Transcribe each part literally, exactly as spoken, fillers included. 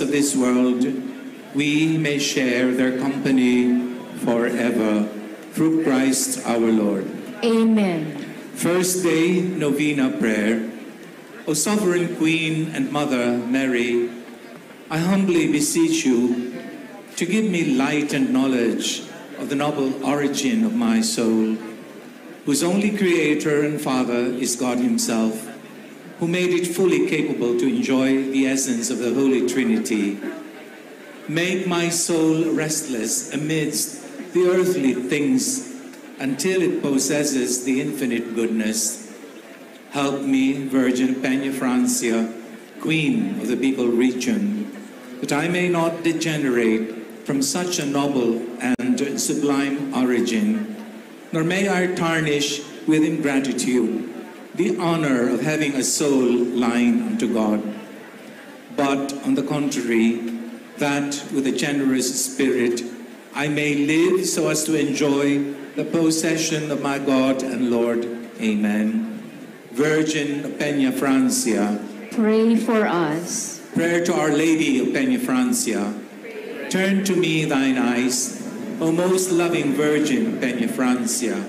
of this world, we may share their company forever. Through Christ our Lord. Amen. First day Novena Prayer. O Sovereign Queen and Mother Mary, I humbly beseech you to give me light and knowledge of the noble origin of my soul, whose only creator and father is God Himself, who made it fully capable to enjoy the essence of the Holy Trinity. Make my soul restless amidst the earthly things until it possesses the infinite goodness. Help me, Virgin Peña Francia, Queen of the Papal Region, that I may not degenerate from such a noble and sublime origin, nor may I tarnish with ingratitude the honor of having a soul lying unto God. But on the contrary, that with a generous spirit I may live so as to enjoy the possession of my God and Lord. Amen. Virgin of Peña Francia, pray for us. Prayer to Our Lady of Peña Francia. Turn to me thine eyes, O most loving Virgin Peña Francia,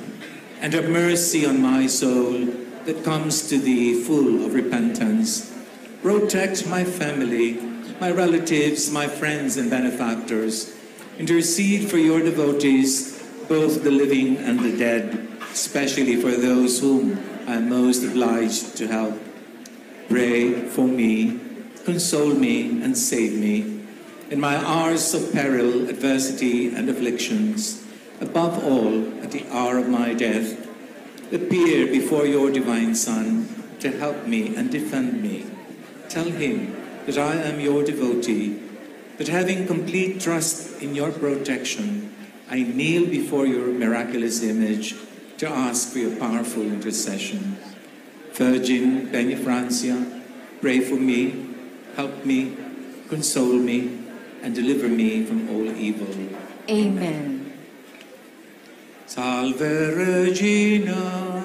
and have mercy on my soul that comes to thee full of repentance. Protect my family, my relatives, my friends, and benefactors. Intercede for your devotees, both the living and the dead, especially for those whom I am most obliged to help. Pray for me, console me, and save me in my hours of peril, adversity, and afflictions. Above all, at the hour of my death, appear before your divine Son to help me and defend me. Tell him that I am your devotee, that having complete trust in your protection, I kneel before your miraculous image to ask for your powerful intercession. Virgin Peña Francia, pray for me, help me, console me, and deliver me from all evil. Amen. Salve Regina.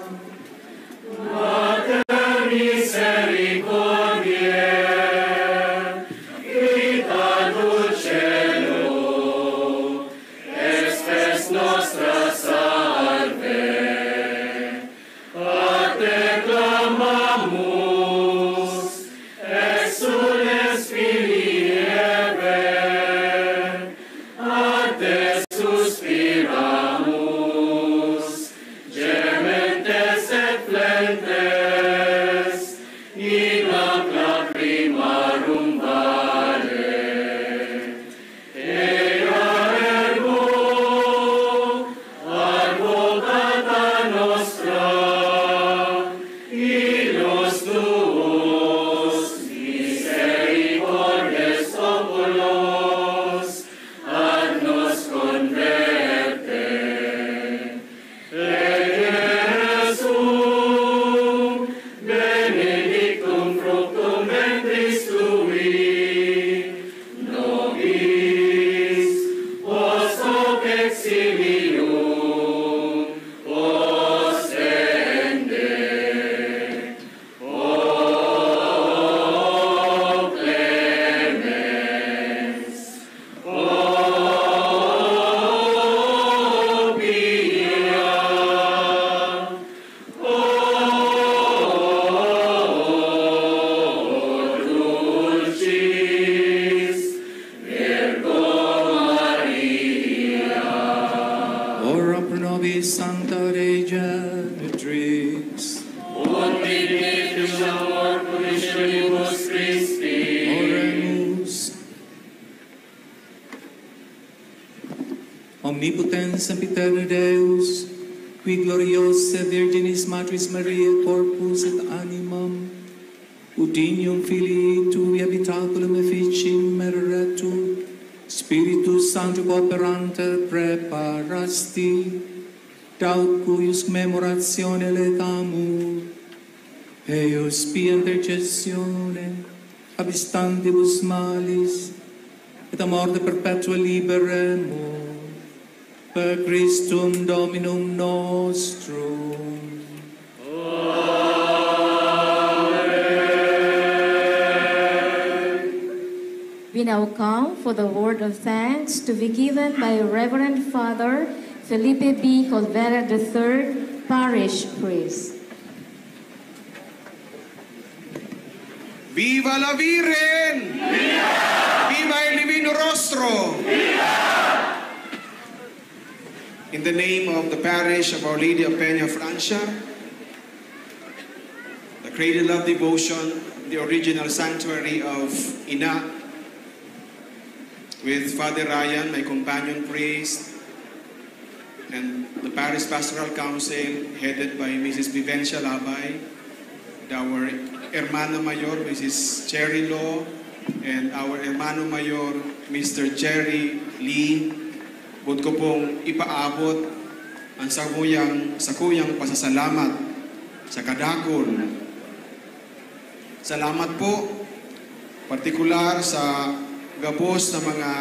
Mater misericordiae, vita dulcedo, spes nostra salve. A te clamamus, exsules filii Hevae, a te suspiramus, gementes et flentes in hac lacrimarum valle. Ea ergo, advocata nostra, illos tuos, misericordes oculos, ad nos converte. Et Iesus, benedictum fructum ventris tui, nobis post hoc exilium ostende. O clemens, O pia, O dulcis Virgo Maria. Ora pro nobis Sancta Dei Genitrix. Ut benedictus amor puerissimus Christi. Oremus. Omnipotens sempiterno Deus, qui gloriosae Virginis Matris Mariae corpus et animam, ut dignum filii tui habitaculum efficiem ereretur, Spiritus Sancto cooperanter praeparasti, daut cuius comemoratione laetamur, eius pia intercessione ab instantibus malis, et a morte perpetua liberemur, per Christum Dominum nostrum. Amen. We now come for the word of thanks to be given by Reverend Father Felipe B. Colvera the third, Parish Priest. Viva la Virgen! Viva! Viva el Divino Rostro! In the name of the parish of Our Lady of Peña Francia, the Cradle of Devotion, the original sanctuary of Ina, with Father Ryan, my companion priest, and the Parish Pastoral Council, headed by Missus Vivencia Labay, our Hermana Mayor, Missus Cherry Law, and our Hermano Mayor, Mister Jerry Lee. Boot ko pong ipaabot ang sakuyang, sakuyang pasasalamat sa kadakul. Salamat po, partikular sa gabos na mga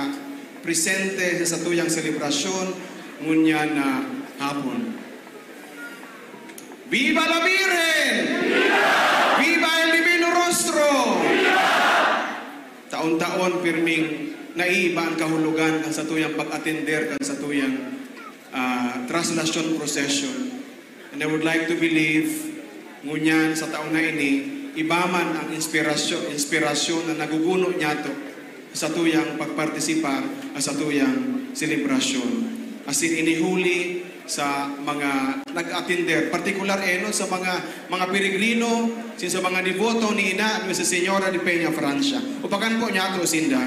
presente sa satuyang selebrasyon ngunyan na hapon. Viva la Virgen! Viva el Divino Rostro! Taon-taon, pirming naiiba an kahulogan kan satuyang pag-atender kan satuyang, ah, traslasyon procession. And I would like to believe, ngunyan sa taon na ini, iba man ang inspirasyon, inspirasyon na naguguno niyato sa tuyang pagpartisipar sa tuyang selebrasyon. Asin ini huli sa mga nag-atinder, partikular enon sa mga, mga peregrino, sin sa mga deboto ni Ina Nuestra Señora de Peña Francia. Upakan po niyato sinda.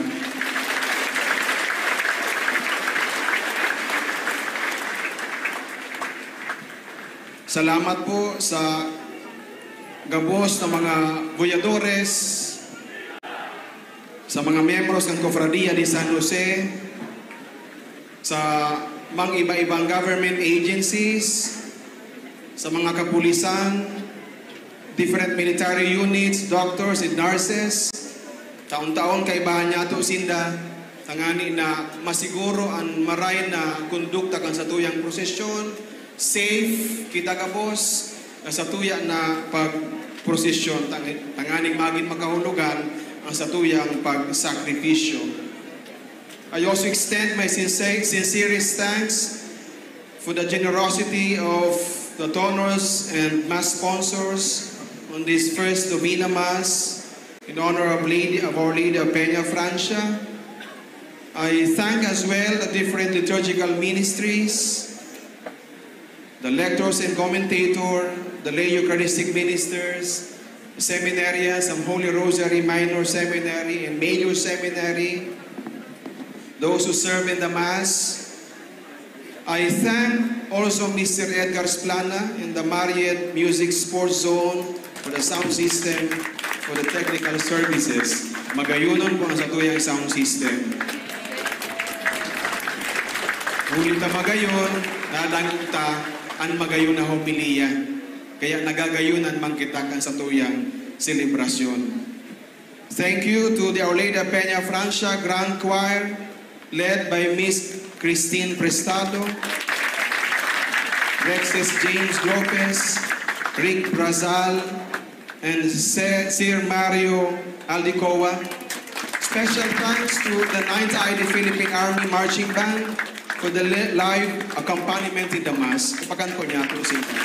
Salamat po sa gabos na mga buyadores, sa mga miyembros ng Cofradia de San Jose, sa mga iba-ibang government agencies, sa mga kapulisan, different military units, doctors and nurses. Taon-taon kaibahan niyato sinda, tangani na masiguro an maray na kondukta kan satuyang prosesyon, safe kita gabos na satuya na pagprosesyon, tang-, tanganing magin makahulogan ang satuyang pagsakripisyo. I also extend my sinse-, sincerest thanks for the generosity of the donors and mass sponsors on this first Novena Mass in honor of Lady, of Our Lady of Peña Francia. I thank as well the different liturgical ministries, the lectors and commentator, the lay Eucharistic ministers, seminarians, ang Holy Rosary Minor Seminary and Major Seminary, those who serve in the Mass. I thank also Mister Edgar Splana and the Marriott Music Sports Zone for the sound system, for the technical services. Magayonon po ang satuyang sound system. Huli ta magayon, nadangog ta an magayon na homilya. Kaya nagagayonan man kita kan satuyang selebrasyon. Thank you to the Our Lady of Peña Francia Grand Choir, led by Miss Christine Prestado, Rexes James Lopez, Rick Brazal, and Se-, Sir Mario Aldicoa. Special thanks to the Ninth I D Philippine Army Marching Band for the li-, live accompaniment in the Mass. Upakan po niyato sinda.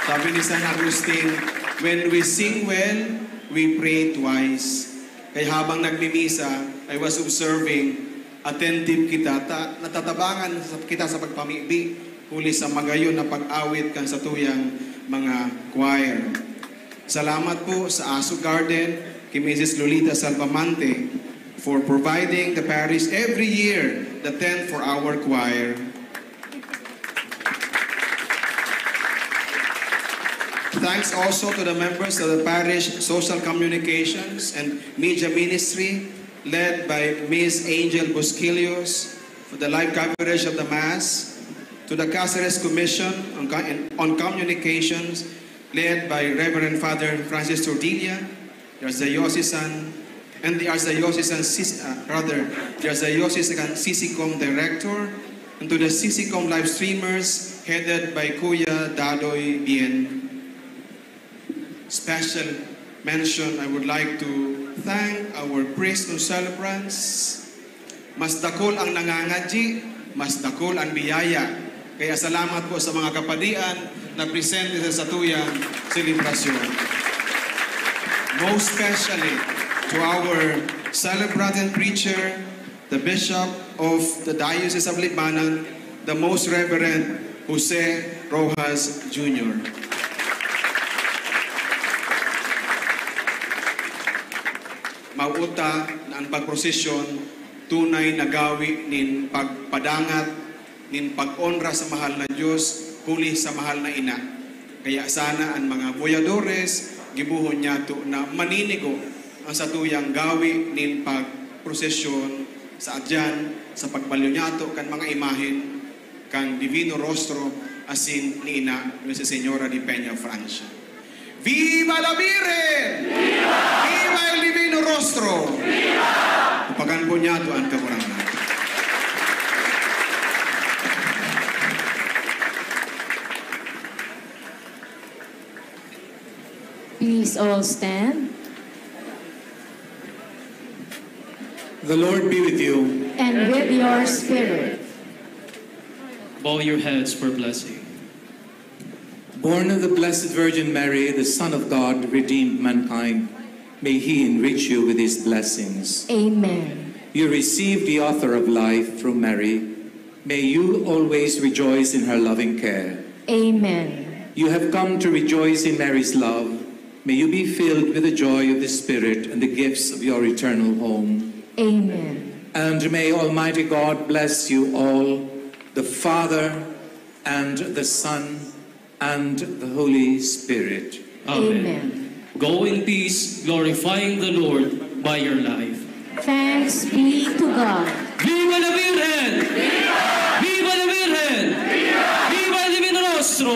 Sabi ni San Agustin, "When we sing well, we pray twice." Kaya habang nagmimisa, I was observing, attentive kita, ta-, natatabangan sa, kita sa pagpamibi, huli sa magayon na pag-awit kan satuyang mga choir. Salamat po sa Aso Garden, kay Missus Lolita Salvamante, for providing the parish every year the tent for our choir. Thanks also to the members of the Parish Social Communications and Media Ministry, led by Miss Angel Busquillos, for the live coverage of the Mass, to the Caceres Commission on Co-, on Communications, led by Reverend Father Francis Tordilla, the Archdiocesan, and the Archdiocesan Sis-, uh, rather, the Archdiocesan Sisicom Director, and to the Sisicom live streamers headed by Kuya Dadoy Bien. Special mention, I would like to thank our priesthood celebrants. Mas dakul ang nangangadyi, mas dakul ang biyaya. Kaya salamat po sa mga kapadian na presente sa satuyang selebrasyon. Most especially to our celebrant and preacher, the Bishop of the Diocese of Libmanan, the Most Reverend Jose Rojas Junior Mauta na ang pagprosesyon tunay na gawi nin pagpadangat, nin pag-onra sa mahal na Diyos, huli sa mahal na ina. Kaya sana ang mga boyadores, gibohon niyato na maninigo ang satuyang gawi nin pagprosesyon sa adyan, sa pagbalyo niyato kan mga imahen kan Divino Rostro asin ni Ina Nuestra Señora de Peña Francia. Viva la Virgen! Viva! Viva el Divino Rostro! Viva! Upakan po niyato an Kagurangnan. Please all stand. The Lord be with you. And with your spirit. Bow your heads for blessing. Born of the Blessed Virgin Mary, the Son of God redeemed mankind. May He enrich you with His blessings. Amen. You received the author of life through Mary. May you always rejoice in her loving care. Amen. You have come to rejoice in Mary's love. May you be filled with the joy of the Spirit and the gifts of your eternal home. Amen. And may Almighty God bless you all, the Father, and the Son, and the Holy Spirit. Amen. Go in peace, glorifying the Lord by your life. Thanks be to God. Viva la Virgen! Viva la Virgen! Viva el Divino Rostro!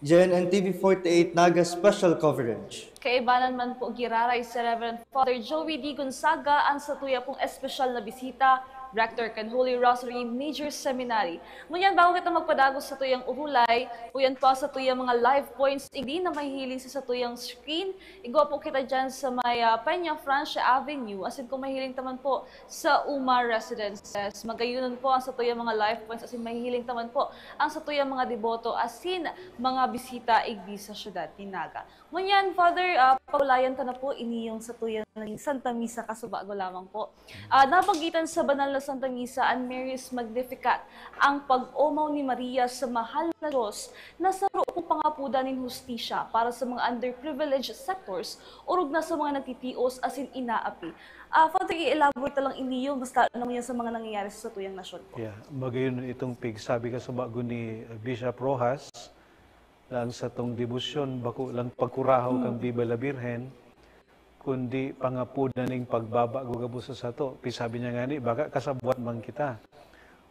J N N T V forty-eight Naga Special Coverage. Kaibanan man po giraray si Reverend Father Joey D. Gonzaga an satuya pong espesyal na bisita, Rector kan Holy Rosary Major Seminary. Ngunyan, bago kita magpadagos sa tuyang urulay, uyan po sa tuyang mga live points, igdi na mahihiling sa satuyang screen. Igwa po kita dyan sa may uh, Peña Francia Avenue. Asin kung mahiling taman po sa Uma Residences. Magayunon po ang satuyang mga life points asin mahihiling taman po ang satuyang mga deboto asin mga bisita igdi sa syudad nin Naga. Ngunyan, Father, uh, paulayan ta na po ini yung satuyang naging Santa Misa kasubago lamang po. Ah, nabanggitan sa banal na Santa Misa an Mary's Magnificat, ang pag-omaw ni Maria sa mahal na Diyos na saro pong pangapodan nin hustisya para sa mga underprivileged sectors, orog na sa mga nagtitios asin inaapi. Ah, Father, i-elaborate na lang iniyo, basta ano man yan sa mga nangyayari sa satuyang nasyon po. Yeah, magayon itong pigsabi kasubago ni Bishop Roxas, na ang satong debosyon bako lang pagkurahaw kan Viva la Virgen, kundi pangapodan ning pagbabago gabos sa sato. Pisabi niya ngani, baka kasabwat man kita.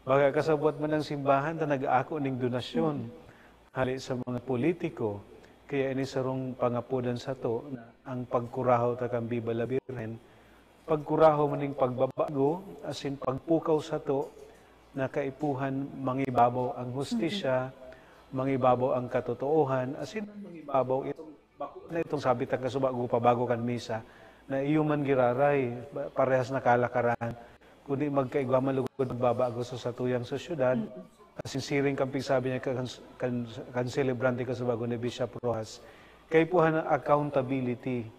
Baka kasabwat man ang simbahan ta nag-aako ning donasyon hali sa mga politiko. Kaya ini sarong pangapodan sato na ang pagkurahaw ta kan Viva la Virgen, pagkurahaw man ning pagbabago, asin pagpukaw sato na kaipuhan mangibabaw ang hustisya, mangibabaw ang katotoohan, asin mangibabaw itong bako na itong sabi ta kasubago pa bago kan misa, na iyo man giraray, parehas na kalakaran, kundi magkaigwa man lugod magbabago sa satuyang sosyedad. Asin siring kan pigsabi niya kan, kan, kan selebrante kasubago ni Bishop Roxas, kaipuhan ng accountability.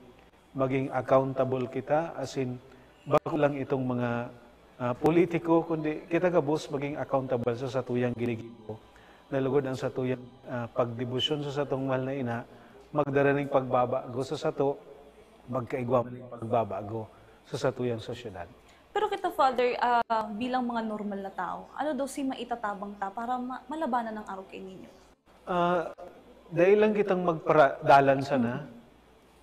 Maging accountable kita, asin bako lang itong mga, ah, politiko, kundi kita gabos maging accountable sa satuyang ginigibo. Na lugod ang satuyang, ah, pagdebosyon sa satong mahal na ina, magdara ning pagbabago sa sato, magkaigwa man ning pagbabago sa satuyang sosyedad. Pero kita, Father, ah, bilang mga normal na tao, ano daw si maitatabang ta para ma- malabanan ang arog kaininyo? Ah, dai lang kitang magparadalan sana,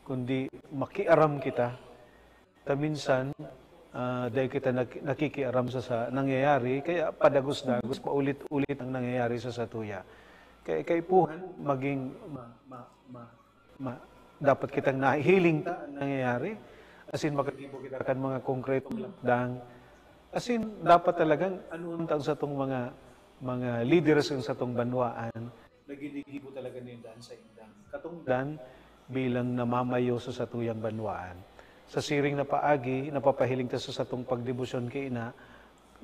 kundi makiaram kita. Ta minsan, ah, dai kita nak- nakikiaram sa, sa nangyayari, kaya padagos-dagos, paulit-ulit ang nangyayari sa satuya. Kaya kaipuhan, maging ma- ma- ma- ma- dapat kitang nahihiling ta ang nangyayari, asin makagibo kita kan mga konkretong lakdang. Asin dapat talagang anuon ta ang satong mga, mga lideres kan satong banwaan na ginigibo talaga ninda an saindang katungdan bilang namamayo sa satuyang banwaan. Sa siring na paagi, napapahiling ta sa satong pagdebosyon kay ina,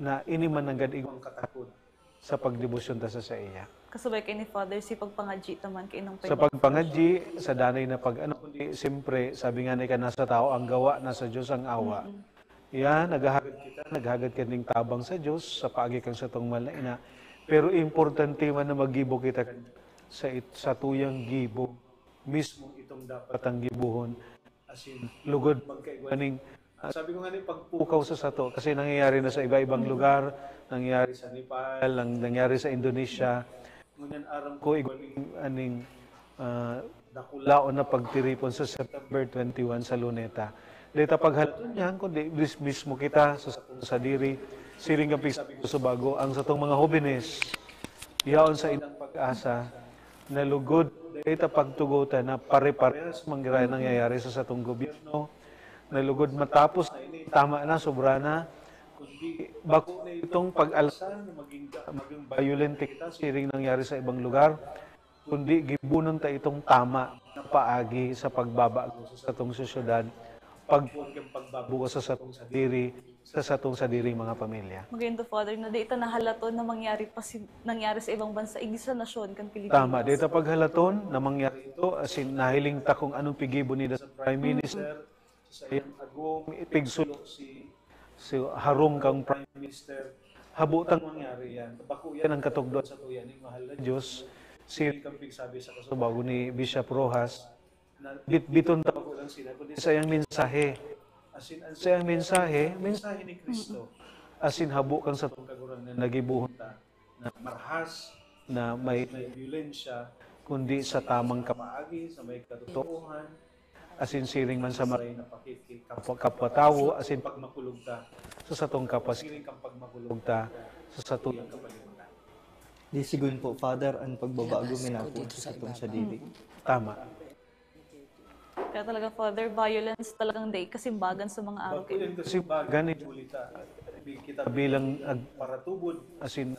na ini man nanggad igwang katakod sa pagdebosyon ta sa saiya. Kasabay kay ni Father, si pagpangadyi ta man kay inong Sa pagpangadyi, sa danay na pag-ano, kundi siyempre, sabi nga ni ka, nasa tao ang gawa, nasa Diyos ang awa. Yan, naghahagad kita, naghahagad ka ning tabang sa Diyos, sa paagi kang satong mahal na ina. Pero importante man na maggibo kita kan sa it- satuyang gibo. Mismo itong dapat ang gibuhon. Asin, lugod magkaigwa ning, ah, sabi ko nga ni, pagpukaw sa sato, kasi nangyayari na sa iba-ibang lugar, nangyayari sa Nepal, nang- nangyayari sa Indonesia. Ngunyan aram ko, igwa ning, aning, ah, dakulaon na pagtiripon sa September twenty-one sa Luneta. Dai ta paghalaton niyan, kundi mis- mismo kita sa satong sadiri. Siring kan pigsabi ko sa bago, ang satong mga hobenes, yaon sa ilang pag-asa, na lugod, dai ta pagtugotan na pare-parehas man giraray nangyayari sa satong gobyerno, na lugod matapos na ini, tama na, sobra na, kundi bako na itong pag-alsa na maging, maging violent kita, siring nangyari sa ibang lugar, kundi gibunon ta itong tama na paagi sa pagbabago sa satong sosyedad, pagbuon kan pagbabago sa satong sadiri, sa satong sadiring mga pamilya. Magayon to, Father, na di ita nahalaton na mangyari pa si, nangyari sa ibang bansa, igdi sa nasyon kan Pilipinas. Tama, di ta paghalaton na mangyari ito, asin nahiling ta kung anong pigibo nila sa Prime Minister, sa iyang agom, ipigsulok si, si harong kang Prime Minister. Habo tang mangyari yan. Bako yan ang katukdoan sa tuya ning mahal na Diyos. Siring kan pigsabi sa kasubago ni Bishop Roxas, na bitbiton ta bako lang sila, kundi sa iyang mensahe. Asin, ang sa iyang mensahe, mensahe ni Kristo. Asin habo kang satong Kagurangnan na gibohon ta na marhas, na may, may violensya, kundi sa tamang kapaagi, sa may katotoohan, asin siring man sa maray na pakikikapwa-, kapwa-tawo, asin pagmakulog ta sa satong kapwa, siring kan pagmakulog ta sa satuyang kapalibutan. Di sigun po, Father, ang pagbabago minapon sa satong sadiri. Tama. Kaya talaga, Father, violence talagang dai kasimbagan sa mga arog. Bako yan kasimbagan ni Julita. Kita bilang nagparatubod, asin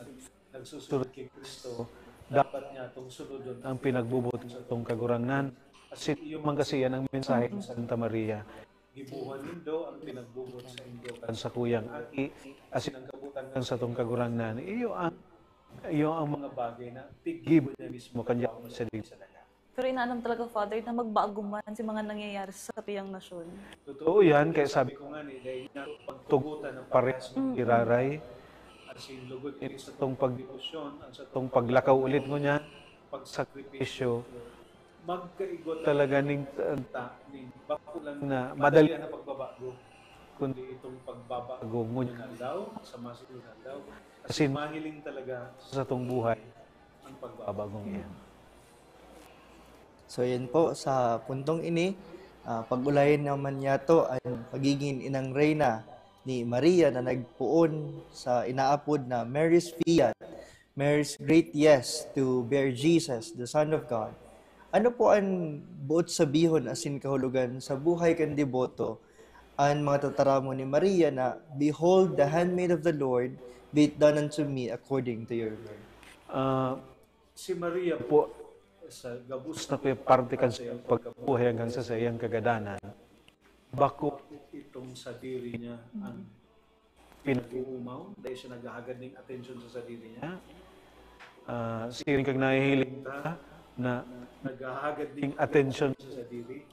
nagsusunod kay Kristo, dapat niya itong sunodon ang pinagbubuhat sa itong Kagurangnan. Asin iyo man kasi yan ang mensahe ni Santa Maria. Gibuhan nindo ang pinagbubuhat sa indo kan sakuyang aki, asin ang kabutangan sa itong Kagurangnan. Iyo ang, iyo ang mga bagay na piggibo niya mismo kan yaon sa digdi sa daga. Pero inaanam talaga, Father, na magbago man si mga nangyayari sa satuyang nasyon. Totoo yan, kaya sabi ko nga ni, dahil nga pagtugutan ng parehas ng giraray, as in lugod ini sa tong pagdebosyon, ang sa tong paglakaw ulit ngunyan, pagsakripisyo, magkaigot talaga ning ta- ning bako lang na madali na pagbabago, kundi itong pagbabago ngunyan aldaw, sa masunod aldaw. As in, mahiling talaga sa tong buhay ang pagbabagong iyan. So yan po, sa puntong ini, ah, pag-ulayan naman niya to ang pagiging inang reyna ni Maria na nagpoon sa inaapod na Mary's Fiat, Mary's Great Yes to bear Jesus, the Son of God. Ano po ang buot sabihon asin kahulogan sa buhay kan deboto an mga tataramon ni Maria na, "Behold the handmaid of the Lord, be it done unto me according to your word." Ah, si Maria po, sa gabos na pe- parte kan saiyang pagkabuhay hanggang sa saiyang kagadanan, bako itong sadiri niya ang pinag-uumaw, dahil siya naghahagad ning atensyon sa sadiri niya. Ah, siring kag nahihiling ta na naghahagad ning atensyon sa sadiri,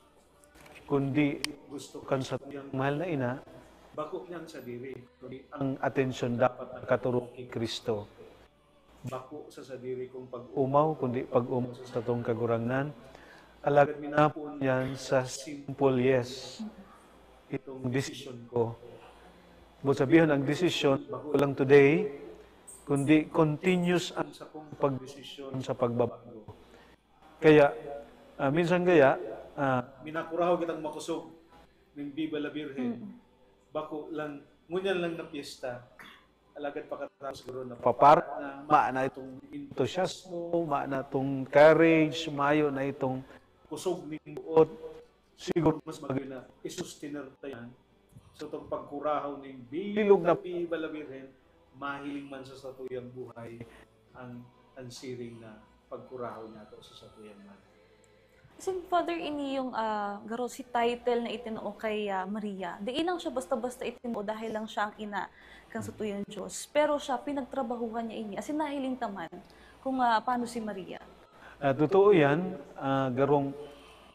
kundi gusto kan satuyang mahal na ina, bako niya ang sadiri, kundi ang atensyon dapat nakaturok ki Cristo. Bako sa sadiri kong pag-umaw, kundi pag-umaw sa satong Kagurangnan. Alagad minapoon yan sa simple yes. Itong desisyon ko. Buot sabihon, ang desisyon, bako lang today, kundi continuous ang sakong pagdesisyon sa pagbabago. Kaya, ah, minsan kaya, ah, minakurahaw kitang makosog ning Viva la Virgen. Bako lang, ngunyan lang na piyesta. Alagad pakatapos siguro na papara na, mayo na itong entusiasmo, mayo na itong courage, mayo na itong kusog ning buot. Siguro mas magayon na isustener ta yan. So, itong pagkurahaw ning bilog na Viva la Virgen, mahiling man sa satuyang buhay ang, ang siring na pagkurahaw niya to sa satuyang man. Kasi, Father, ini yung, ah, garo si title na itinao kay, ah, Maria. Di lang siya basta-basta itinao dahil lang siya ang ina kan satuyang Diyos. Pero siya, pinagtrabahuhan niya ini. As in, nahiling ta man kung, ah, paano si Maria. Ah, totoo yan. Ah, garong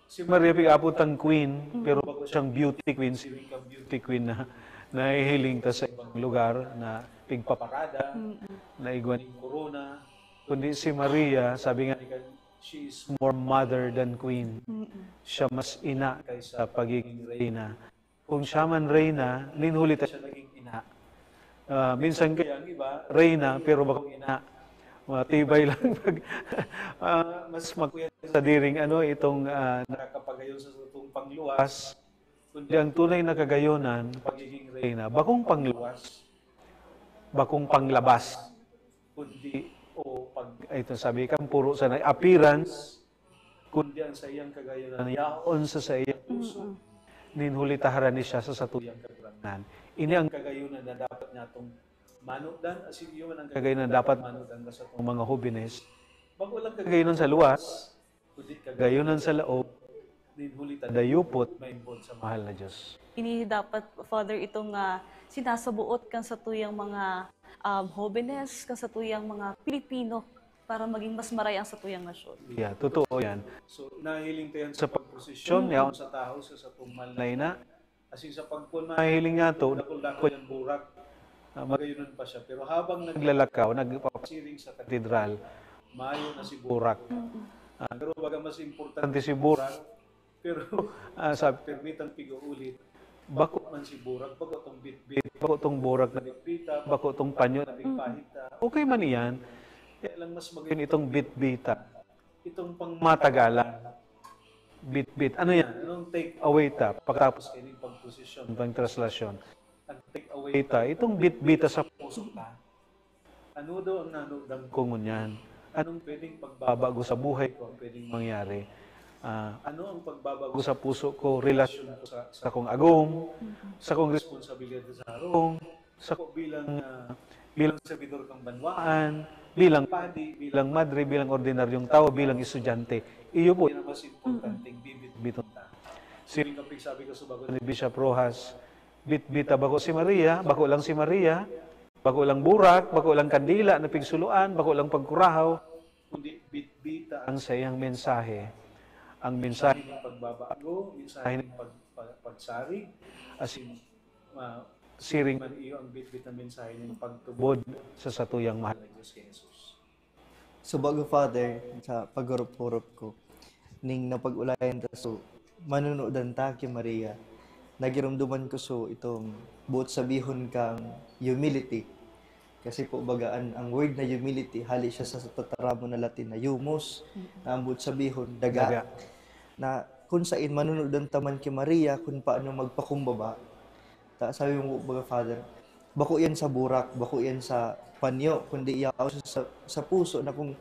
si Maria pig-apod tang queen, pero bako siyang beauty queen, siring kang beauty queen na nahihiling ta sa ibang lugar na pigpaparada, na igwa ning korona. Kundi si Maria, sabi nga ni kan, she is more mother than queen. Siya mas ina kaysa pagiging reyna. Kung siya man reyna, nin huli ta siya naging ina. Ah, minsan kaya ang iba, reyna, pero bakong ina. Matibay lang pag, ah, mas makuya sa diring ano, itong, ah, nakakapagayon sa satong pangluwas. Kundi ang tunay na kagayonan, pagiging reyna, bakong pangluwas, bakong panglabas, kundi, o pag, ay, ito sabi kan, puro sa appearance, kundi ang saiyang kagayonan, yaon sa saiyang puso. Nin huli ta harani siya sa satuyang Kagurangnan. Ini ang kagayonan na dapat natong manudan, asin iyo man ang kagayonan na dapat manudan ka sa atong mga hobenes. Bako lang kagayonan sa luwas, kundi kagayonan sa laog, nin huli ta dayupot maimbod sa mahal na Diyos. Ini dapat, Father, itong, ah, sinasabuot kan satuyang mga, um, hobenes, kan satuyang mga Pilipino para maging mas maray ang satuyang nasyon. Yeah, totoo yan. So, nahiling ta yan sa pagprosesyon, yaon sa tahaw sa satong mahal na ina. Asin sa pagpon, mahiling nga to, dakul-dakul yan burak. Ah, magayonan pa siya. Pero habang naglalakaw, nagpapasiring sa katedral, mayo na si burak. Ah, pero baga mas importante si burak, pero, ah, sa permitang pig-uulit, bako man si burak, bako tong bitbit, bako tong burak na bitbita, bako tong panyo na bitbita. Okay man iyan, kaya lang mas magayon itong bitbita. Itong pangmatagalan, bitbit. Ano yan? Anong take away ta pagkatapos kaning pagposisyon, pangtraslasyon? Ang take away ta, itong bitbita sa puso ta. Ano daw ang nanudan ko ngunyan? Anong pwedeng pagbabago sa buhay ko ang pwedeng mangyari? Ah, ano ang pagbabago sa puso ko, relasyon ko sa, sa kong agom, sa kong responsibilidad sa harong, sa ko bilang, ah, bilang servidor kang banwaan, bilang padi, bilang madre, bilang ordinaryong tao, bilang estudyante. Iyo po, yan ang mas importanteng bibit-biton ta. Siring kan pigsabi ko sa bago ni Bishop Rojas, bitbita bako si Maria, bako lang si Maria, bako lang burak, bako lang kandila na pigsuluan, bako lang pagkurahaw, kundi bitbita ang saiyang mensahe. Ang mensahe ng pagbabago, mensahe ng pag-, pag-, pagsarig, asin, ah, siring man iyo ang bitbit na mensahe ng pagtubod sa satuyang mahal na Diyos, kay Jesus. So, bago, Father, sa paghurup-hurup ko, ning napag-ulayan ta, so, manunudan ta ki Maria, nagirumduman ko, so, itong boot sabihon kang humility. Kasi po, baga, an, ang word na humility, hali siya sa, sa tataramon na Latin na humus, Mm. na ang boot sabihon, daga. Daga. Na kung sain manunudan ta man ki Maria kung paano magpakumbaba. Ta, sabi mo, baga, Father, bako yan sa burak, bako yan sa panyo, kundi yaon sa, sa puso na kung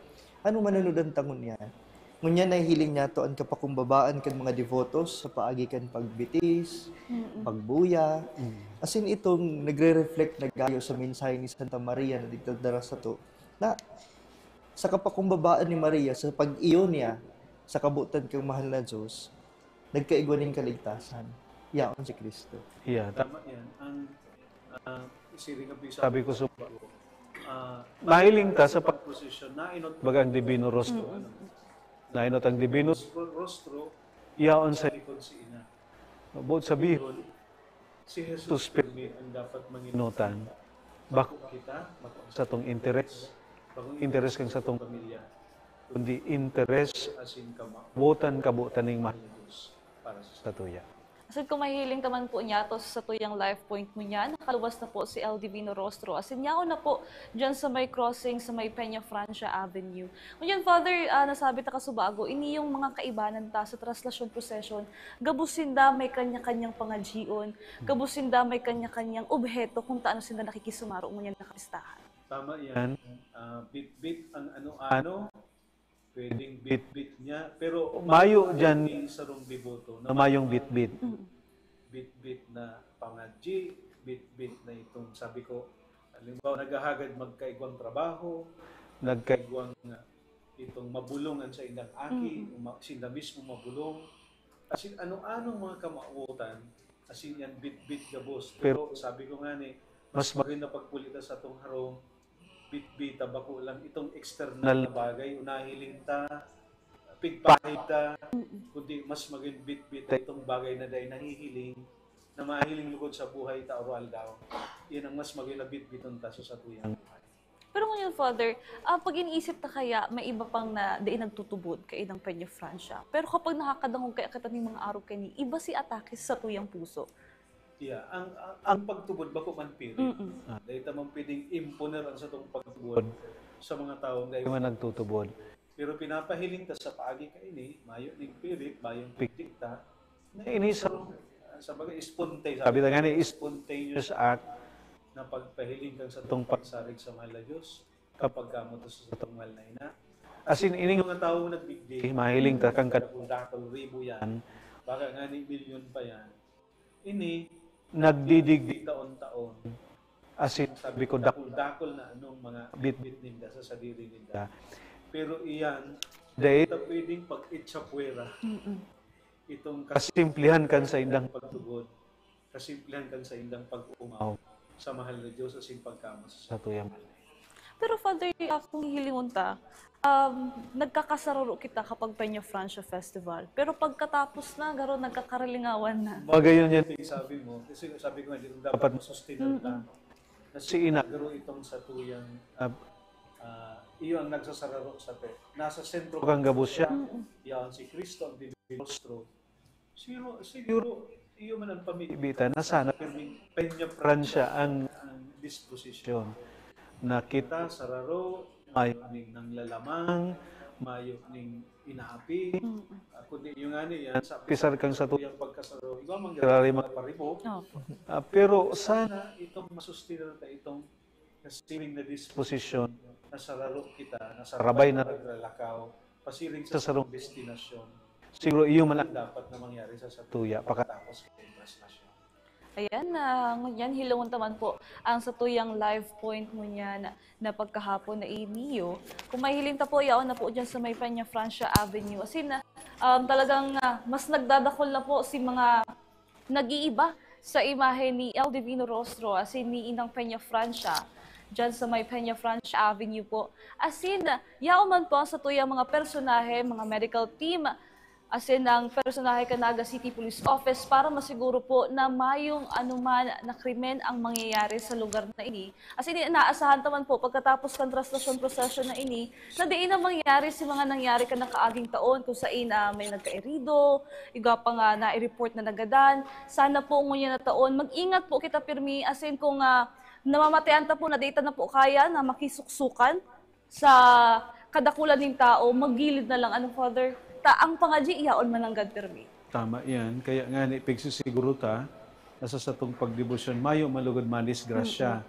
ano manunudan ta ngunyan. Ngunyan nahihiling niya to an kapakumbabaan kan mga devotos sa paagi kan pagbitis, Mm-mm. pagbuya. Mm. Asin itong nagre-reflect na gayo sa mensahe ni Santa Maria na digdadara sato, na sa kapakumbabaan ni Maria, sa pag-iyo niya sa kabotan kan mahal na Diyos, nagkaigwa nin kaligtasan. Yaon si Cristo. Yeah, tama yan. Ang, ah, siring nga sabi ko sa, ah, mahiling ta sa pag-, posisyon, nainot baga ang Divino Rostro, Mm. ano? Nainot ang Divino Rostro, yaon sa likod si Ina. Buot sabihin, si Jesus pirmi ang dapat manginutan. Bako kita, bako satong interes, interes kang satong pamilya, kundi interes asin kabutan, kabutan ning mahal na Diyos para sa satuya. Asin kung mahiling ka man po niya to sa satuyang life point mo niya, nakaluwas na po si El Divino Rostro. Asin yaon na po dyan sa may crossing, sa may Peña Francia Avenue. Ngunyan, Father, ah, nasabi ta kasubago, ini yung mga kaibanan ta sa traslasyon procession, gabos sinda may kanya-kanyang pangadyion, gabos sinda may kanya-kanyang obheto kung taano sinda nakikisumaro ngunyan na kapistahan. Tama yan. Ah, bitbit ang ano-ano, pwedeng bitbit niya, pero mayo dyan sarong deboto na mayong bitbit. Mm. Bitbit na pangadyi, bitbit na itong, sabi ko, halimbawa, naghahagad magkaigwang trabaho, nagkaigwang, ah, itong mabulong an saindang aki, Mm. o ma-, sinda mismo mabulong. Asin ano-anong mga kamawotan, asin yan bitbit gabos. Pero sabi ko nga ni, mas maganda pagpuli ta sa atong harong, bitbita bako lang itong external na bagay, o nahiling ta, pigpahid ta, Mm. kundi mas magin bitbit ta itong bagay na dai nahihiling, na mahiling lugod sa buhay ta aroaldaw. Yan ang mas magin na bitbiton ta sa satuyang buhay. Pero ngayon, Father, ah, pag iniisip ta kaya, may iba pang na, dai nagtutubod kaidang Peña Francia. Pero kapag nakakadangog kaya kita ning mga arog kaini, iba si atake sa satuyang puso. Yeah, ang, ang, ang pagtubod bako man pirit. Mm-mm. Ah, dai ta man pwedeng imponer ang satong pagtubod sa mga tawong dai man nagtutubod. Pero pinapahiling ta sa paagi kaini, mayo ning pirit, mayong pigdikta, na ini sa, sa bagay, spontaneous. Sabi ta nga ni, spontaneous act na pagpahiling kang satong pagsarig sa mahal na Diyos, kapag kamo to sa satong mahal na ina. Asin ining mga tawo nagdigdi, mahiling ta kang kadakul-dakul, ribo yan, baka nga ni milyon pa yan. Ini, nagdidigdi taon-taon. Asin sabi ko, dakul-dakul na anong mga bitbit ninda sa sadiri ninda. Pero iyan, dai ta pwedeng pag-itsapwera. Mm-mm. Itong kasimplihan kan saindang pagtubod, kasimplihan kan saindang pag-umaw sa mahal na Diyos asin pagkamo sa satuyang mahal na Diyos. Pero, Father, ah, kung hihilingon ta, um, nagkakasararo kita kapag Peña Francia Festival. Pero pagkatapos na, garo nagkakaralingawan na. Magayon yan. Yung sabi mo, kasi sabi ko nga, di dapat masustinan ta. Mm-mm. Na si Ina, garo itong satuyang, ah, ah, iyo ang nagsasararo sa pe. Nasa sentro kang gabos siya. Mm-mm. Yaon si Cristo, ang Divino Rostro. Siguro, siguro, iyo man ang pamimitan na sana pirming Peña Francia ang, ang disposisyon. Na kita sararo, mayo ning nanglalamang, mayo ning inaapi. Mm. Ah, kundi yung nga niya, sa pisar kang satuyang pagkasararo, iba man grabe mga paribo. Opo. Ah, pero sana itong masustinan ta itong na siring na disposisyon, na sararo kita, na sarabay na naglalakaw, pasiring sa sarong destinasyon. Siguro iyo man ang dapat na mangyari sa satuya pakatapos kan traslasyon. Ayan, ah, ngunyan, hilingon ta man po ang satuyang live point ngunyan na, na pagkahapon na iniyo. Kung mahiling ta po, yaon na po dyan sa may Peña Francia Avenue. As in, ah, um, talagang, ah, mas nagdadakol na po si mga nag-iiba sa imahe ni El Divino Rostro, as in ni Inang Peña Francia, dyan sa may Peña Francia Avenue po. As in, yaon man po ang satuyang mga personahe, mga medical team, asin ang personahe kan Naga City Police Office para masiguro po na mayong anuman na krimen ang mangyayari sa lugar na ini. Asin inaasahan ta man po pagkatapos kan traslasyon prosesyon na ini, na diin na mangyari si mga nangyari kan nakaaging taon kung sain, ah, may nagkaerido, igwa pa nga nai-report na nagadan. Sana po ngunyan na taon, mag-ingat po kita pirmi, asin kung, ah, namamatean ta po na di ta na po kaya na makisuksukan sa kadakulan nin tao, maggilid na lang. Ano, Father? Ta, ang pangadyi, yaon mananggad pirmi. Tama yan. Kaya ngani, pigsisiguro ta na sa satong pagdebosyon, mayo man lugod madisgrasya.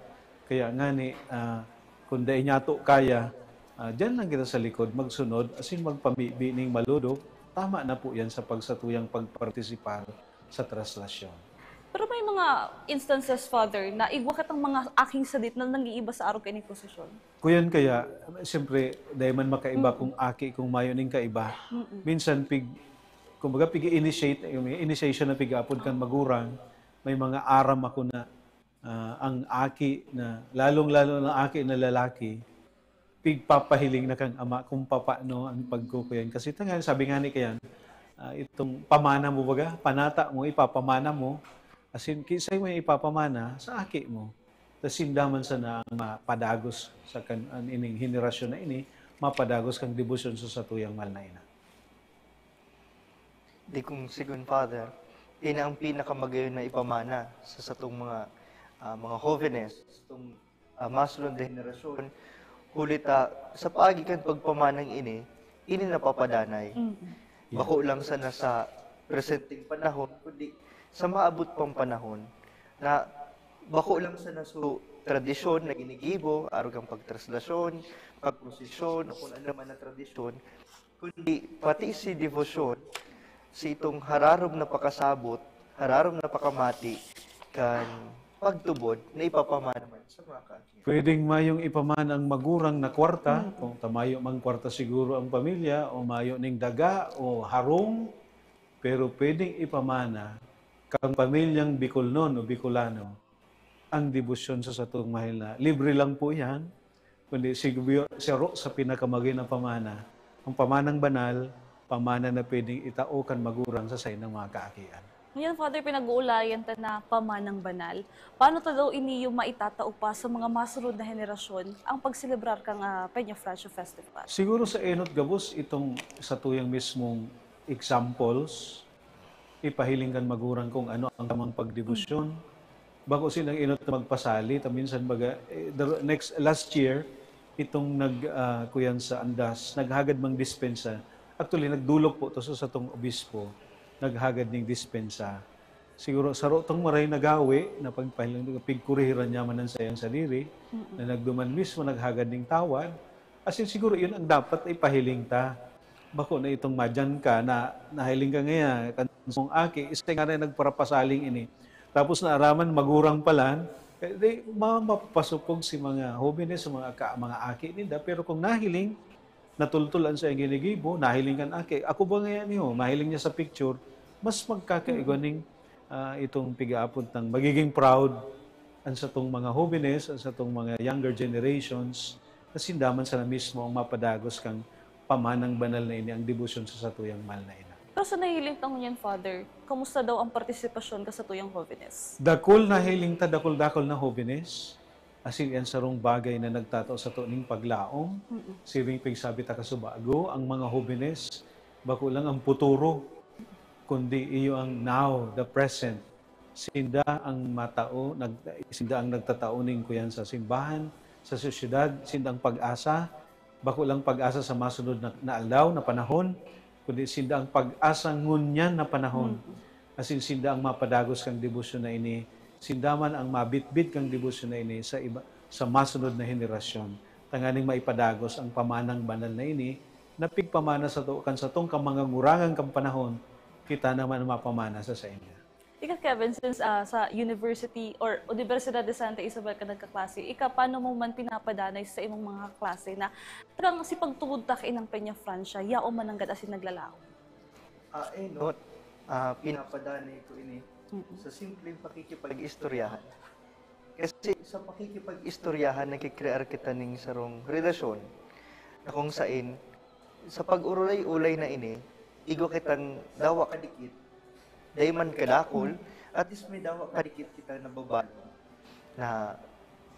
Kaya ngani, ah, kung dai niyato kaya, ah, diyan lang kita sa likod, magsunod, asin magpamibi ning malodok. Tama na po yan sa pagsatuyang pagpartisipar sa traslasyon. Pero may mga instances, Father, na igwa kitang mga aking sadit na nag-iiba sa arog kaini prosesyon. Kuyan kaya, siyempre, dai man makaiba kung aki, kung mayo ning kaiba. Minsan, pig-, kumbaga, pig-initiate, yung initiation na pig-aapod kan magurang, may mga aram ako na, ah, ang aki na, lalong-lalo na aki na lalaki, pigpapahiling na kan ama kung papaano ang pagkukuyan. Kasi ito nga, sabi nga ni Kayan, ah, itong pamana mo baga, panata mo, ipapamana mo, asin kiisay mo yung ipapamana sa aki mo. Tas sinda man sana ang mapadagos sa kan-, an ining henerasyon na ini, mapadagos kang debosyon sa satuyang mahal na ina. Di kung sigon, Father, ini ang pinakamagayon na ipamana sa satong mga, ah, mga hovenes, sa satong, ah, masunod na henerasyon. Huli ta, sa paagi kan pagpamanang ini, ini napapadanay. Mm. Bako lang sana sa presenteng panahon, kundi sa maabot pang panahon na bako lang sana so tradisyon na ginigibo, arog kan pagtraslasyon, pagprosesyon, o kung ano man na tradisyon, kundi pati si debosyon, si itong hararom na pakasabot, hararom na pakamati, kan pagtubod na ipapamana man sa mga kaakihan. Pwedeng mayong ipamana ang magurang na kwarta, kung ta mayo mang kwarta siguro ang pamilya, o mayo ning daga, o harong, pero pwedeng ipamana kang pamilyang Bicolnon o Bicolano ang debosyon sa satong mahal na. Libre lang po yan, kundi siguro saro sa pinakamagayon na pamana. Ang pamanang banal, pamana na pwedeng itao kan magurang sa saindang mga kaakian. Ngayon, Father, pinag-uulayan ta na pamanang banal. Paano ta daw ini yung maitatao pa sa mga masunod na henerasyon ang pagselebrar kan, ah, Peñafrancia Festival? Siguro sa enot gabos itong satuyang mismong examples, ipahiling kan magurang kung ano ang tamang pagdebosyon. Bako sinda enot na magpasali, ta minsan baga, eh, the next, last year, itong nag, ah, kuyan sa Andas, naghagad mang dispensa. Actually, nagdulok po to sa satong obispo, naghagad ning dispensa. Siguro, saro tong maray na gawi na pagpahiling, pigkurihiran niya man ang sayang sadiri, na nagduman mismo, naghagad ning tawad. Asin siguro, yun ang dapat ipahiling ta. Bako na itong madyan ka na nahiling ka ngaya, kan mong aki, isa nga na nagparapasaling ini. Tapos naaraman, magurang palan, eh, di, ma-, mapapasupog si mga hobenes, sa mga ka-, mga aki ninda. Pero kung nahiling, natultol an saiyang ginigibo, nahiling kan aki, "Ako ba ngaya niyo?" Mahiling niya sa picture, mas magkakaigwa ning, ah, itong pigaapod ng magiging proud ang satong mga hobenes, ang satong mga younger generations, na sinda man sana mismo ang mapadagos kang pamanang banal na ini, ang debosyon sa satuyang mahal na ina. Pero sa nahiling ta ngunyan, Father, kamusta daw ang partisipasyon ka satuyang hobenes? Dakul nahiling ta, dakul-dakul na hobenes. Asin, yan sarong bagay na nagtatao sato ning paglaom. Siring pigsabi ta kasubago, ang mga hobenes, bako lang ang puturo, kundi iyo ang now, the present. Sinda ang matao, nag-, sinda ang nagtatao ning kuyan sa simbahan, sa sosyedad, sinda ang pag-asa, bako lang pag-asa sa masunod na, na aldaw, na panahon, kundi sinda ang pag-asa ngunyan na panahon. Asin sinda ang mapadagos kan debosyon na ini, sinda man ang mabitbit kan debosyon na ini sa iba, sa masunod na henerasyon, tanganing maipadagos ang pamanang banal na ini, na pigpamana sato kan satong kamangangurangan kan panahon, kita naman ang mapamana sa sainda. Ika, Kevin, since, ah, sa university or Universidad de Santa Isabel ka nagkaklase, ika, paano mo man pinapadanay sa imong mga kaklase na talagang si pagtubod ta kainang Peñafrancia, yaon mananggad asin naglalaom? Ah, enot, ah, pinapadanay ko ini sa simpleng pakikipag-istoryahan. Kasi sa pakikipag-istoryahan, nagkikrear kita ning sarong relasyon na kung sain, sa pag-urulay-ulay na ini, igwa kitang dawa kadikit, dai man kadakul, at least may dawa kadikit kita na babalon na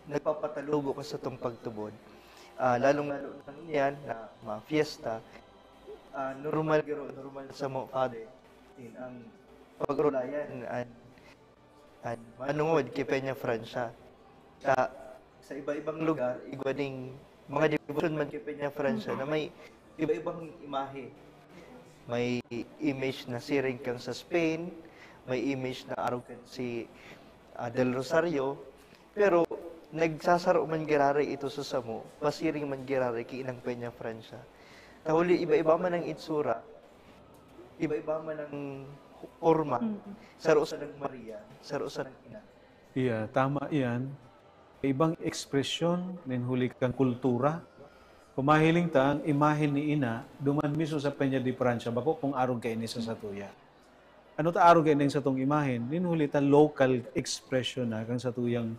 nagpapatalubo ka sa tong pagtubod. Ah, lalong-lalo na yan na mga fiesta, ah, normal garo, normal sa mo, Father. Din ang pag-ulayan, an, an manungod ki Peña Francia. Sa, sa iba-ibang lugar, igwa ning mga debosyon man ki Peña Francia na may iba-ibang imahe. May image na siring kan sa Spain, may image na arog kan si, ah, Del Rosario, pero nagsasaro man giraray ito sa samo, pasiring man giraray ki Inang Peña Francia. Ta huli, iba-iba man ang itsura, iba-iba man ang porma, Mm. saro sa nang Maria, saro sa nang ina. Iya, tama iyan. Ibang ekspresyon nin huli kan kultura. Kung mahiling ta, ang imahen ni ina, duman mismo sa Peña de Francia, bako kung arog kaini sa satuya. Ano ta arog kaini sa satong imahen? Nin huli ta local expression na kan satuyang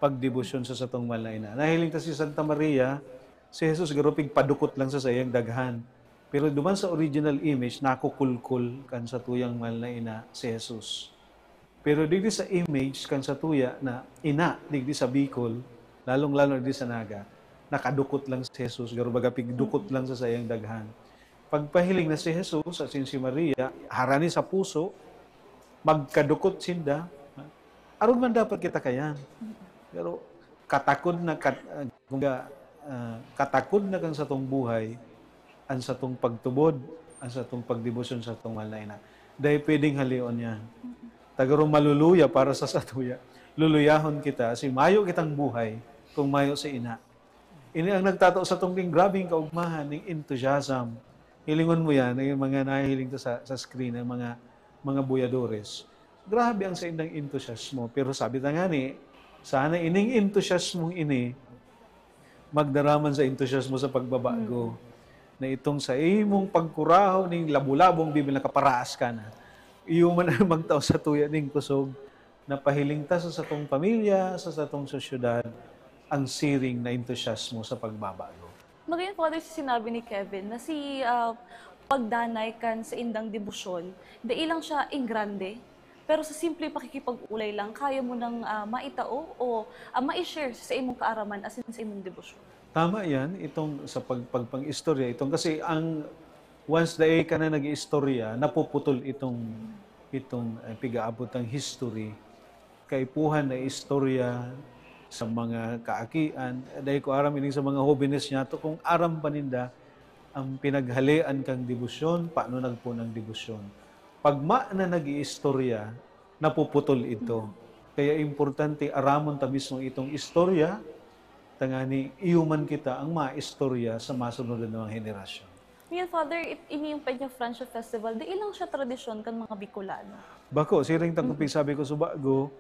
pagdebosyon sa satong mahal na ina. Nahiling ta si Santa Maria, si Jesus garo pigpadukot lang sa saiyang daghan. Pero duman sa original image, nakukulkol kan satuyang mahal na ina si Jesus. Pero digdi sa image kan satuya na ina, digdi sa Bicol, lalong-lalo digdi sa Naga, nakadukot lang si Jesus, garo baga pigdukot lang sa saiyang daghan. Pagpahiling na si Jesus, asin si Maria, harani sa puso, magkadukot sinda, arog man dapat kita kayan. Pero katakod na kat-, ah, kumbaga, ah, katakod na kan satong buhay, ang satong pagtubod, ang satong pagdebosyon sa satong mahal na ina. Dai pwedeng halion yan. Ta garo maluluya para sa satuya. Luluyahon kita, si mayo kitang buhay kung mayo si ina. Ini ang nagtatao sa tong ning grabeng kaugmahan, ning enthusiasm. Hilingon mo yan, yung mga nahihiling ta sa, sa screen, ang mga, mga buyadores. Grabe ang saindang entusiasmo. Pero sabi ta nga ni, sana ining entusiasmong ini, magdaraman sa entusiasmo sa pagbabago. Mm. Na itong sa imong pagkurahaw ning labo-labong Biblia, nakaparaas ka na. Iyo man ang magtao sa tuya ning kusog, na pahiling ta sa satong pamilya, sa satong sosyedad, ang siring na entusiasmo sa pagbabago. Magayon, Father, si sinabi ni Kevin na si, ah, pagdanay kan saindang debosyon, dai lang siya ingrande, pero sa simpleng pakikipag-olay lang, kaya mo nang, ah, maitao o, ah, mai-share sa imong kaaraman asin sa imong debosyon. Tama yan, itong sa pag-, pagpang-istorya, itong kasi ang once dai ka na nag-iistorya, napuputol itong, itong, eh, pigaabot ng history. Kaipuhan na istorya sa mga kaakian. Dai ko aram ining sa mga hobenes niyato kung aram pa ninda ang pinaghalean kang debosyon, paano nagpoon ang debosyon. Pagma na nag-iistorya, napuputol ito. Kaya importante aramon ta mismo itong istorya, tangani iyo man kita ang maistorya sa masunod na mga henerasyon. Ngayon, Father, it-, ini yung Peña Francia Festival, dai lang siya tradisyon kan mga Bicolano. Bako, siring ta kung Mm. pigsabi ko subago,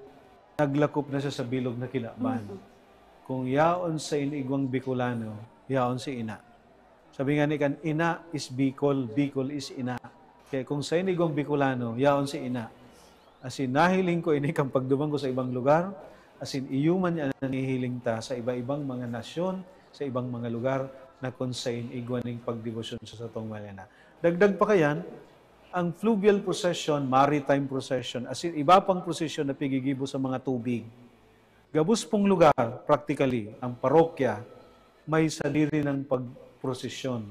naglakop na siya sa bilog na kinaban. Mm. Kung yaon sa inigwang Bicolano, yaon si ina. Sabi nga ni kan, "Ina is Bicol, Bicol is ina." Kaya kung sa inigwang Bicolano, yaon si ina. Asin nahiling ko ini kan pagduman ko sa ibang lugar, asin iyo man yan ang nahihiling ta sa iba-ibang mga nasyon, sa ibang mga lugar na kung sain igwa ning pagdebosyon sa satong mga ina. Dagdag pa kayan, ang fluvial procession, maritime procession, asin iba pang prosesyon na pigigibo sa mga tubig. Gabos pong lugar, practically, ang parokya, may sadiri ng pagprosesyon.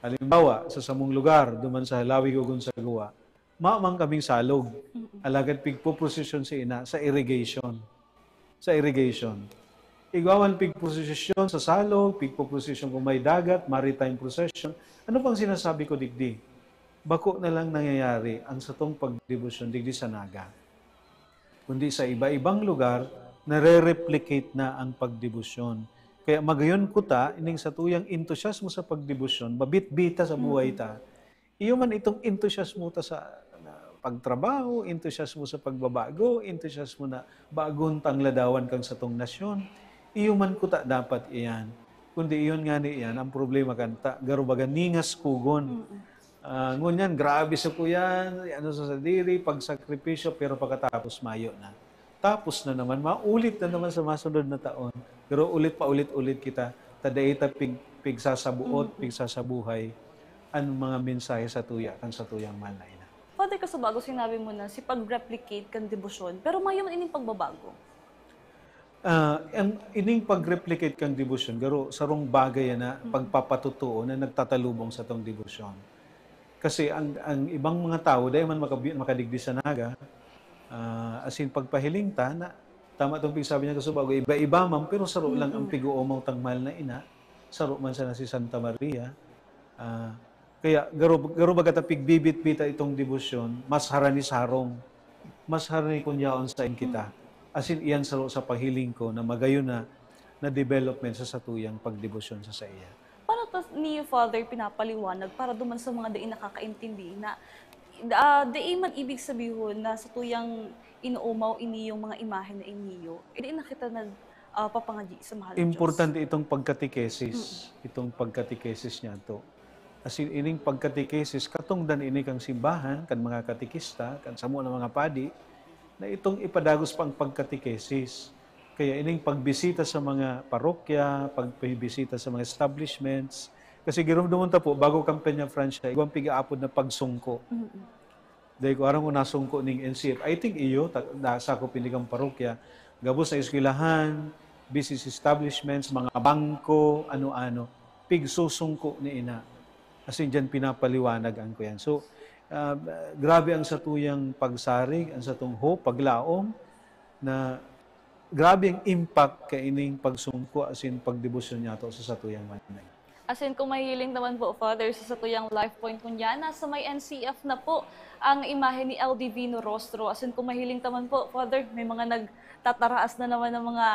Halimbawa, sa samong lugar, duman sa Halawig o Gonzaguwa, maman kaming salog. Mm-mm. Alagad pigpoprosesyon si ina sa irrigation. Sa irrigation. Igwa man pigprosesyon sa salog, pigpoprosesyon kung may dagat, maritime procession. Ano pang sinasabi ko digdi? Bako na lang nangyayari ang satong pagdebosyon digdi sa Naga. Kundi sa iba-ibang lugar, nare-replicate na ang pagdebosyon. Kaya magayon kuta, ining satuyang entusiasmo sa pagdebosyon, mabitbita sa buhay Mm. ta. Iyo man itong entusiasmo ta sa, na pagtrabaho, entusiasmo sa pagbabago, entusiasmo na bagon tang ladawan kang satong nasyon. Iyo man kuta dapat iyan. Kundi iyon nga ni iyan, ang problema kanta, garo baga ningas kugon. Mm. Ah, ngunyan, grabe sa kuyan, ano sa sadiri, pagsakripisyo, pero pagkatapos mayo na. Tapos na naman, maulit na naman sa masunod na taon. Pero ulit pa ulit-ulit kita, ta dai ta pig-, pigsasabuot, Mm. pigsasabuhay. an mga mensahe satuya kan satuyang mahal na ina. Father, kasubago sinabi mo na si pag-replicate kan debosyon, pero mayo man ining pagbabago. Ah, ang ining pag-replicate kan debosyon, garo sarong bagay na pagpapatotoo na nagtatalubong sa tong debosyon. Kasi ang ang ibang mga tawo dai man makabi- makadigdi sa naga, ah, asin pagpahiling ta na tama tong pigsabi niya kasubago, iba-iba man pero saro lang ang pig-oomaw tang mahal na ina, saro man sana si Santa Maria. Ah, kaya garo garo baga ta pigbibitbita itong debosyon, mas harani sarong, mas harani kun yaon sain kita. Asin iyan saro sa paghiling ko na magayon na na development sa satuyang pagdebosyon sa saiya. Paano to niyo, Father, pinapaliwanag para duman sa mga dai nakakaintindi na ah, dai man ibig sabihon na satuyang inoomaw ini yung mga imahe na iniyo, eh, dai na kita nag ah, papangadyi sa mahal na Diyos? Importante itong pagkatekesis, itong pagkatekesis niya to. As in, ining pagkatekesis, katungdan ini kang simbahan, kan mga katekista, kan samo na mga padi, na itong ipadagos pa ang pagkatekesis. Kaya ining pagbisita sa mga parokya, pagbisita sa mga establishments, kasi giromdomon ta po, bago kan Peñafrancia, igwang pigaapod na pagsungko. Dai ko aram kung nasungko ning N C F. I think iyo, ta- da- sakop ini kan parokya. Gabos na eskwelahan, business establishments, mga bangko, ano-ano. Pigsusungko ni ina. As in, dyan pinapaliwanag ang kuyan. So, ah, grabe ang satuyang pagsarig, ang satong hope, paglaom, na grabe ang impact kaining pagsungko asin pagdebosyon niyato sa satuyang manay. Asin kung mahihiling naman po, Father, sa satuyang life point ngunyan, nasa may N C F na po ang imahe ni L D Vino Rostro. Asin kung mahiling naman po, Father, may mga nagtataraas na naman ng mga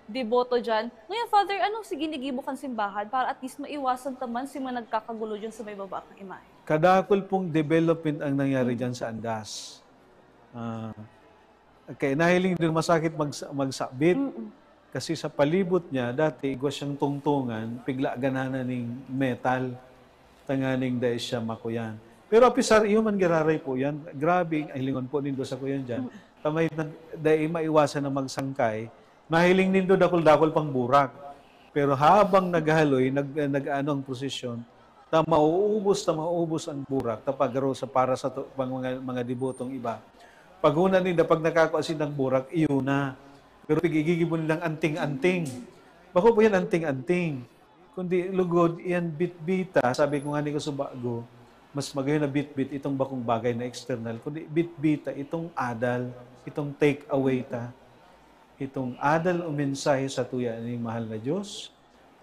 deboto dyan. Ngayon, Father, anong sige ginigibo kan simbahan para at least maiwasan taman si mga nagkakagulo dyan sa may baba kang imahe? Kadakul pong development ang nangyari dyan sa Andas. Ah, kaya nahiling din masakit magsa- magsabit. Kasi sa palibot niya, dati igwa siyang tungtungan, pigla ganana ning metal, tanganing dai siya makuyan. Pero apisar iyo man giraray po yan, grabe, ay lingon po nindo sa kuyan dyan. Tamay na, dai maiwasan na magsangkay, nahiling nindo dakul-dakul pang burak. Pero habang naghaloy, nag, nag-ano ang prosesyon, ta mauubos, ta mauubos ang burak, ta pagaro sa para sa to, pang mga, mga debotong iba. Paghuna ninda, pag nakakua sindang burak, iyo na. Pero pigigibo nilang anting-anting. Bako po yan anting-anting. Kundi lugod, yan bitbita, sabi ko nga ni Kusubago, mas magayon na bitbit itong bakong bagay na external, kundi bitbita itong adal, itong take away ta. Itong adal o mensahe sa tuya ning mahal na Diyos,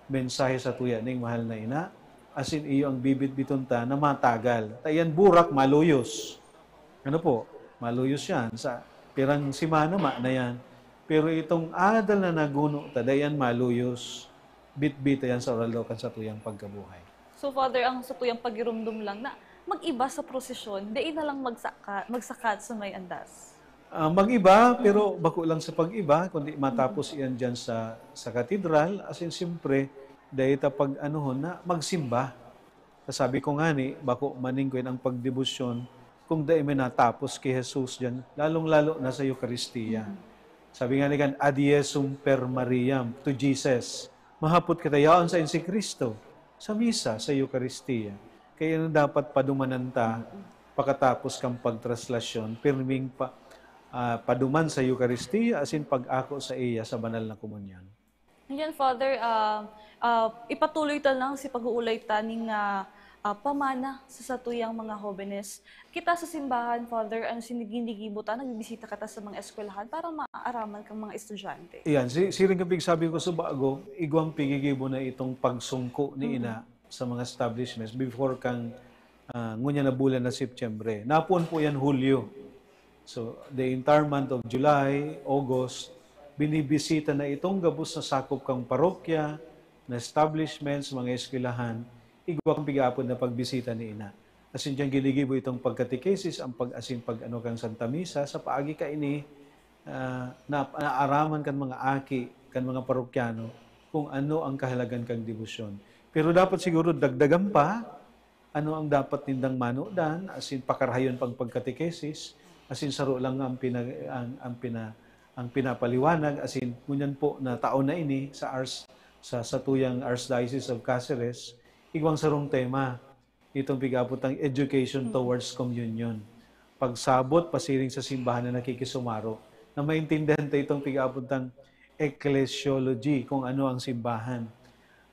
mensahe sa tuya ning mahal na ina, asin iyo ang bibitbiton ta na matagal. Ta iyan burak, maluyos. Ano po? Maluyos yan. Sa pirang simana, ma na yan. Pero itong adal na naguno ta, dayan maluyos. Bitbita yan sa oral kan satuyang pagkabuhay. So, Father, ang satuyang pagirumdom lang na mag-iba sa prosesyon, dai na lang magsaka, magsakat sa may andas. Ah, mag-iba, pero bako lang sa pag-iba, kundi matapos iyan dyan sa, sa katedral. As in, siyempre, dahil ta pag-anuhon na magsimba. Sabi ko nga ni, bako maning ko ang pagdebosyon kung dai may natapos ki Jesus dyan, lalong-lalo na sa Eucharistia. Sabi nga ni kan, Ad Jesum per Mariam, to Jesus. Mahapot kita yaon sa si Cristo, sa misa, sa Eucharistia. Kaya na dapat padumanan ta, pakatapos kang pagtraslasyon, pirming pa, ah, paduman sa Eucharistia, asin pag-ako sa iya sa banal na komunyon. Ngayon, Father, ah, ah, ipatuloy ta lang si pag-uulay ta ning, ah, ah, pamana sa satuyang mga hobenes. Kita sa simbahan, Father, ano siniginigibo ta, nagbibisita kita sa mga eskwelahan para maaraman kang mga estudyante. Iyan, si, siring ka pigsabi ko sa bago, igwang pigigibo na itong pagsungko ni ina sa mga establishments before kang ah, ngunyan na bulan na Setyembre. Napuon po yan Hulyo. So, the entire month of July, August, binibisita na itong gabos na sakop kang parokya, na establishments, mga eskwelahan, igwa kang pigaapod na pagbisita ni ina. Asin dyan ginigibo itong pagkatekesis, ang pag-asin pag-ano kang Santa Misa, sa paagi kaini, ah, na, naaraman kan mga aki, kan mga parokyano, kung ano ang kahalagan kang debosyon. Pero dapat siguro dagdagan pa, ano ang dapat nindang manodan, asin pakarahayon pang pagkatekesis, asin saro lang ang pina-, ang, ang pina-, ang pinapaliwanag, asin ngunyan po na taon na ini sa Ars-, sa satuyang Archdiocese of Caceres, igwang sarong tema. Itong pig-aapod tang education towards communion. Pagsabot pasiring sa simbahan na nakikisumaro, na maintindihan ta itong pig-aapod tang ecclesiology, kung ano ang simbahan.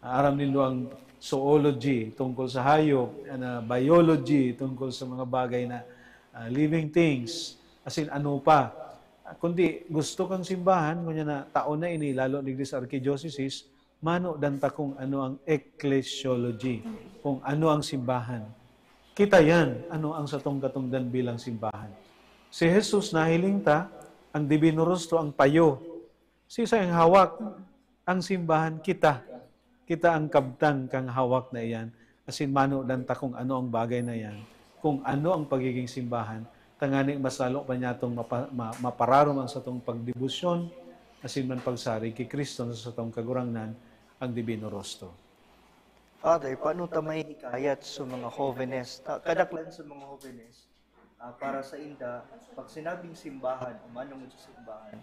Ah, aram nindo ang zoology, tungkol sa hayop, ana, biology, tungkol sa mga bagay na, ah, living things, asin ano pa. Ah, kundi gusto kang simbahan, ngunyan na taon na ini, lalo digdi sa archidioceses, manodan ta kung ano ang ecclesiology, kung ano ang simbahan. Kita yan, ano ang satong katungdan bilang simbahan. Si Jesus, nahiling ta, ang Divino Rostro, ang payo. Siisay ang hawak? Ang simbahan, kita. Kita ang kabtang kang hawak na iyan. Asin manodan ta kung ano ang bagay na iyan, kung ano ang pagiging simbahan, tangani mas lalo pa niyatong mapa-, ma-, mapararom ang satong pagdebosyon, asin man pagsarig ki Cristo na sa satong Kagurangnan, ang Divino Rostro. Father, paano ta mahihikayat sa mga hobenes, ta-, kadaklan sa mga hobenes, ah, para sa inda, pag sinabing simbahan, umanong sa simbahan,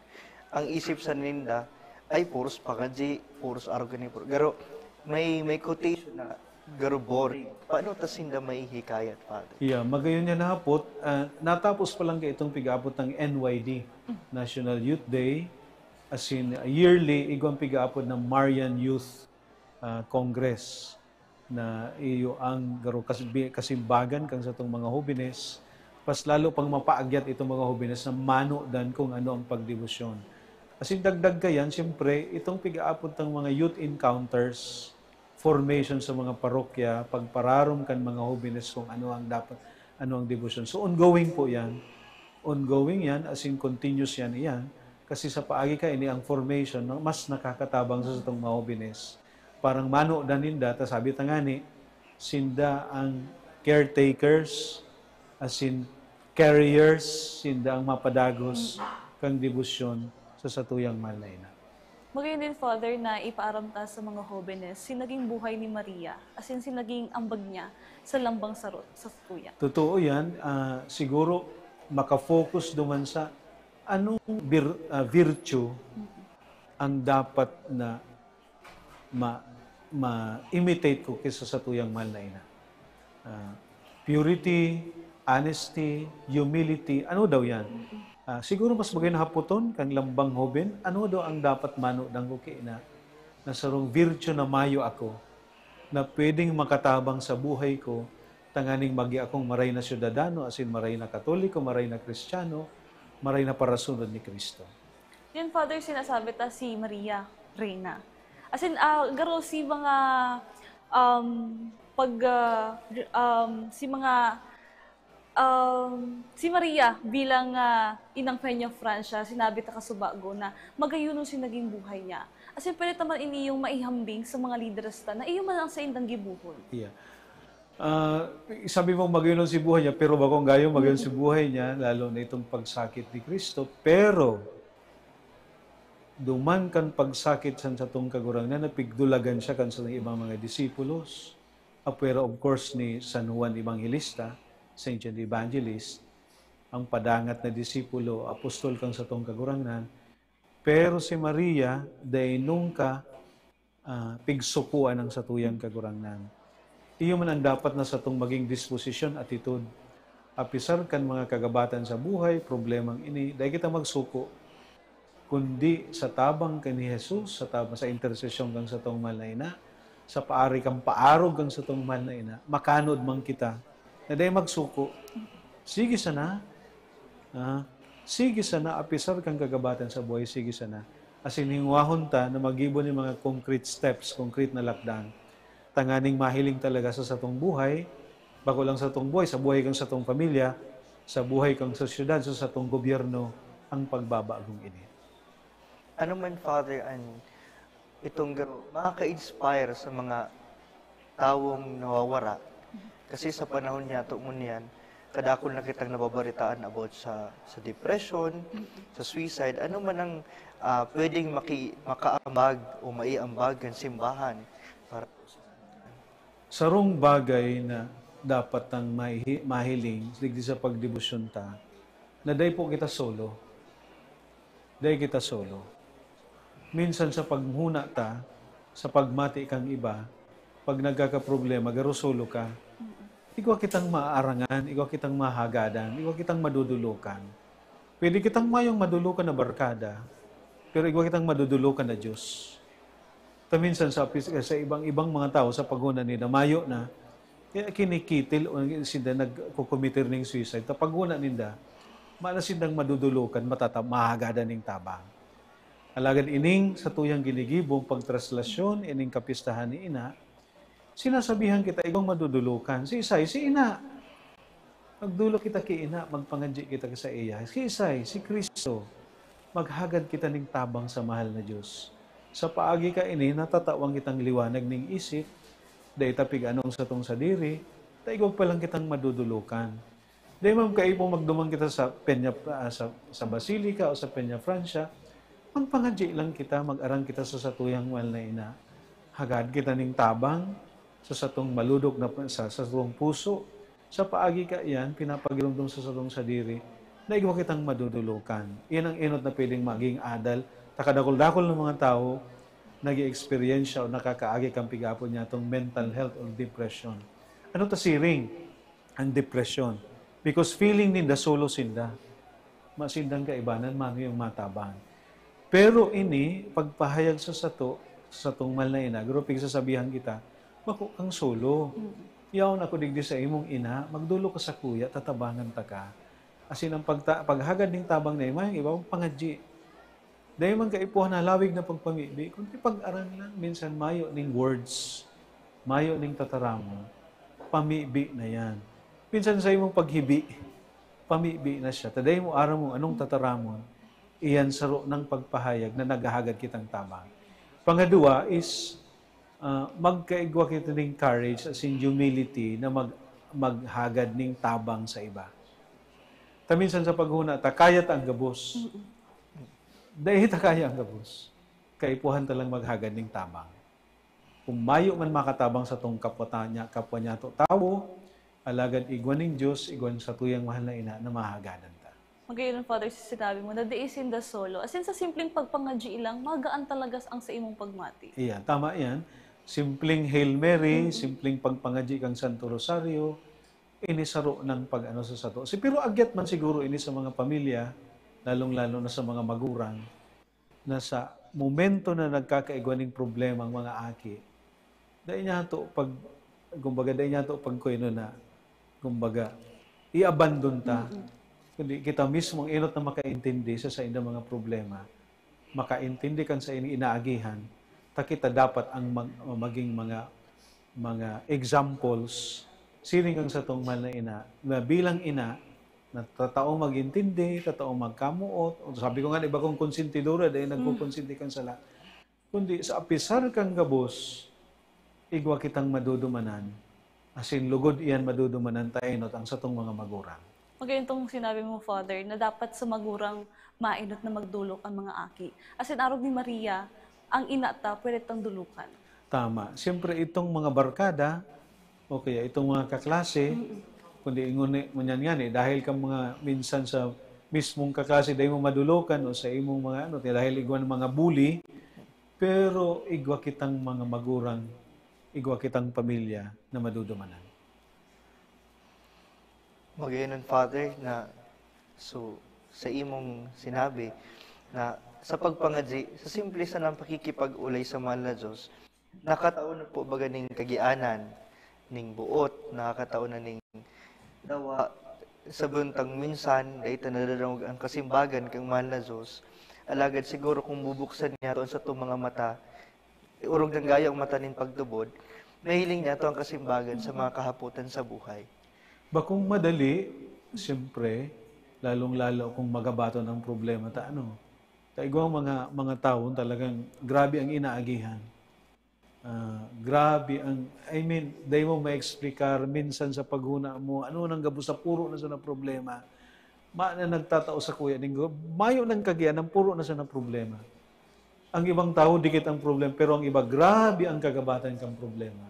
ang isip sa ninda ay puros pangadyi, puros arog ni pur-, garo, may, may quotation na, garo boring. Paano ta sinda mahihikayat, Father? Yeah, magayon niya nahapot, ah, natapos pa lang kaitong pig-aapod ng N Y D, National Youth Day, asin yearly, igwang pig-aapod ng Marian Youth, ah, Congress, na iyo ang garo kas-, bi-, kasimbagan kang satong mga hobenes, pas lalo pang mapaagyat itong mga hobenes na manodan kung ano ang pagdebosyon. Asin dagdag kayan, siyempre, itong pig-aapod tang mga youth encounters, formation sa mga parokya, pagpararom kan mga hobenes kung ano ang dapat, ano ang debosyon. So, ongoing po yan. Ongoing yan, asin continuous yan, iyan. Kasi sa paagi kaini ang formation, no, mas nakakatabang sa satong mga hobenes. Parang manodan ninda, ta sabi ta ngani, sinda ang caretakers, asin carriers, sinda ang mapadagos kang debosyon sa satuyang mahal na ina. Magayon din, Father, na ipaaram ta sa mga hobenes si naging buhay ni Maria, asin si naging ambag niya sa lambang sarot, sa satuya. Totoo yan. Ah, siguro, makafocus duman sa anong vir-, ah, virtue ang dapat na ma-, ma-imitate ko kaysa sa tuyang mahal na ina. Ah, purity, honesty, humility, ano daw yan? Ah, siguro mas magayon na hapoton kang lambang hoben, ano daw ang dapat manodan ko ki ina na sarong virtue na mayo ako, na pwedeng makatabang sa buhay ko, tanganing magi akong maray na syudadano, asin maray na Katoliko, maray na Kristiyano, maray na parasunod ni Cristo. Yan, Father, sinasabi ta si Maria, Reyna. Asin, ah, garo si mga, um, pag, ah, um, si mga, um, si Maria bilang, ah, inang Peñafrancia, sinabi ta kasubago na magayonon si naging buhay niya. Asin, pwede ta man ini yung maihambing sa mga lideres ta na iyo man ang saindang gibohon. Yeah. Ah, sabi mo, magayonon si buhay niya, pero bakong gayo, magayon si buhay niya, lalo na itong pagsakit ni Cristo. Pero, duman kan pagsakit san satong Kagurangnan, napigdulagan siya kan satong ibang mga disipulos. Apwera, of course, ni San Juan Evangelista, Saint John the Evangelist, ang padangat na disipulo, apostol kan satong Kagurangnan. Pero si Maria, dai nungka, ah, pigsukoan ang satuyang Kagurangnan. Iyo man ang dapat na satong maging disposisyon, atitod. Apisar kan mga kagabatan sa buhay, problemang ini, dai kita magsuko, kundi sa tabang kan ni Jesus, sa tabang, sa intersesyon kan satong mahal na ina, sa paari kan paarog kan satong mahal na ina, makanod man kita na dai magsuko. Sige sana. Ah, sige sana, apisar kan kagabatan sa buhay, sige sana. Asin hingwahon ta na maggibo nin mga concrete steps, concrete na lakdang, tanganing mahiling talaga sa satong buhay, bako lang satong buhay, sa buhay kan satong pamilya, sa buhay kan sosyedad, sa satong gobyerno, ang pagbabagong ini. Ano man, Father, an itong garo, makaka-inspire sa mga tawong nawawara? Kasi sa panahon niyato ngunyan, kadakul na kitang nababaritaan about sa, sa depression, sa suicide. Ano man ang, ah, pwedeng maki-, makaambag o maiambag kan simbahan para po sa Sarong bagay na dapat tang mahi-, mahiling digdi sa pagdebosyon ta, na dai po kita solo. Dai kita solo. Minsan sa paghuna ta, sa pagmati kang iba, pag nagkakaproblema, garo solo ka. igwa kitang maaarangan, igwa kitang mahagadan, igwa kitang madudulukan. Pwede kitang mayong madulukan na barkada, pero igwa kitang madudulukan na Diyos. Ta minsan sa, sa ibang-ibang mga tao sa paghona ninda, mayo na, kaya kinikitil o sinda nagkukumitir ning suicide. Ta paghona ninda, malas sindang madudulukan, matata-, mahagadan ning tabang. Alagad ining satuyang ginigibong pagtraslasyon, ining kapistahan ni Ina, sinasabihan kita, igwang madudulukan. Si Isay, si Ina. Magdulok kita ki Ina, magpangadyi kita sa iya. Si Isay, si Cristo. Maghagad kita ning tabang sa mahal na Diyos. Sa paagi kaini, natatawan kitang liwanag ning isip, dai ta pig-ano ang satong sadiri, ta igwa pa lang kitang madudulukan. Dai man kaipo magduman kita sa Peña, ah, sa, sa Basilica o sa Peña Francia. Magpangadyi lang kita, mag-aram kita sa satuyang mahal na Ina. Hagad kita ning tabang sa satong maludok na, sa, sa satong puso. Sa paagi kaiyan, pinapagiromdom sa satong sadiri na igwa kitang madudulukan. Iyan ang enot na pwedeng maging adal. Ta kadakul-dakul na mga tawo, nag-eeksperyensya o nakakaagi kan pig-apod niyatong mental health or depression. Ano ta siring? Ang depresyon. Because feeling ninda solo sinda. Masindang kaibanan, mano yung matabang. Pero ini, pagpahayag sa sato, sa satong mahal na Ina, garo pigsasabihan kita, "Bako kang solo. Mm. Yaon ako digdi sa imong Ina, magdolok ka sakuya, tatabangan ta ka." Asin ang pagta-, paghagad ning tabang na imahe, iba ang pangadyi. Dai man kaipuhan na halawig na pagpamibi, kundi pag-aram lang. Minsan mayo ning words, mayo ning tataramon, pamibi na yan. Minsan sa imong paghibi, pamibi na siya. Ta dai mo aram kung anong tataramon, iyan saro nang pagpahayag na naghahagad kitang tabang. Pangadwa is, ah, magkaigwa kita ning courage as in humility na mag-, maghagad ning tabang sa iba. Ta minsan sa paghona ta, kaya ta ang gabos. Mm-mm. Dai ta kaya ang gabos. Kaipuhan ta lang maghagad ning tabang. Kung mayo man makatabang sa tong kapwa ta-, nya-, kapwa nyato tawo, alagad igwa ning Dios, igwa ning satuyang mahal na Ina na mahagadan ta. Magayon, Father, sa sinabi mo na dai sinda solo. As in, sa simpleng pagpangadyi lang, magaan talaga ang sa imong pagmati. Iya, tama yan. Simpleng Hail Mary, Mm. simpleng pagpangadyi kang Santo Rosario, ini saro ng pag-ano sa sato. Si, pero agyat man siguro ini sa mga pamilya, lalong-lalo na sa mga magurang, na sa momento na nagkakaigwa ning problema ang mga aki, dai niya to pag, kumbaga, dai niya to pagkueno na, kumbaga, i-abandon ta. Mm-mm. Kundi kita mismo ang enot na makaintindi sa saindang mga problema, makaintindi kan sa ini-, inaagihan, ta kita dapat ang mag-, maging mga, mga examples, siring kan satong mahal na Ina, na bilang ina, na tataong mag-intindi, tataong magkamoot. O, sabi ko nga, iba kong konsentidora, dahil Mm. nagkukonsenti kan sala. Kundi sa apisar kan gabos, igwa kitang madudumanan, asin lugod iyan madudumanan ta enot ang satong mga magurang. Magayon tong sinabi mo, Father, na dapat sa magurang maenot na magdolok ang mga aki. Asin arog ni Maria, ang ina ta, pwede tang dolokan. Tama. Siyempre, itong mga barkada, o kaya itong mga kaklase, Mm. kundi ingon ni, ngunyan nga ni, dahil ka mga minsan sa mismong kaklase, dahil mo madolokan o sa imong mga ano, dahil igwa ng mga bully, pero igwa kitang mga magurang, igwa kitang pamilya na madudumanan. Magayon, Father, na so, sa imong sinabi na sa pagpangadyi, sa simple sanang pakikipag-olay sa mahal na Diyos, nakatao na po baga ning kagianan, ning buot, nakakatao na ning dawa, sa buntag minsan, dai ta nadadangog ang kasimbagan kang mahal na Diyos. Alagad siguro kung bubuksan niya to sa itong mga mata, orog nang gayo ang mata nin pagtubod, mahiling niya to ang kasimbagan sa mga kahapotan sa buhay. Bakong madali, siyempre, lalong-lalo kung magabaton ang problema ta, ano. Ta igwang mga, mga tawo talagang grabe ang inaagihan. Ah, grabe ang, I mean, dai mo ma-explicar, minsan sa paghuna mo, ano nang gabos sa puro na sana problema. Ma-, na nagtatao sa kuya ning gu-, mayo nang kagian ang puro na sana problema. Ang ibang tawo, dikit ang problema, pero ang iba, grabe ang kagabatan kang problema.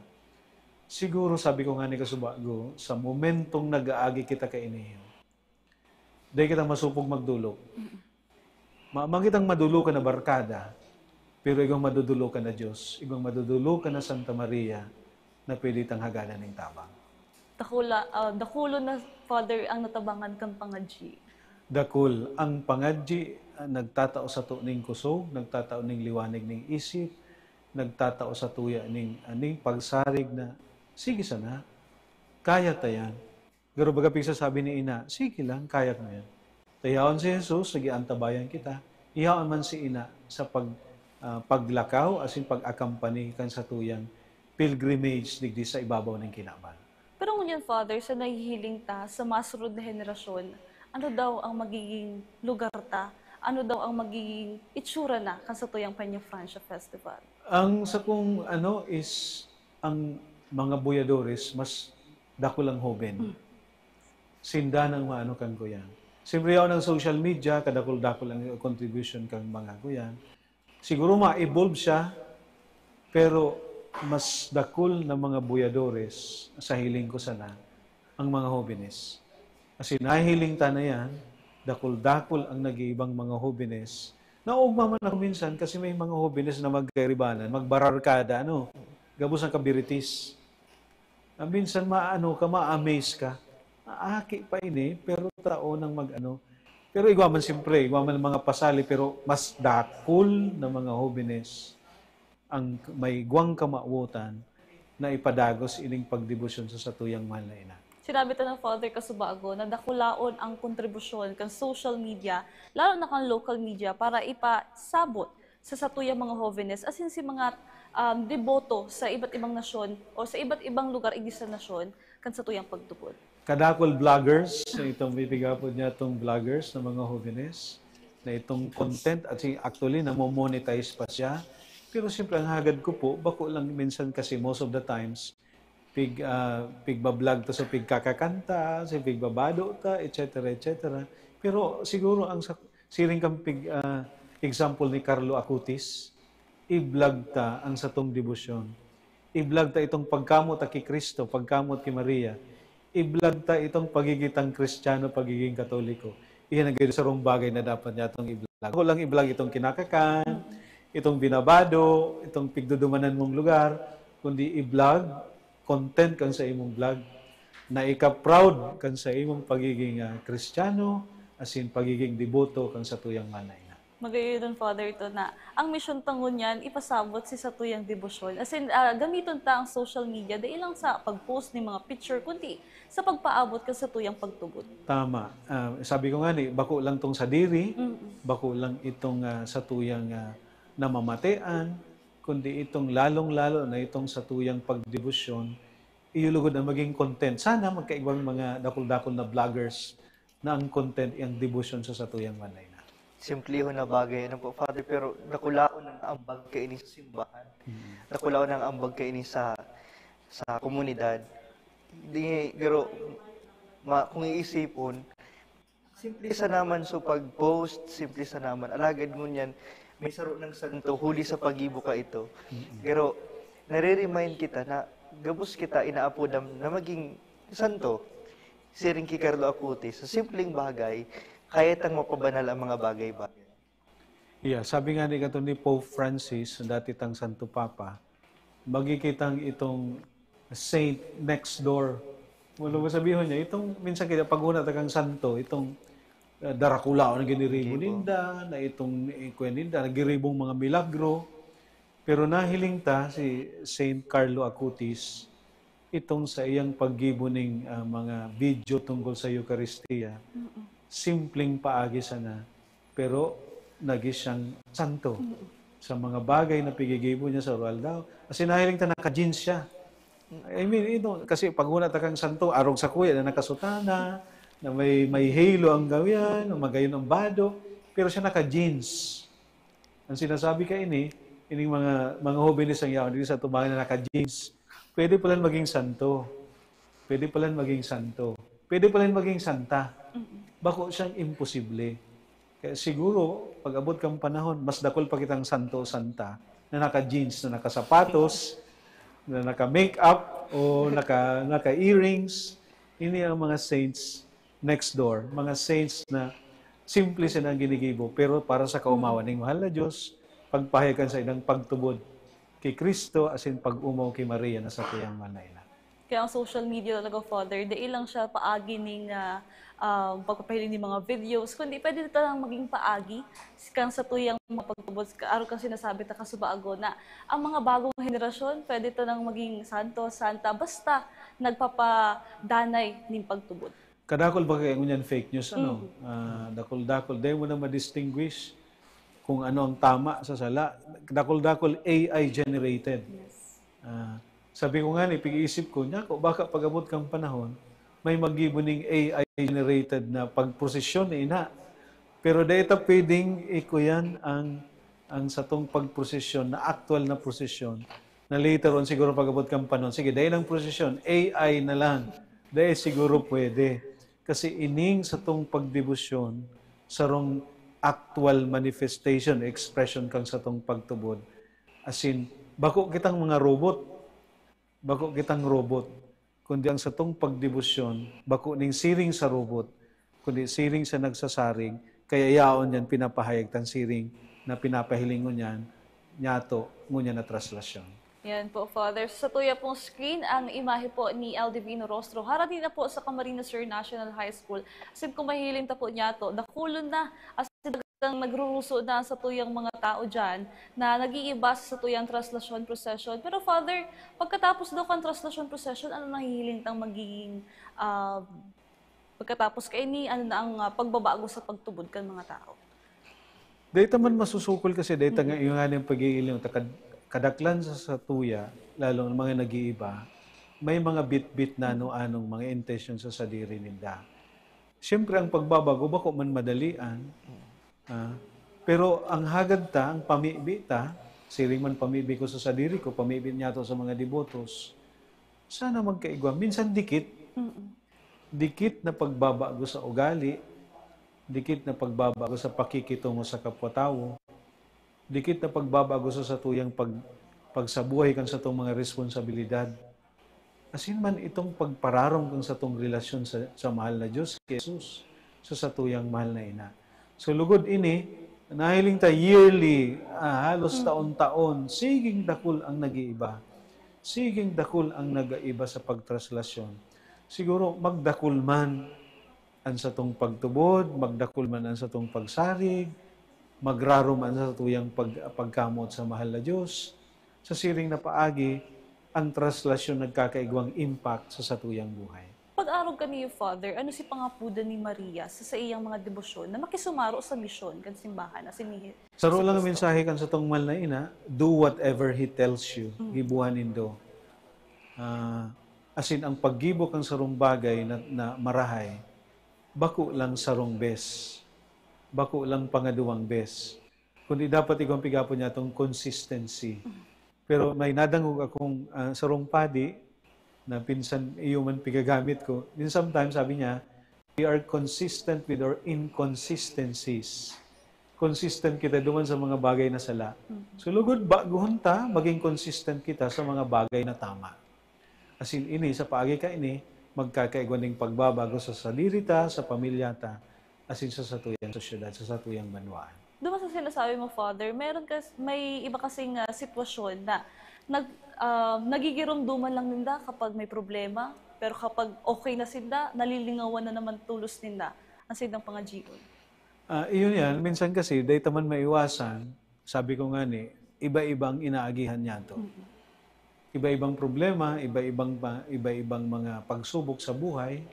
Siguro, sabi ko nga ni Kasubago, sa momentong nag-aagi kita kaini, dai kita masupog magdolok. Mm. Ma-, man kitang madolokan na barkada, pero igwang madodolokan na Diyos, igwang madodolokan na Santa Maria na pwede tang hagadan ning tabang. Dakula, ah, dakulon na, Father, ang natabangan kan pangadyi. Dakul. Ang pangadyi, ah, nagtatao sato ning kusog, nagtatao ning liwanag ning isip, nagtatao satuya ning, ah, ning pagsarig na, "Sige sana, kaya ta yan." Pero baga pigsasabi ni ina, "Sige lang, kaya ko yan." Tayaon si Jesus, sige, antabayan kita. Ihaon man si ina sa pag, ah, paglakaw, asin pag-akompani kan satuyang pilgrimage digdi sa ibabaw ning kinaban. Pero ngunyan, Father, sa nahihiling ta sa masunod na henerasyon, ano daw ang magiging lugar ta? Ano daw ang magiging itsura na kan satuyang Peñafrancia Festival? Ang sakong ano is, ang mga buyadores, mas dakul ang hoben. Hmm. Sinda nang maano kan kuyan. Siyempre, yaon ang social media, kadakul-dakul ang contribution kan mga kuyan. Siguro ma-evolve siya, pero mas dakul na mga buyadores, sa hiling ko sana, ang mga hobenes. Kasi nahiling ta na yan, dakul-dakul ang nag-iibang mga hobenes. Naugma man ako minsan kasi may mga hobenes na magkairibanan, magbararkada, ano, gabos ang kabiritis. Ah, minsan maano ka, ma-amaze ka. Aaki pa ini, pero tao nang mag-ano. Pero igwa man, siyempre, igwa man mga pasali, pero mas dakul na mga hobenes ang may igwang kamawotan na ipadagos ining pagdebosyon sa satuyang mahal na ina. Sinabi ta na, Father, kasubago na dakulaon ang kontribusyon kan social media, lalo na kan local media, para ipasabot sa satuyang mga hobenes, asin si mga, um, deboto sa iba't ibang nasyon o sa iba't ibang lugar igdi sa nasyon kan satuyang pagtubod. Kadakul vloggers, itong pipigapod niya itong vloggers na mga hobenes, na itong content, at si-, actually, namo-monetize pa siya. Pero siyempre, ang hagad ko po, bako lang minsan kasi most of the times, pig, ah, pigbablog ta sa pigkakakanta, sa pigbabado ta, et cetera, et cetera. Pero siguro ang sa, siring kan pig, ah, example ni Carlo Acutis, i-vlog ta ang satong debosyon. I-vlog ta itong pagkamot ta ki Cristo, pagkamot ki Maria. I-vlog ta itong pagiging tang Kristiyano, pagiging Katoliko. Iyan ang gayod sarong bagay na dapat niya itong i-vlog. Ako lang i-vlog itong kinakakan, itong binabado, itong pigdudumanan mong lugar, kundi i-vlog, content kan sa imong vlog na ika-proud kan sa imong pagiging, ah, Kristiyano, asin pagiging deboto kan satuyang mahal na ina. Magayon, Father, ito na ang misyon ta ngunyan ipasabot si satuyang debosyon. Asin, ah, gamiton ta ang social media, dai lang sa pag-post nin mga picture, kundi sa pagpaabot kan satuyang pagtubod. Tama. Ah, sabi ko nga ni, bako lang tong sadiri, Mm. bako lang itong, ah, satuyang, ah, namamatean, kundi itong lalong-lalo na itong satuyang pagdebosyon, iyo lugod ang maging content. Sana magkaibang mga dakul-dakul na vloggers na ang content, ang debosyon sa satuyang mahal na ina. Simplihon na bagay, ano po, Father, pero dakulaon ang ambag kaini sa simbahan. Mm. Dakulaon ang ambag kaini sa, sa komunidad. Di, pero, ma-, kung iisipon, simple sana man so pag-post, simple sana man. Alagad ngunyan, may saro nang santo, huli sa paggibo ka ito. Mm-mm. Pero, nare-remind kita na gabos kita inaapod na, na maging santo. Siring ki Carlo Acutis, sa simpleng bagay, kaya tang mapabanal ang mga bagay-bagay. Yeah, sabi nga ni, kato ni Pope Francis, dati tang Santo Papa, magi kitang itong saint next door. Wala mo sabihon niya, itong minsan kita paghuna ta kang santo, itong, eh, darakulaon ang giniribo Giniribo. ninda, na itong, eh, kuwan ninda, nagiribong mga milagro. Pero nahiling ta si Saint Carlo Acutis, itong sa iyang paggibo ning, ah, mga video tungkol sa Eucharistia. Mm-mm. Simpleng paagi sana, pero nagin siyang santo. Mm-mm. Sa mga bagay na pigigibo niya sa oral daw. Kasi nahiling ta naka-jeans siya. I mean, ito, kasi paghuna ta kang santo, arog sa kuya na nakasutana, na may, may halo ang gawian, na magayon ang bado, pero siya naka-jeans. Ang sinasabi kaini, ining mga, mga hobenes ang yaon, dili sa tubangan na naka-jeans. Pwede palan maging santo. Pwede palan maging santo. Pwede palan maging santa. Mm-mm. Bako siyang imposible. Kaya siguro, pag-abot kang panahon, mas dakul pa kitang santo o santa na naka-jeans, na nakasapatos, na naka-makeup, o naka, naka-earrings. Ini ang mga saints next door, mga saints na simple sila ang ginigibo, pero para sa kaumawan ning mahal na Diyos, pagpahayag kan saindang pagtubod ki Cristo, asin pag-omaw ki Maria na satuyang mahal na ina. Kaya ang social media talaga, Father, dai lang siya paagi ning, ah, ah, pagpapahiling ning mga videos, kundi pwede ito lang maging paagi kan satuyang mga pagtubod, arog kan sinasabi ta kasubago na ang mga bagong henerasyon, pwede ito lang maging santo, santa, basta nagpapadanay ning pagtubod. Kadakul ba kaya ngunyan fake news, ano? Mm. Ah, dakul-dakul. Dai mo na ma-distinguish kung ano ang tama sa sala. Dakul-dakul A I generated. Yes. Ah, sabi ko nga ni, pag-iisip ko, "Nako, baka pag-abot kang panahon, may maggibo ning A I generated na pagprosesyon na ina." Pero dai ta pwedeng ikuyan ang, ang satong pagprosesyon na aktual na prosesyon na later on siguro pag-abot kang panahon. Sige, dai lang prosesyon, A I na lang. Dai siguro pwede. Kasi ining satong pagdebosyon, sarong actual manifestation, expression kan satong pagtubod. As in, bako kitang mga robot. Bako kitang robot. Kundi ang satong pagdebosyon, bako ning siring sa robot, kundi siring sa nagsasarig, kaya yaon yan pinapahayag tang siring na pinapahiling ngunyan, nyato, ngunyan na traslasyon. Yan po, Father. Sa tuya pong screen, ang imahe po ni El Divino Rostro. Harani na po sa Camarines Sur National High School. Asin kung mahihiling ta po niyato, dakulon na. Asin talagang nagruruso na sa tuyang mga tao dyan na nag-iiba sa tuyang traslasyon procession. Pero, Father, pagkatapos daw kan traslasyon procession, ano nahihiling tang magiging, ah, pagkatapos kaini, ano na ang, ah, pagbabago sa pagtubod kan mga tao? Dai ta man masusukol kasi dai ta nga, mm, yung nga yung pag-iiling, ta kad-, kadaklan sa, sa tuya, lalo ang mga nag-iiba, may mga bitbit na ano-anong mga intention sa sadiri ninda. Siyempre, ang pagbabago, bako man madalian. Ah, pero ang hagad ta, ang pamibi ta, siring man pamibi ko sa sadiri ko, pamibi niyato sa mga debotos, sana magkaigwa. Minsan dikit. Mm. Dikit na pagbabago sa ugali, dikit na pagbabago sa pakikitungo sa kapwa-tawo, dikit na pagbabago sa satuyang pag-, pagsabuhay kan satong mga responsabilidad. Asin man itong pagpararom kan satong relasyon sa, sa mahal na Diyos, ki Jesus, sa satuyang mahal na ina. So, lugod ini, nahiling ta yearly, ah, halos, mm, taon-taon, siging dakul ang nag-iiba. Siging dakul ang nag-iiba sa pagtraslasyon. Siguro, magdakul man an satong pagtubod, magdakul man an satong pagsarig, magrarom an satuyang pag-, pagkamoot sa mahal na Diyos. Sa siring na paagi, ang traslasyon nagkakaigwang impact sa satuyang buhay. Pag-arog kaniyo, Father, ano si pangapodan ni Maria sa saiyang mga debosyon na makisumaro sa misyon kan simbahan na si Mihi-, Saro si lang ang Cristo? Mensahe kan satong mahal na ina, "Do whatever he tells you." Mm. Gibuhan nindo. Ah, asin ang paggibo kan sarong bagay na, na marahay, bako lang sarong bes, bako lang pangaduwang bes, kundi dapat igwang pigapon niya tong consistency. Pero may nadangog akong, ah, sarong padi na pinsan iyo man pigagamit ko. Then sometimes, sabi niya, "We are consistent with our inconsistencies." Consistent kita duman sa mga bagay na sala. Mm. So, lugod, baguhon ta, maging consistent kita sa mga bagay na tama. Asin ini, sa paagi kaini, magkakaigwa ning pagbabago sa sadiri ta, sa pamilya ta, asin sa satuyang sosyedad, sa satuyang banwaan. Duman sa sinasabi mo, Father, meron kas-, may iba kasing, ah, sitwasyon na nag-, ah, nagigiromdoman lang ninda kapag may problema, pero kapag okay na sinda, nalilingawan na naman tolos ninda an saindang pangadyion. Ah, iyon yan. Minsan kasi, dai ta man maiwasan, sabi ko nga ni, iba-iba ang inaagihan niyato. Mm. Iba-ibang problema, iba-ibang pa-, iba-ibang mga pagsubok sa buhay.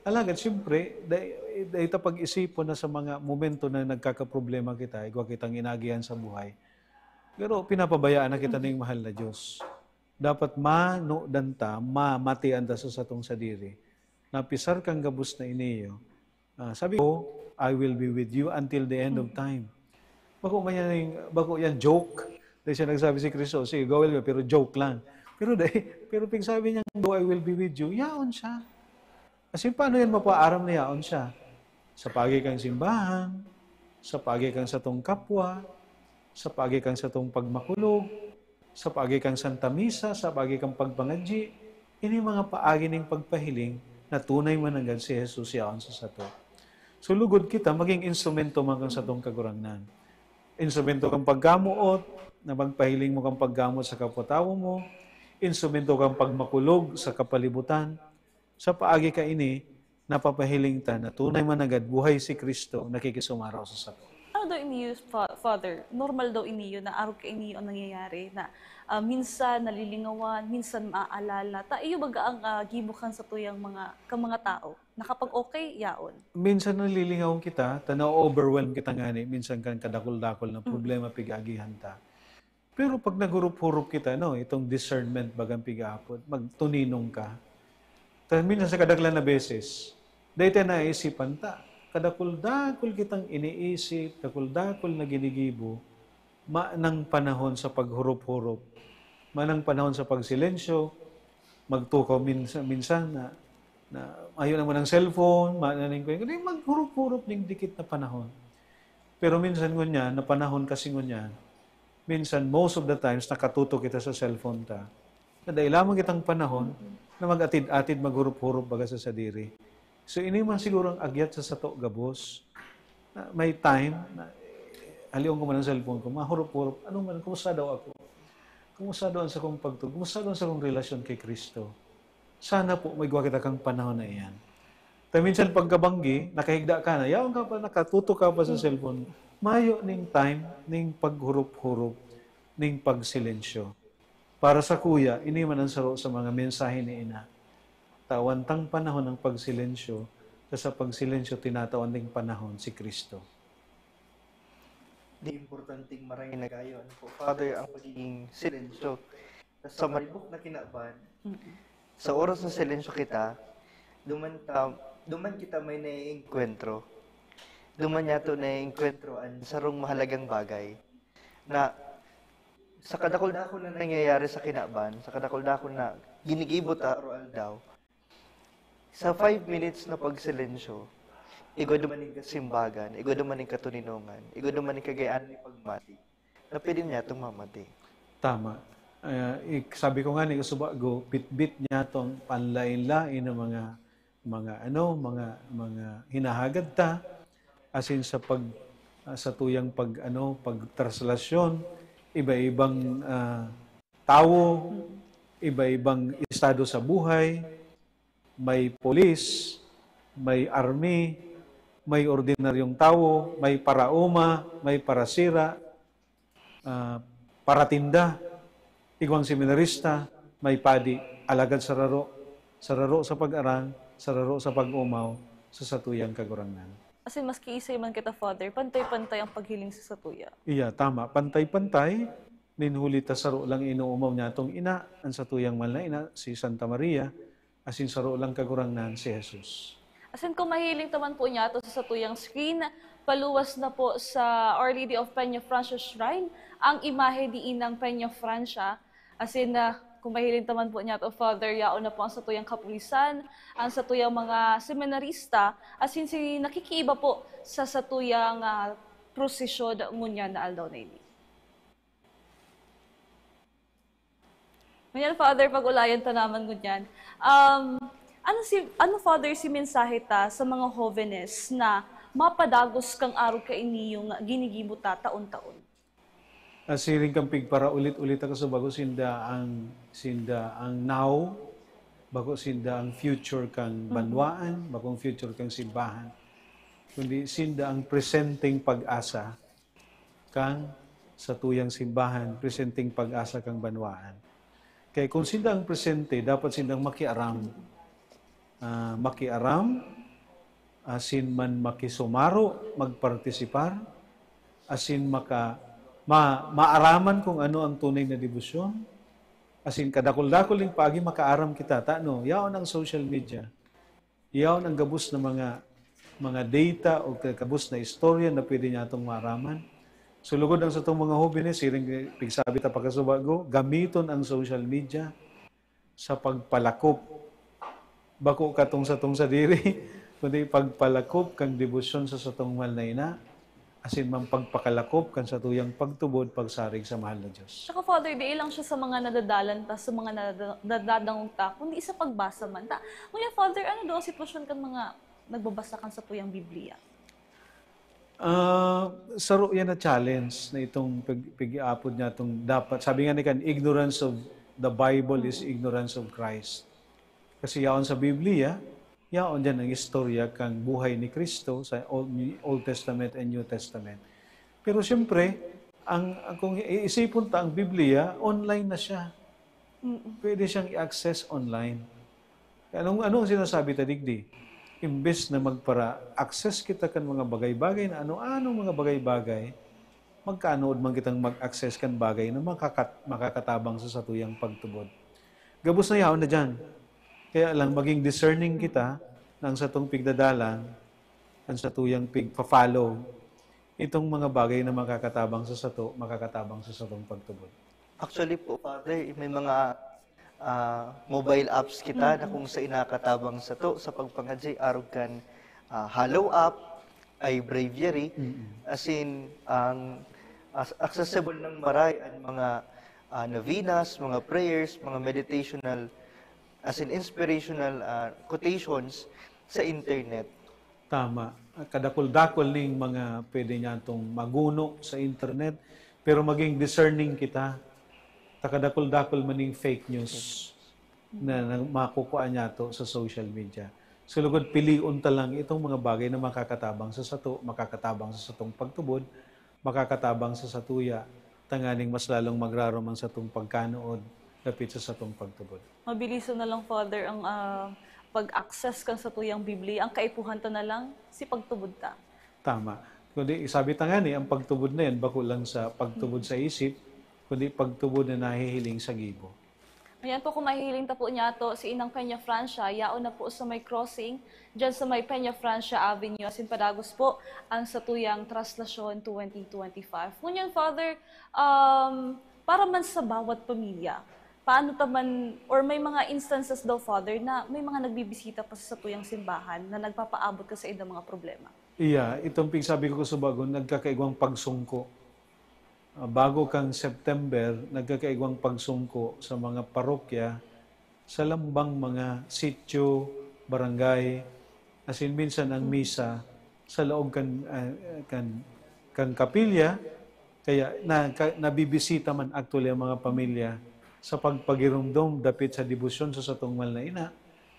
Alagad, siyempre, dai, dai ta pag-isipon na sa mga momento na nagkakaproblema kita, igwa kitang inaagihan sa buhay. Pero pinapabayaan na kita ning mahal na Diyos. Dapat manudan ta, mamatian ta sa satong sadiri. Napisar kang gabos na ini, oh. Ah, sabi ko, "I will be with you until the end of time." Bako man yan, bako yan joke. Dai siya nagsabi si Cristo, "Sige, go away," pero joke lang. Pero dai, pero pag sabi niya, "Go, I will be with you," yaon siya. Kasi paano yan mapaaram na yaon siya? Sa paagi kang simbahan, sa paagi kang satong kapwa, sa paagi kang satong pagmakulog, sa paagi kang Santa Misa, sa paagi kang pagpangadyi, ini mga paagi ning pagpahiling na tunay man nanggad si Jesus yaon sa sato. So, lugod kita maging instrumento man kan satong Kagurangnan. Instrumento kang pagkamoot, na magpahiling mo kang pagkamoot sa kapwa-tawo mo, instrumento kang pagmakulog sa kapalibutan. Sa paagi kaini, napapahiling ta na tunay man nanggad buhay si Cristo nakikisumaraw sa sato. Ano daw iniyo, Fa- Father? Normal daw iniyo na arog kainiyo ang nangyayari na ah, minsan nalilingawan, minsan maaalala. Ta iyo baga ang ah, gibo kan satuyang mga, kan mga tao? Nakapag-okay, yaon. Minsan nalilingawan kita, ta na-overwhelm kita ngani, minsan kan kadakul-dakul na problema pig-agihan ta. Pero pag naghurup-hurup kita, no, itong discernment bagang pig-aapod, magtuninong ka. Ta minsan sa kadaklan na beses, dai ta naisipan ta. Kadakul-dakul kitang iniisip, dakul-dakul na ginigibo, manang panahon sa paghurup-hurup, manang panahon sa pagsilensyo, magtukaw minsan, minsan na, na ayaw naman ng cellphone, mananing ko, hindi maghurup-hurup ning dikit na panahon. Pero minsan ngunyan, na panahon kasi ngunyan, minsan, most of the times, nakatutok kita sa cellphone ta. Na dai lamang kitang panahon na mag-atid-atid, maghurup-hurup baga sa sadiri. So, ini man siguro ang agyat sa sato gabos. Na may time, na, halion ko man ang cellphone ko, mahurup-hurup, ano man, kumusta daw ako? Kumusta daw ang sakong pagtug? Kumusta daw ang sakong relasyon kay Kristo? Sana po, may gawa kita kang panahon na iyan. Ta minsan pagkabanggi, nakahigda ka na, yaon ka pa, nakatutok ka pa sa cellphone. Mayo ning time, ning paghurup-hurup, ning pagsilensyo. Para sa kuya, ini man ang saro sa mga mensahe ni Ina. Tawan tang panahon ang pagsilensyo, ta sa pagsilensyo tinatawan ding panahon si Kristo. Di importanteng maray na gayo, ano po, Father, ang pagiging silensyo. Sa maribok na kinaban, sa oras na silensyo kita, duman, ta, duman kita may naiengkwentro. Duman niyato naiengkwentro ang sarong mahalagang bagay na sa kadakul-dakul na nangyayari sa kinaban, sa kadakul-dakul na ginigibo ta araw-aldaw, sa five minutes na pagsilensyo, igwa duman ning kasimbagan, igwa duman ning katuninongan, igwa duman ning kagayaan ni pagmati, na pwede niya itong mamati. Tama. Ah, ik- sabi ko nga ni Kasubago, bitbit niya itong panlain-lain ng mga mga ano, mga mga hinahagad ta, asin sa pag ah, sa tuyang pag ano, pagtraslasyon, iba-ibang ah, tawo, iba-ibang estado sa buhay, may pulis, may army, may ordinaryong tawo, may paraoma, may parasira, ah, paratinda, igwang seminarista, may padi, alagad sararo, sararo sa pag-aram, sararo sa pag-umaw sa satuyang Kagurangnan. Asin maski isay man kita, Father, pantay-pantay ang paghiling sa satuya. Iya, tama. Pantay-pantay, nin huli ta saro lang inuumaw niya tong ina, ang satuyang mahal na ina, si Santa Maria, asin saro lang Kagurangnan, si Jesus. Asin kung mahiling ta man po niyato sa satuyang screen, paluwas na po sa Our Lady of Peña Francia Shrine ang imahe di Inang Peña Francia. Asin na kung mahiling ta man po niyato, Father, yaon na po ang satuyang kapulisan, ang satuyang mga seminarista, asin si nakikiiba po sa satuyang ah, prosesyon ngunyan na aldaw na ini. Ngunyan, Father, pag-ulayan ta naman ngunyan. Um, ano si ano, Father, si mensahe ta sa mga hovenes na mapadagos kang arog kaini yung ginigibo ta taon-taon? Asiring kan pigparaulit-ulit ako sa bago sinda ang sinda ang now, bako sinda ang future kang banwaan, bakong future kang simbahan. Kundi sinda ang presenteng pag-asa kang satuyang simbahan, presenteng pag-asa kang banwaan. Kaya kung sinda ang presente, dapat sindang makiaram. Ah, makiaram, asin man makisumaro, magpartisipar, asin maka, ma, maaraman kung ano ang tunay na debosyon. Asin kadakul-dakul ning paagi makaaram kita, ta, no? Yaon ang social media. Yaon ang gabos na mga mga data o gabos na istorya na pwede niya atong maaraman. So, lugod ang satong mga hobenes, siring pigsabi ta pakasubago, gamiton ang social media sa pagpalakop. Bako katong satong sadiri, kundi pagpalakop kan debosyon sa satong mahal na ina, asin man pagpakalakop kan satuyang pagtubod, pagsarig sa mahal na Dios. Saka, Father, di lang siya sa mga nadadalan ta, sa mga nadada- nadadangog ta, kundi sa pagbasa man ta. Ngunyan, Father, ano daw ang sitwasyon kan mga nagbabasa kan satuyang Biblia? Ah, saro yan na challenge na itong pag- pag-aapod niya itong dapat, sabi nga ni kan, ignorance of the Bible is ignorance of Christ. Kasi yaon sa Biblia, yaon diyan ang istorya kan buhay ni Cristo sa Old, Old Testament and New Testament. Pero siyempre, ang, ang kung iisipon ta ang Biblia, online na siya. Pwede siyang i-access online. Anong, anong sinasabi ta digdi? Imbes na magpara-access kita kan mga bagay-bagay na ano-anong mga bagay-bagay, magkanood man kitang mag-access kan bagay na makakat-, makakatabang sa satuyang pagtubod. Gabos na yaon na diyan. Kaya lang, maging discerning kita na ang satong pigdadalan, ang satuyang pigpa-follow, itong mga bagay na makakatabang sa sato, makakatabang sa satong pagtubod. Actually po, Father, may mga ah, mobile apps kita na kung sa inakatabang sato sa pagpangadyi arog kan ah, Hallow app, ay Breviary, as in, ang as- accessible ng maray ang mga ah, novenas, mga prayers, mga meditational, as in inspirational ah, quotations sa internet. Tama. Kadakul-dakul ning mga pwede niyatong maguno sa internet, pero maging discerning kita. Takadakul-dakul man ning fake news na, na makukuha niyato sa social media. So, lugod, pilion ta lang itong mga bagay na makakatabang sa sato, makakatabang sa satong pagtubod, makakatabang sa satuya, tanganing mas lalong magrarom ang satong pagkanood dapit sa satong pagtubod. Mabilison na lang, Father, ang ah, pag-access kan satuyang Biblia. Ang kaipuhan ta na lang, si pagtubod ta. Tama. Kundi sabi ta nga ni, ang pagtubod na yan, bako lang sa pagtubod sa isip, kundi pagtubod na nahihiling sa gibo. Ayan po, kung mahihiling ta po niyato, si Inang Peña Francia, yaon na po sa may crossing, dyan sa may Peña Francia Avenue, asin padagos po ang satuyang Traslasyon twenty twenty-five. Ngunyan, Father, um, para man sa bawat pamilya, paano ta man, or may mga instances daw, Father, na may mga nagbibisita pa sa satuyang simbahan na nagpapaabot ka sa idang mga problema? Iya, itong pigsabi ko sa bago, nagkakaigwang pagsungko. Ah, bago kang September, nagkakaigwang pagsungko sa mga parokya, sa lambang mga sityo, barangay, asin minsan ang misa sa laog kan, ah, kan, kan kapilya, kaya na, ka, nabibisita man actually ang mga pamilya sa pagpagirumdom dapit sa debosyon sa satong mahal na ina.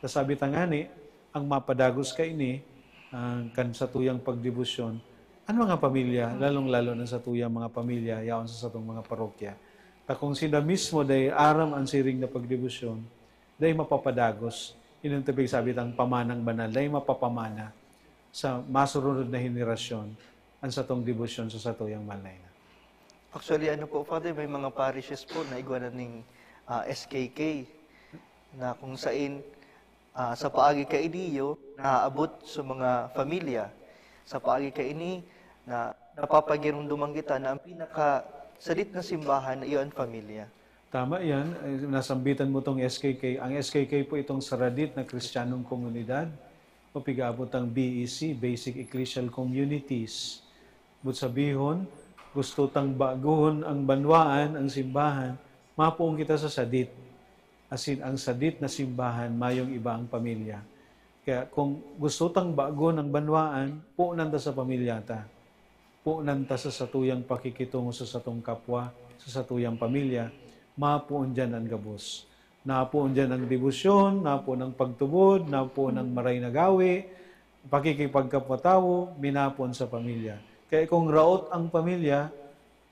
Kasabi tangani, ang mapadagos kaini, ah, kan satuyang pagdebosyon, an mga pamilya, lalong-lalo na satuyang mga pamilya, yaon sa satong mga parokya. Ta kung sinda mismo dai aram an siring na pagdebosyon, dai mapapadagos. Ining ta pigsabi tang pamanang banal, dai mapapamana sa masurunod na henerasyon an satong debosyon sa satuyang mahal na ina. Actually, ano po, Father, may mga parishes po na igwa na ning ah, S K K na kung sain ah, sa paagi kaini iyo naaabot sa mga pamilya. Sa paagi kaini na napapagirumduman kita na ang pinaka sadit na simbahan na iyo ang pamilya. Tama yan. Eh, nasambitan mo tong S K K. Ang S K K po itong Saradit na Kristiyanong Komunidad o pig-aabot ang B E C, Basic Ecclesial Communities. But sabihon, gusto tang bagohon ang banwaan, ang simbahan, mapoon kita sa sadit. Asin ang sadit na simbahan, mayong iba ang pamilya. Kaya kung gusto tang bagon ang banwaan, punan ta sa pamilya ta. Punan ta sa satuyang pakikitungo sa satong kapwa, sa satuyang pamilya, mapoon diyan an gabos. Napoon diyan ang debosyon, napoon ang pagtubod, napoon ang maray na gawi, pakikipagkapwa-tawo, minapoon sa pamilya. Kaya kung raot ang pamilya,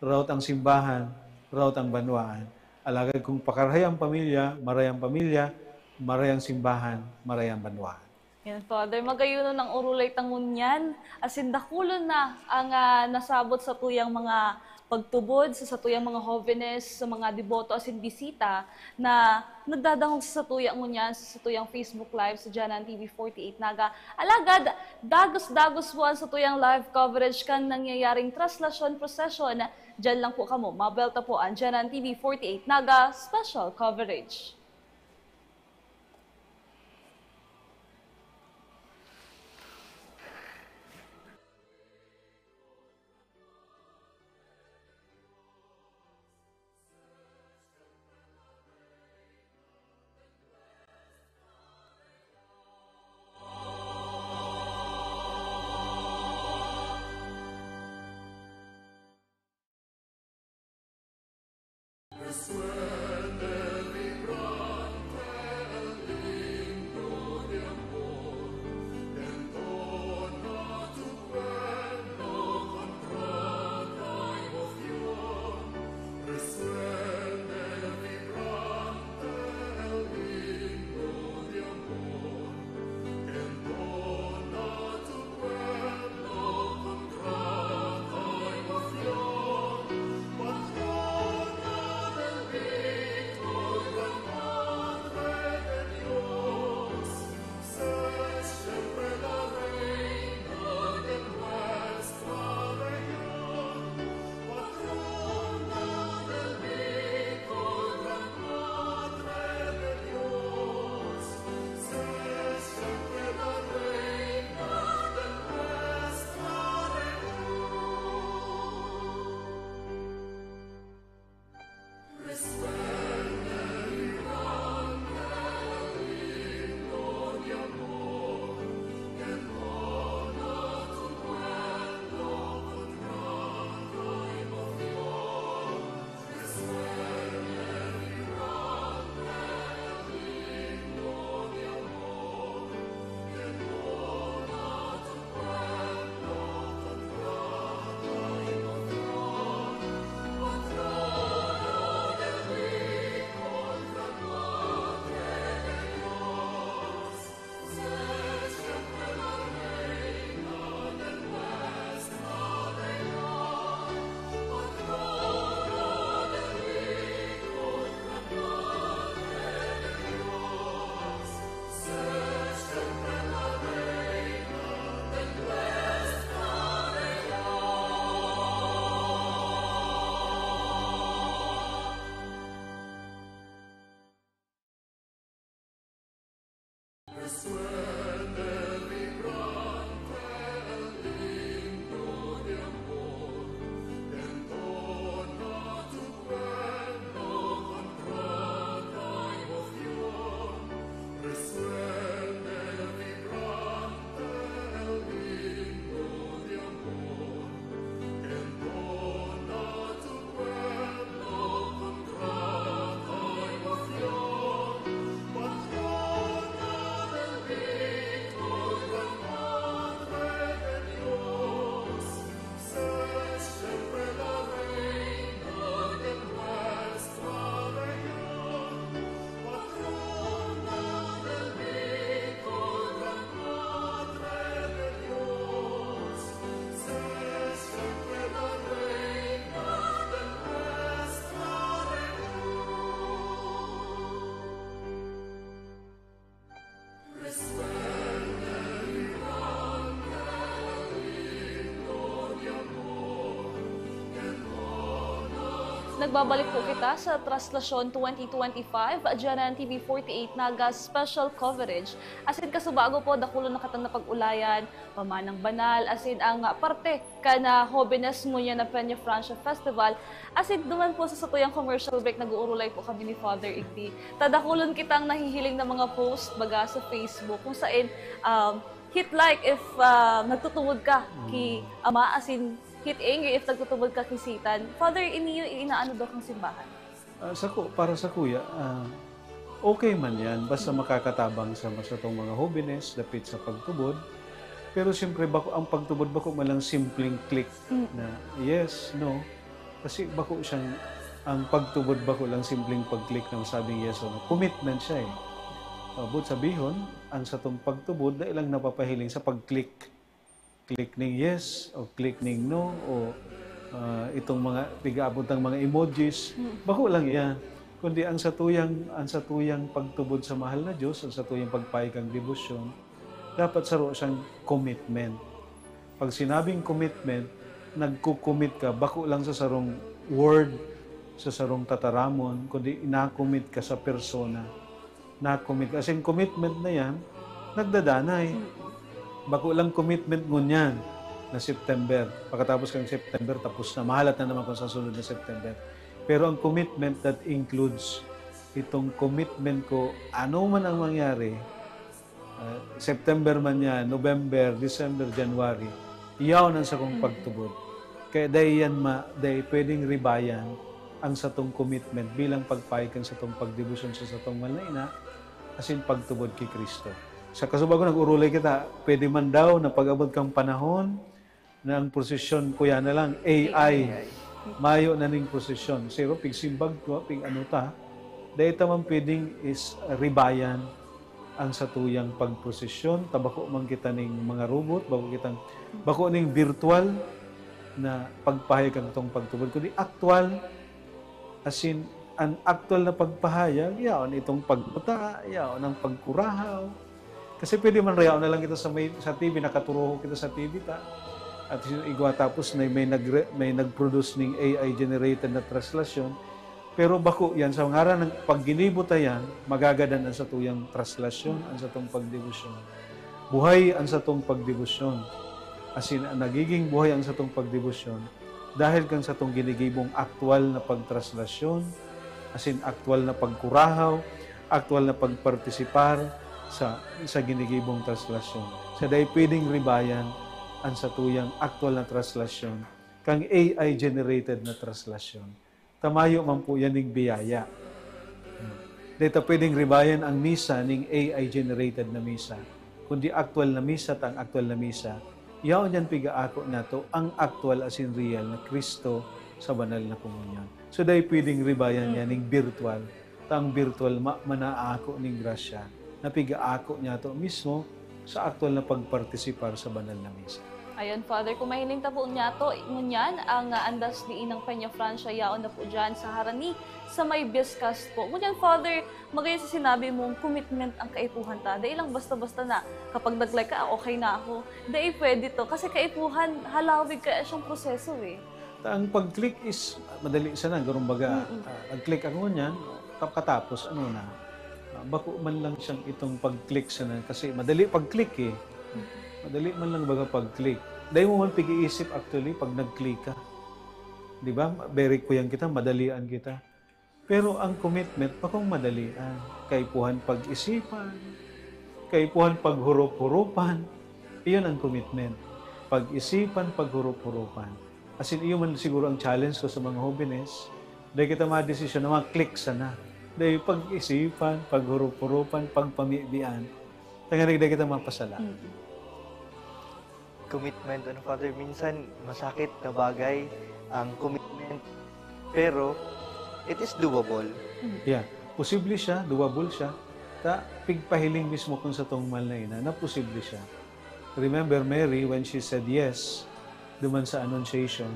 raot ang simbahan, raot ang banwaan. Alagad kung pakarahay ang pamilya, maray ang pamilya, maray ang simbahan, maray ang banwaan. Yan, Father. Magayunon ang urulay ta ngunyan, asin dakulon na ang ah, nasabot sa tuyang mga pagtubod, sa satuyang mga hovenes, sa mga deboto asin bisita na nagdadangog sa satuya ngunyan sa satuyang Facebook Live sa Janan T V forty-eight Naga. Alagad, dagos-dagos po ang satuyang live coverage kan nangyayaring traslasyon procession. Diyan lang po kamo, mabelta po ang Janan T V forty-eight Naga special coverage. Nagbabalik po kita sa Traslasyon twenty twenty-five, G N N T V forty-eight Naga Special Coverage. Asin kasubago po, dakulon na kitang napag-ulayan, pamanang banal, asin ang parte kan, ah, Hobenes ngunyan na Peña Francia Festival. Asin duman po sa satuyang commercial break, nag-uurulay po kami ni Father Igdi. Tadakulon kitang nahihiling na mga post baga sa Facebook, kung sain, um, hit like if, ah, nagtutubod ka ki Ama, asin hit angry if nagtutubod ka ki Satan. Father, ini yung inaano daw kang simbahan? Ah, sako, para sakuya, ah, okay man yan, basta makakatabang sa, sa tong mga hobenes, dapit sa pagtubod. Pero siyempre, bako, ang pagtubod bako man lang simpleng click Mm. na yes, no. Kasi bako siyang, ang pagtubod bako lang simpleng pag-click na masabing yes o no. Commitment siya eh. Ah, buot sabihon, ang satong pagtubod, dai lang napapahiling sa pag-click. Click ning yes o click ning no o, ah, itong mga pigaabot ng mga emojis. Mm. Bako lang yan. Kundi ang satuyang, ang satuyang pagtubod sa mahal na Diyos, ang satuyang pagpahayag kan debosyon, dapat saro siyang commitment. Pag sinabing commitment, nagko-commit ka, bako lang sa sarong word, sa sarong tataramon, kundi ina-commit ka sa persona. Na-commit ka. As in, commitment na yan, nagdadanay. Mm. Bako lang commitment ngunyan na September. Pagkatapos kang September, tapos na. Mahalat na naman kung sa sunod na September. Pero ang commitment that includes itong commitment ko, ano man ang mangyari, ah, September man yan, November, December, January, yaon ang sakong Mm. pagtubod. Kaya dai yan ma-, dai pwedeng ribayan ang satong commitment bilang pagpahayag kan satong pagdebosyon sa satong mahal na ina, asin pagtubod ki Cristo. Sa kasubago, nag-urulay kita, pwede man daw na pag-abot kang panahon, na ang prosesyon, kuya na lang, A I. A I. Mayo na ning prosesyon. Siro, pigsimbag to, pig ano ta, dai ta man pwedeng is ribayan ang satuyang pagprosesyon, ta bako man kita ning mga robot, bako kitang, bako ning virtual na pagpahayag kan tong pagtubod, kundi aktual, as in, an aktual na pagpahayag, yaon itong pagbuta, yaon ang pagkurahaw. Kasi pwede man rayaon na lang kita sa may, sa T V, nakaturuhok kita sa T V ta. At igwa tapos na may nagre-, may nag-produce ning A I generated na translasyon. Pero bako yan, sa ngaran ng pagginibo ta yan, magagadan ang satuyang translasyon, ang satong pagdebosyon. Buhay ang satong pagdebosyon. As in, nagiging buhay ang satong pagdebosyon dahil kan satong ginigibong aktual na pagtraslasyon, as in, aktual na pagkurahaw, aktual na pagpartisipar sa, sa ginigibong traslasyon. Sa dai pwedeng ribayan ang satuyang aktual na traslasyon kang A I generated na traslasyon. Ta mayo man po yan ning biyaya. Dai ta pwedeng ribayan ang misa ning A I generated na misa, kundi aktual na misa ta ang aktual na misa. Yaon yan pigaako nato ang aktual asin real na Cristo sa banal na komunyon. So, dai pwedeng ribayan Mm. yan ning virtual, ta ang virtual ma-, manaako ning grasya na pigaako niyato mismo sa aktual na pagpartisipar sa banal na misa. Ayon, Father, kung mahiling ta po niyato, ngunyan, ang, ah, andas ni Inang Peña Francia yaon na po dyan sa harani, sa may Biscas po. Ngunyan, Father, magaya sa sinabi mong commitment ang kaipuhan ta. Dai lang basta-basta na, kapag nag-like ka, "Ah, okay na ako." Dai pwede to. Kasi kaipuhan, halawig kaya siyang proseso eh. Ta ang pag-click is, ah, madali sana, ganun baga, Mm-mm. ah, nag-click ako ngunyan, ka-, katapos, ano na, Bako man lang siyang itong pag-click sana, kasi madali pag-click eh. Madali man lang baga pag-click. Dai mo man pag-iisip actually pag nag-click ka. Di ba? Very kuyang kita, madalian kita. Pero ang commitment, bakong madalian. Kaipuhan pag-isipan, kaipuhan paghurop-hurupan. Iyon ang commitment. Pag-isipan, paghurop-hurupan. As in, iyo man siguro ang challenge ko sa mga hobenes. Dai kita madesisyon na mga click sana. Dai pag-isipan, paghurop-hurupan, pagpamibian. Tanganing dai kita mapasala. Mm. Commitment, ano, Father, minsan masakit na bagay ang commitment, pero it is doable. Yeah, posible siya, doable siya. Ta, pigpahiling mismo kang satong mahal na ina na posible siya. Remember Mary when she said yes duman sa Annunciation.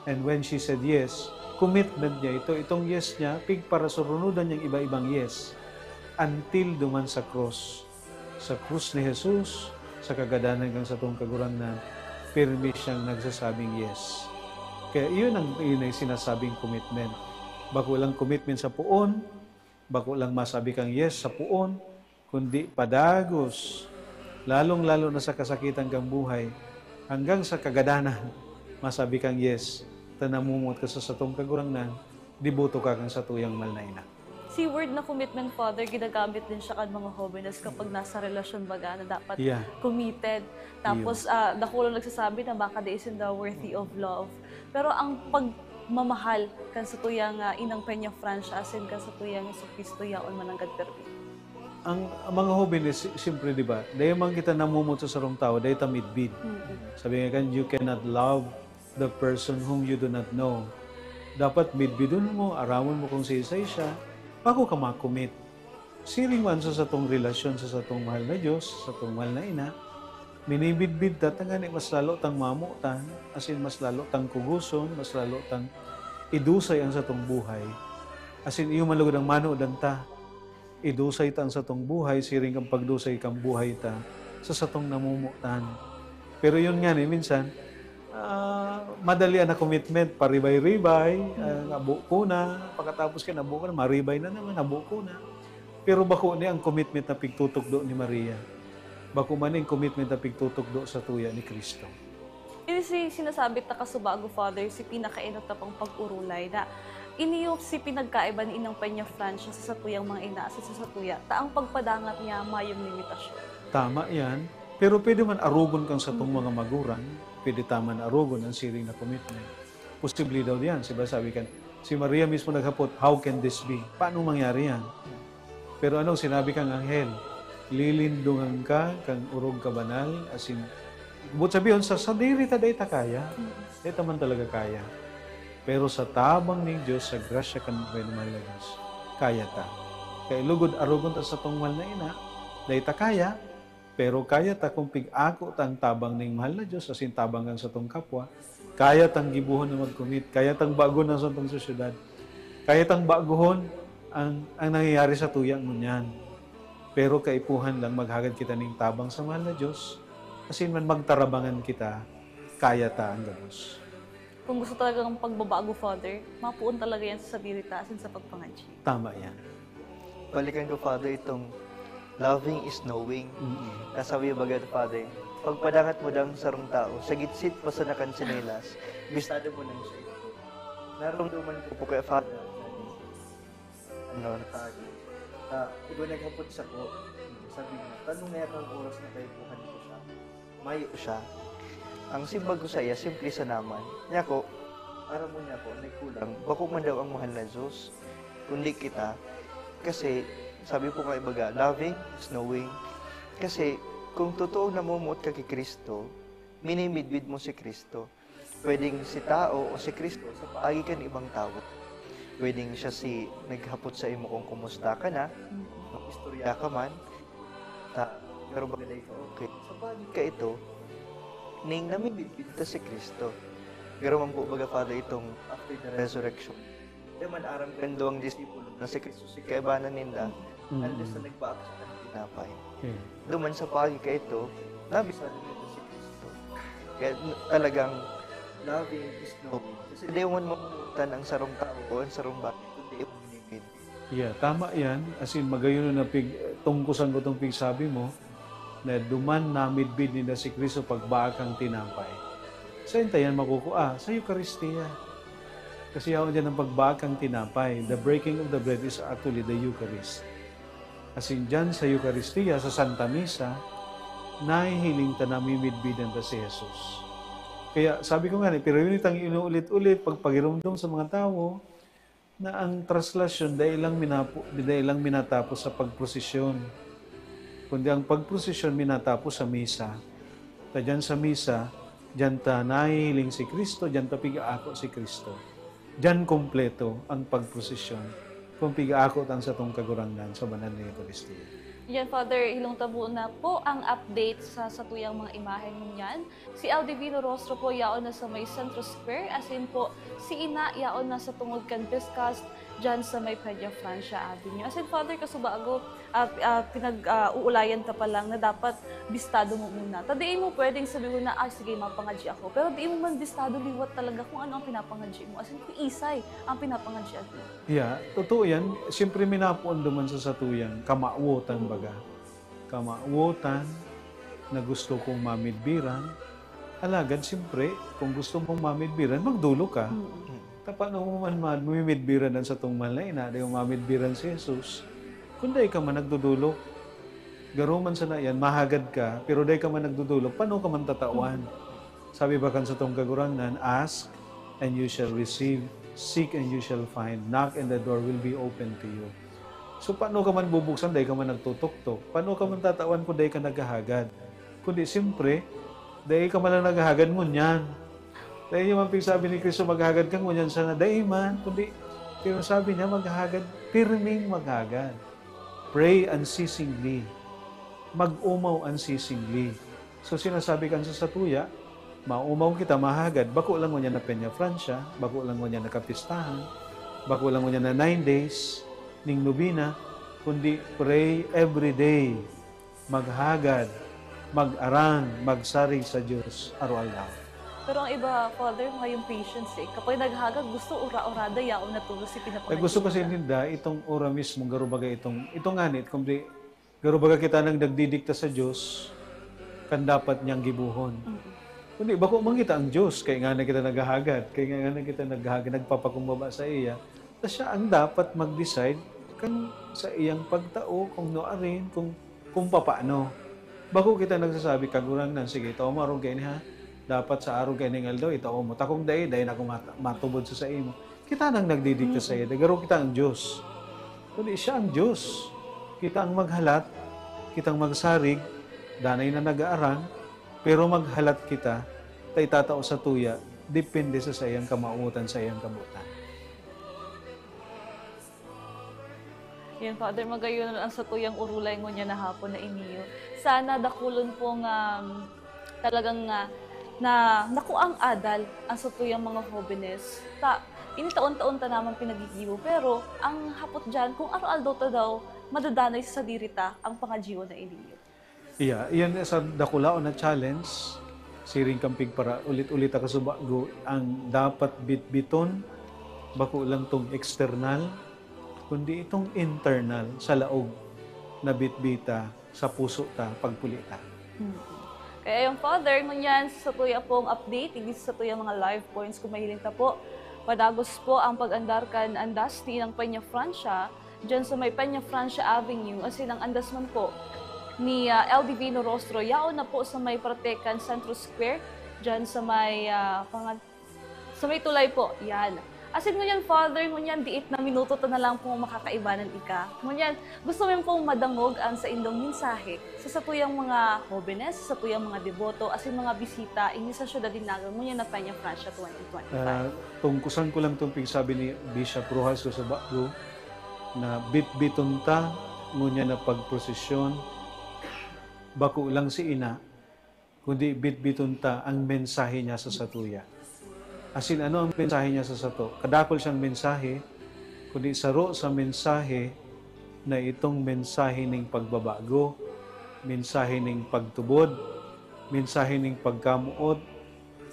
And when she said yes, commitment niya ito. Itong yes niya, pigparasurunudan niyang iba-ibang yes. Until duman sa cross. Sa krus ni Jesus, sa kagadanan kan satong Kagurangnan, pirmi siyang nagsasabing yes. Kaya iyon ang, iyon ang sinasabing commitment. Bako lang commitment sa poon, bako lang masabi kang yes sa poon, kundi padagos, lalong-lalo na sa kasakitan kang buhay, hanggang sa kagadanan, masabi kang yes, ta namumuot ka sa satong Kagurangnan, deboto ka kan satuyang mahal na ina. Si word na commitment, Father, ginagamit din siya kan mga hobenes kapag nasa relasyon baga na dapat Yeah. committed. Tapos, ah, dakulon nagsasabi na baka di sinda worthy of love. Pero ang pagmamahal kan satuyang, ah, inang Peñafrancia asin kan satuyang Jesu-Cristo yaon mananggad permi. Ang, ang mga hobenes, si-, siyempre, di ba, dai man kita namumuot sa sarong tawo, dai ta midbid. Mm. Sabi nga kan, you cannot love the person whom you do not know. Dapat midbidon mo, aramon mo kung siisay siya, bago ka ma-commit. Siring man sa satong relasyon sa satong mahal na Diyos, sa satong mahal na ina, minimidbid ta tangani mas lalo tang mamotan, asin mas lalo tang kugoson, mas lalo tang idusay ang satong buhay. Asin iyo man lugod ang manodan ta. Idusay ta an satong buhay siring kan pagdusay kan buhay ta sa satong namomotan. Pero yun nga ni, minsan, ah, madali ang commitment, paribay-ribay, ah, habo ko na, pagkatapos ka habo ko na, maribay na naman, habo ko na. Pero bako ni ang commitment na pigtutukdo ni Maria. Bako man ni ang commitment na pigtutukdo sa tuya ni Cristo. Ini si sinasabi ta kasubago, Father, si pinakaenot na pang pag-urulay na ini yung si pinagkaiba ni Inang Peña Francia sa satuyang mga ina sa sa satuya, ta ang pagpadangat niya mayong limitasyon. Tama yan. Pero pwede man arugon kang satong mga maguran, pwede ta man arugon ang siring na commitment. Posible daw diyan, siba sabi kan, si Maria mismo naghapot, "How can this be? Paano mangyari yan?" Pero anong sinabi kang anghel? Lilindungan ka kang orog kabanal, asin, buot sabihon, sa sadiri ta dai ta kaya. Dai ta man talaga kaya. Pero sa tabang ning Dios, sa grasya kan Buhay na Mahal na Dios, kaya ta. Kaya lugod arogon ta sa tong mahal na ina, dai ta kaya, pero kaya ta kung pig-ako ta ang tabang ning mahal na Dios, asin tabang kan satong kapwa, kaya tang gibohon na mag-commit, kaya tang bagon ang satong sosyedad, kaya tang bagohon ang, ang nangyayari sa tuya ngunyan. Pero kaipuhan lang maghagad kita ning tabang sa mahal na Dios, asin man magtarabangan kita, kaya ta ang gabos. Kung gusto talagang pagbabago, Father, mapuon talaga yan sa sadiri ta asin sa pagpangadyi. Tama yan. Balikan ko, Father, itong loving is knowing. Mm-hmm. Nasabi yung bagay, Father, pagpadangat mo dang sarong tao, sa gitsit pa sa nakan sinelas, bistado mo nang siya. Narumduman ko po kay Father, ano, na, uh, iba naghapot sa ko, sabi niya, tanong nga kang oras na kayo po, ko siya. Mayo siya. Ang simbag ko sa iya, simple sa naman. Niya ko, aram mo niya ko, nagkulang. Bako man daw ang mahal na Diyos, kundi kita. Kasi, sabi po nga ibaga, loving is knowing. Kasi, kung totoo na namumuot ka kay Kristo, minimidbid mo si Kristo. Pwedeng si tao o si Kristo sa paagi kan ibang tawo. Pwedeng siya si naghapot sa imo kung kumusta ka na, mag-istorya ka man, ta, pero baga dai ka okay. Sa bagay ka ito, ning namimidbid ta si Kristo. Garo man po baga, Father, itong after the resurrection. Di man aram kan duwang disipulo na si Kristo si kaibanan ninda, mm, unless na nagbaak siya ng tinapay. Okay. Duman sa pagi ka ito, nabisado nito si Kristo. Kaya talagang loving is knowing. Kasi di mo mamutan ang sarong tao o ang sarong bagay, kundi imo minimid. Yeah, tama yan. As in, magayon na pig-, tungkusan ko tong pigsabi mo, na duman namidbid ninda si Kristo pagbaak kan tinapay. Saen ta yan makukua? Sa Eukaristia. Kasi yaon dyan ang pagbaak kan tinapay. The breaking of the bread is actually the Eucharist. As in, dyan sa Eukaristia, sa Santa Misa, nahihiling ta, namimidbidan ta si Jesus. Kaya sabi ko nga, ni, pero yun itang inuulit-ulit, pagpagirumdom sa mga tawo, na ang traslasyon dai lang minapo-, dai lang minatapos sa pagprosesyon, kundi ang pagprosesyon minatapos sa misa. Ta diyan sa misa, diyan ta nahihiling si Cristo, diyan ta pig-aako si Cristo. Diyan kompleto ang pagprosesyon kung pig-aako ta ang satong Kagurangnan sa banal na Eukaristia. Yan, Father, hilong ta muna po ang update sa satuyang mga imahen ngunyan. Si El Divino Rostro po yaon na sa may Centro Square, asin po si Ina yaon na sa tungod kan Biscast, dyan sa may Peña Francia Avenue. Asin, Father, kasubago, ah, ah, pinag, ah, uulayan ta pa lang na dapat bistado mo muna. Ta dai mo pwedeng sabihon na, "Ay, sige, mapangadyi ako." Pero dai mo man bistado, liwat talaga kung ano ang pinapangadyi mo. Asin, kung isay ang pinapangadyi mo. Yeah, totoo yan. Siyempre, minapoon duman sa satuyang kamawotan, baga. Kamawotan na gusto kong mamidbiran. Alagad, siyempre, kung gusto mong mamidbiran, magdolok ka. Mm. Ta paano mo man mamimidbiran an satong mahal na ina, di mo mamidbiran si Jesus? Kung dai ka man nagdodolok, garo man sana yan, mahagad ka, pero dai ka man nagdodolok, paano ka man tatawan? Mm. Sabi ba kan satong Kagurangnan, "Ask, and you shall receive. Seek, and you shall find. Knock, and the door will be open to you." So, paano ka man bubuksan, dai ka man nagtutuktok? Paano ka man tatawan kung dai ka naghahagad? Kundi, siyempre, dai ka man lang naghahagad ngunyan. Dai niya man pigsabi ni Cristo, "Maghagad ka ngunyan sana." Dai man, kundi, pero sabi niya, "Maghagad, pirming maghagad." Pray unceasingly. Mag-omaw unceasingly. So, sinasabi kan sa satuya, maomaw kita, mahagad, bako lang ngunyan na Peña Francia, bako lang ngunyan na kapistahan, bako lang ngunyan na nine days ning nobena, kundi pray every day, maghagad, mag-aram, magsarig sa Dios aroaldaw. Pero ang iba, Father, mga yung patience eh. Kapag naghagad, gusto ura-urada, yaon na tulos si Eh, gusto kasi pinapangadyi. Ninda, itong ora mismo, garo baga itong, itong nganit, kundi garo baga kita nang nagdidikta sa Dios, kan dapat niyang gibohon. Mm. Kundi bako man kita ang Dios, kaya nga na kita naghahagad, kaya nga na kita naghahagad, nagpapakumbaba sa iya. Ta siya ang dapat mag-decide kan sa iyang pagtao, kung nuarin, kung, kung papaano. Bako kita nagsasabi, "Kagurangnan, sige, itao mo arog kaini, ha? Dapat sa arog kaining aldaw, itao mo. Ta kung dai, dai na ako mata-, matubod sa saimo." Kita nang nagdidikta sa iya, garo kita ang Dios. Kundi siya ang Dios. Kita ang maghalat, kitang magsarig, danay na nag-aaram, pero maghalat kita, ta itatao sa tuya, depende sa saiyang kamawotan, saiyang kabotan. Yan, Father, magayon ang satuyang urulay ngunyan na hapon na iniyo. Sana dakulon pong, um, talagang, ah, na nakuang adal ang satuyang mga hobenes. Ta, ini taon-taon ta naman pinagigibo, pero ang hapot diyan, kung aroaldaw ta daw madadanay sa sadiri ta ang pangadyion na iniyo. Iya, iyan sa dakulaon na challenge, siring kan pigpara-ulit-ulit na kasubago, ang dapat bitbiton, bako lang tong external, kundi itong internal, sa laog, na bitbita, sa puso ta, pagpuli ta. Hmm. Kaya yung Father, ngunyan, sa tuya pong update, hindi sa tuya mga live points, kung mahiling ta po, padagos po ang pag-andar kan andas ni Inang Peña Francia, dyan sa may Peña Francia Avenue, asin ang andas man po ni, ah, El Divino Rostro, yaon na po sa may parte kan Centro Square, dyan sa may, ah, pangan-, sa may tulay po, yan. Asin ngunyan, Father, ngunyan, diit na minuto ta na lang pong makakaibanan ika. Ngunyan, gusto mi pong madangog ang saindong mensahe sa satuyang mga hobenes, sa satuyang mga deboto, asin mga bisita, ini sa syudad nin Naga, ngunyan na Peña Francia twenty twenty-five. Ah, tungkusan ko lang tong pigsabi ni Bishop Rojas Cosobaco, na bitbiton ta ngunyan na pagprosesyon, bako lang si ina, kundi bitbiton ta ang mensahe niya sa satuya. Asin ano ang mensahe niya sa sato? Kadakul siyang mensahe, kundi saro sa mensahe na itong mensahe ning pagbabago, mensahe ning pagtubod, mensahe ning pagkamoot,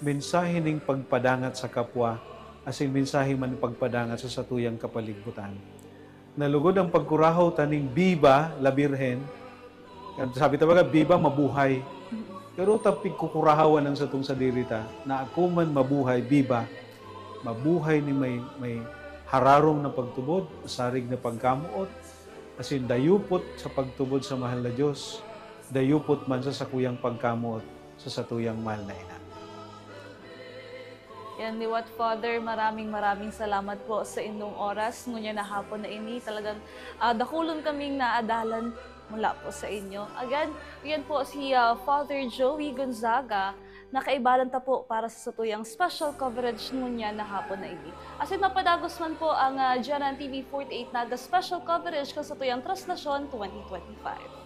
mensahe ning pagpadangat sa kapwa, asin mensahe man ning pagpadangat sa satuyang kapaligbutan. Nalugod ang pagkurahaw taning Viva la Virgen. Sabi ta baga, "Viva, mabuhay." Pero ta pigkukurahawan ang satong sadiri ta, na ako man mabuhay, viva, mabuhay ni may, may hararong na pagtubod, sarig na pagkamoot, asin dayupot sa pagtubod sa mahal na Dios, dayupot man sa sakuyang pagkamoot sa satuyang mahal na ina. Yan, liwat, Father, maraming, maraming salamat po sa inyong oras ngunyan na hapon na ini. Talagang, ah, dakulon kaming naadalan mula po sa inyo. Again, yan po si, ah, Father Joey Gonzaga, na kaibalan ta po para sa satuyang special coverage ngunyan na hapon na ini. Asin mapadagos man po ang, ah, G N N T V forty-eight Naga special coverage kan satuyang Traslasyon twenty twenty-five.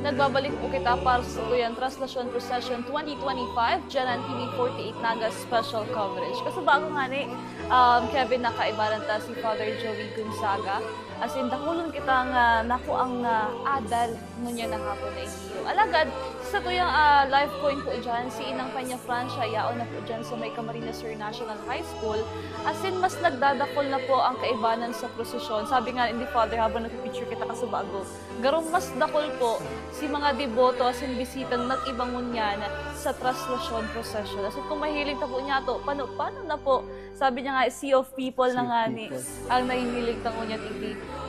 Nagbabalik po kita para sa satuyang Traslasyon Procession twenty twenty-five, Janan T V forty-eight Naga Special Coverage. Kasubago ngani, um, Kevin, nakaibaran ta si Father Joey Gonzaga. As in, dakulon kitang, ah, nakuang, ah, adal ngunyan na hapon na iyo. Alagad, sa satuyang, ah, live point po dyan, si Inang Peña Francia, yaon na po dyan sa may Camarines Sur National High School. As in, mas nagdadakol na po ang kaibanan sa prosesyon. Sabi nga ni Father, habang nagpipicture kita kasubago, garo mas dakol po si mga deboto, as in, bisitang nag-iba ngunyan sa Traslasyon Procession. As in, kung mahilig ta po niya to, paano, paano na po? Sabi niya nga, sea of people na Sea of ngani people. Ang nahihiling ta ngunyan, T V.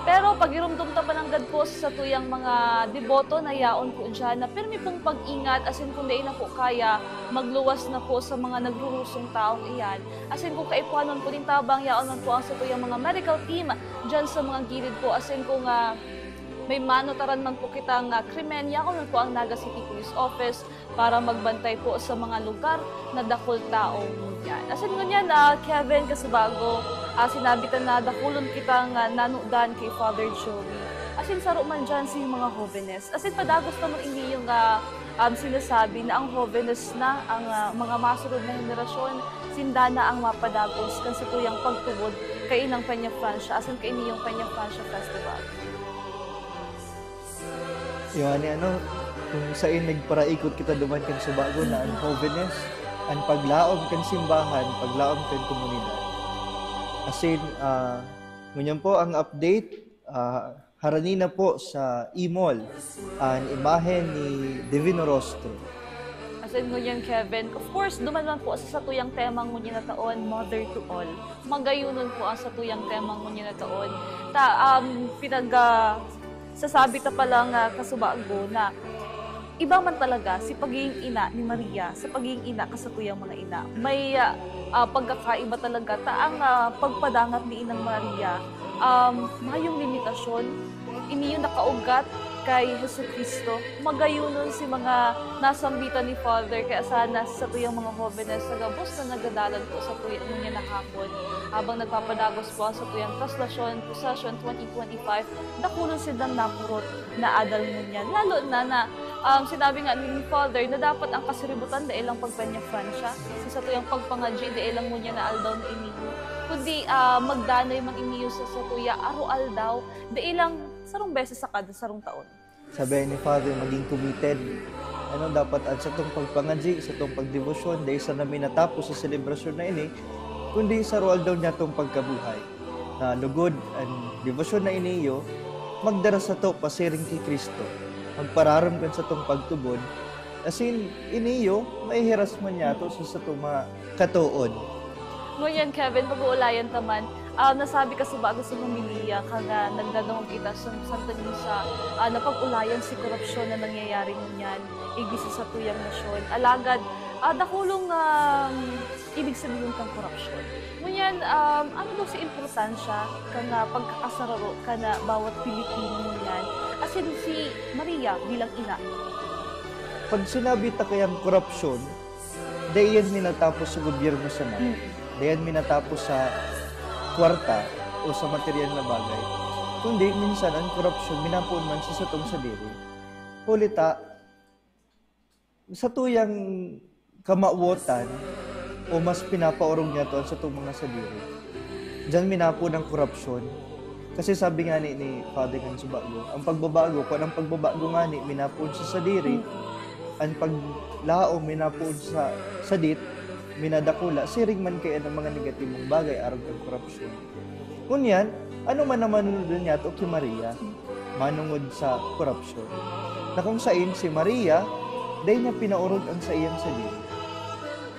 Pero pagirumdom ta pa nanggad po sa satuyang mga deboto na yaon po dyan, na pirmi pong pag-ingat, as in, kung dai na po kaya, magluwas na po sa mga nagrurusong taong iyan. As in, kung kaipuhanon po nin tabang, yaon man po ang satuyang mga medical team dyan sa mga gilid po. As in, kung, ah, may manutaran man po kitang, ah, krimen, yaon man po ang Naga City Police Office para magbantay po sa mga lugar na dakul tawo ngunyan. As in, ngunyan, ah, Kevin, kasubago, ah, sinabi ta na dakulon kitang, ah, nanudan kay Father Joey. As in, saro man dyan si mga hobenes. As in, padagos naman ini yung, ah, um, sinasabi na ang hobenes na, ang, ah, mga masunod na henerasyon, sinda na ang mapadagos kan satuyang pagtubod kay Inang Peña Francia, as in, kay Niyong Peña Francia Festival. Yung ani ano, kung sain nagparaikot kita duman kan subago na ang hobenes, ang paglaom kan simbahan, paglaom kan komunidad. As in, ah, ngunyan po ang update, ah, harani na po sa e-mall, ang imahen ni Divino Rostro. As in, ngunyan, Kevin, of course, duman man po sa satuyang tema ngunyan na taon, Mother to All. Magayunon po ang satuyang tema ngunyan na taon. Ta, um, pinag, ah, sasabi ta pala nga kasubago na iba man talaga si pagiging ina ni Maria sa pagiging ina kan satuyang mga ina. May, ah, ah, pagkakaiba talaga ta ang, ah, pagpadangat ni Inang Maria, um, mayong limitasyon. Ini yung nakaugat kay Jesu-Cristo. Magayunon si mga nasambitan ni Father, kaya sana sa satuyang mga hobenes na gabos na nagdadalan po sa tuya ngunyan na hapon, habang nagpapadagos po ang satuyang Traslasyon Procession twenty twenty-five, dakulon silang napurot na adal ngunyan. Lalo na na, um, sinabi nga ni Father na dapat ang kasiributan dai lang pag-Peña Francia, sa satuyang pagpangadyi dai lang ngunyan na aldaw na iniyo, kundi, ah, magdanay man iniyo sa satuya aro-aldaw, dai lang sarong beses sa kada sarong taon. Sabi ni Father, maging committed. Ano, dapat ang satong pagpangadyi, satong pagdebosyon, dai sana minatapos sa selebrasyon na ini, kundi sa roal daw niya tong pagkabuhay. Na lugod, ang debosyon na ini iyo, magdara sato pasiring ki Cristo. Magpararom kan satong pagtubod, asin ini iyo, maihiras man niya to sa satong mga katood. Ngunyan, Kevin, pag-uulayan ta man, ah, nasabi kasubago sa homilya kan, ah, nagdadangog kita sa Santa Misa, ah, na pag-ulayan si korupsyon na nangyayari ngunyan, igdi sa satuyang nasyon. Alagad, ah, dakulong, um, ibig sabihin kan korupsyon. Ngunyan, um, ano daw si importansya kan, ah, pagkakasararo kan, ah, bawat Pilipino ngunyan? Asin si Maria bilang ina. Pag sinabi ta kayang korupsyon, dai yan minatapos sa gobyerno sana. Mm. Dai yan minatapos sa kwarta o sa material na bagay. Kundi minsan ang korupsyon minapoon man sa satong sadiri. Huli ta, satuyang kamawotan o mas pinapaorog niya to ang satong mga sadiri. Diyan minapoon ang korupsyon. Kasi sabi nga ni, ni Father kan subago, ang pagbabago, kung ang pagbabago nga ni minapoon sa sadiri, ang paglaom minapoon sa sadit, minadakula, siring man kaya ng mga negatibong bagay arog kan korupsyon. Ngunyan, ano man ang manunod niya to ki Maria, manungod sa korupsyon? Na kung sain si Maria, dai niya pinaorog ang saiyang sadiri,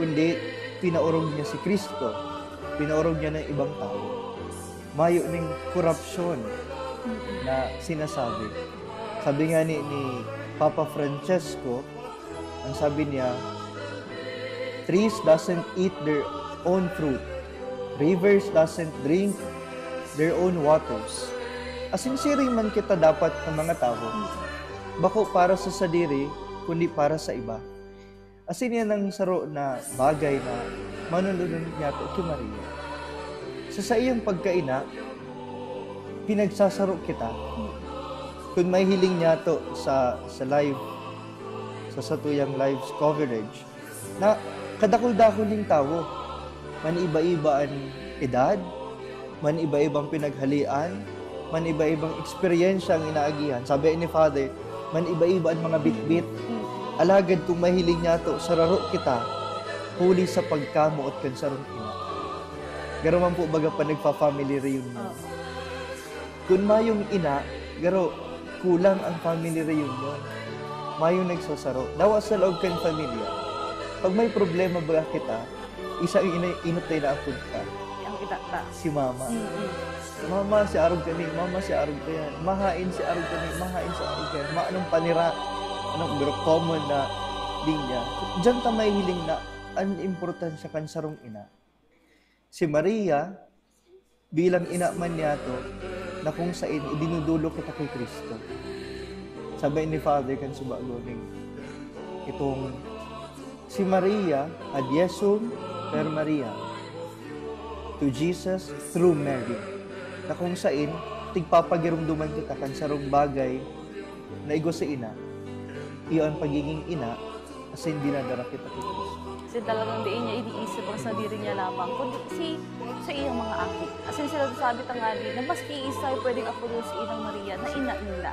kundi pinaorog niya si Cristo, pinaorog niya ng ibang tawo. Mayo ning korupsyon na sinasabi. Sabi nga ni, ni Papa Francesco, ang sabi niya, "Trees doesn't eat their own fruit. Rivers doesn't drink their own waters." Asin siring man kita dapat ng mga tawo. Bako para sa sadiri, kundi para sa iba. Asin yan ang saro na bagay na manunod niya to ki Maria. Sa saiyang pagkaina, pinagsasaro kita. Kun may hiling niyato sa, sa live, sa satuyang live coverage, na kadakul-dakul ning tawo, man iba-iba an edad, man iba-ibang pinaghalian, man iba-ibang eksperyensya ang inaagihan. Sabi ni Father, man iba-iba an mga bitbit. Alagad kun may hiling niyato, sararo kita, huli sa pagkamoot kan sarong ina. Garo man po baga pa nagfa-family reunion. Kun mayong ina, garo, kulang ang family reunion. Mayong nagsasaro. Dawa sa laog kan pamilya. Pag may problema baga kita, isang ina-, inot na inaapod ka. Ang itata. Si mama. Mm-mm. Mama, si arog kami. Mama, si arog ka yan. Mahain si arog kami. Mahain si arog ka yan. Maanong panira. Ano, pero common na linya. Diyan ka mahihiling na an importansya kan sarong ina. Si Maria, bilang ina man niyato, na kung sain idinudulog kita ki Cristo. Sabi ni Father kan subago ning itong si Maria, ad Jesum per Maria, to Jesus through Mary, na kung sain tigpapagiromdoman kita kan sarong bagay na igwa sa ina, iyo an pagiging ina, asin dinadara kita ki Cristo. Kasi talagang di niya iniisip ang sadiri niya lamang, kundi si, sa iyang mga aki. Asin sila sabi tangani na maski isa ay pwedeng apodon si Inang Maria na ina nila.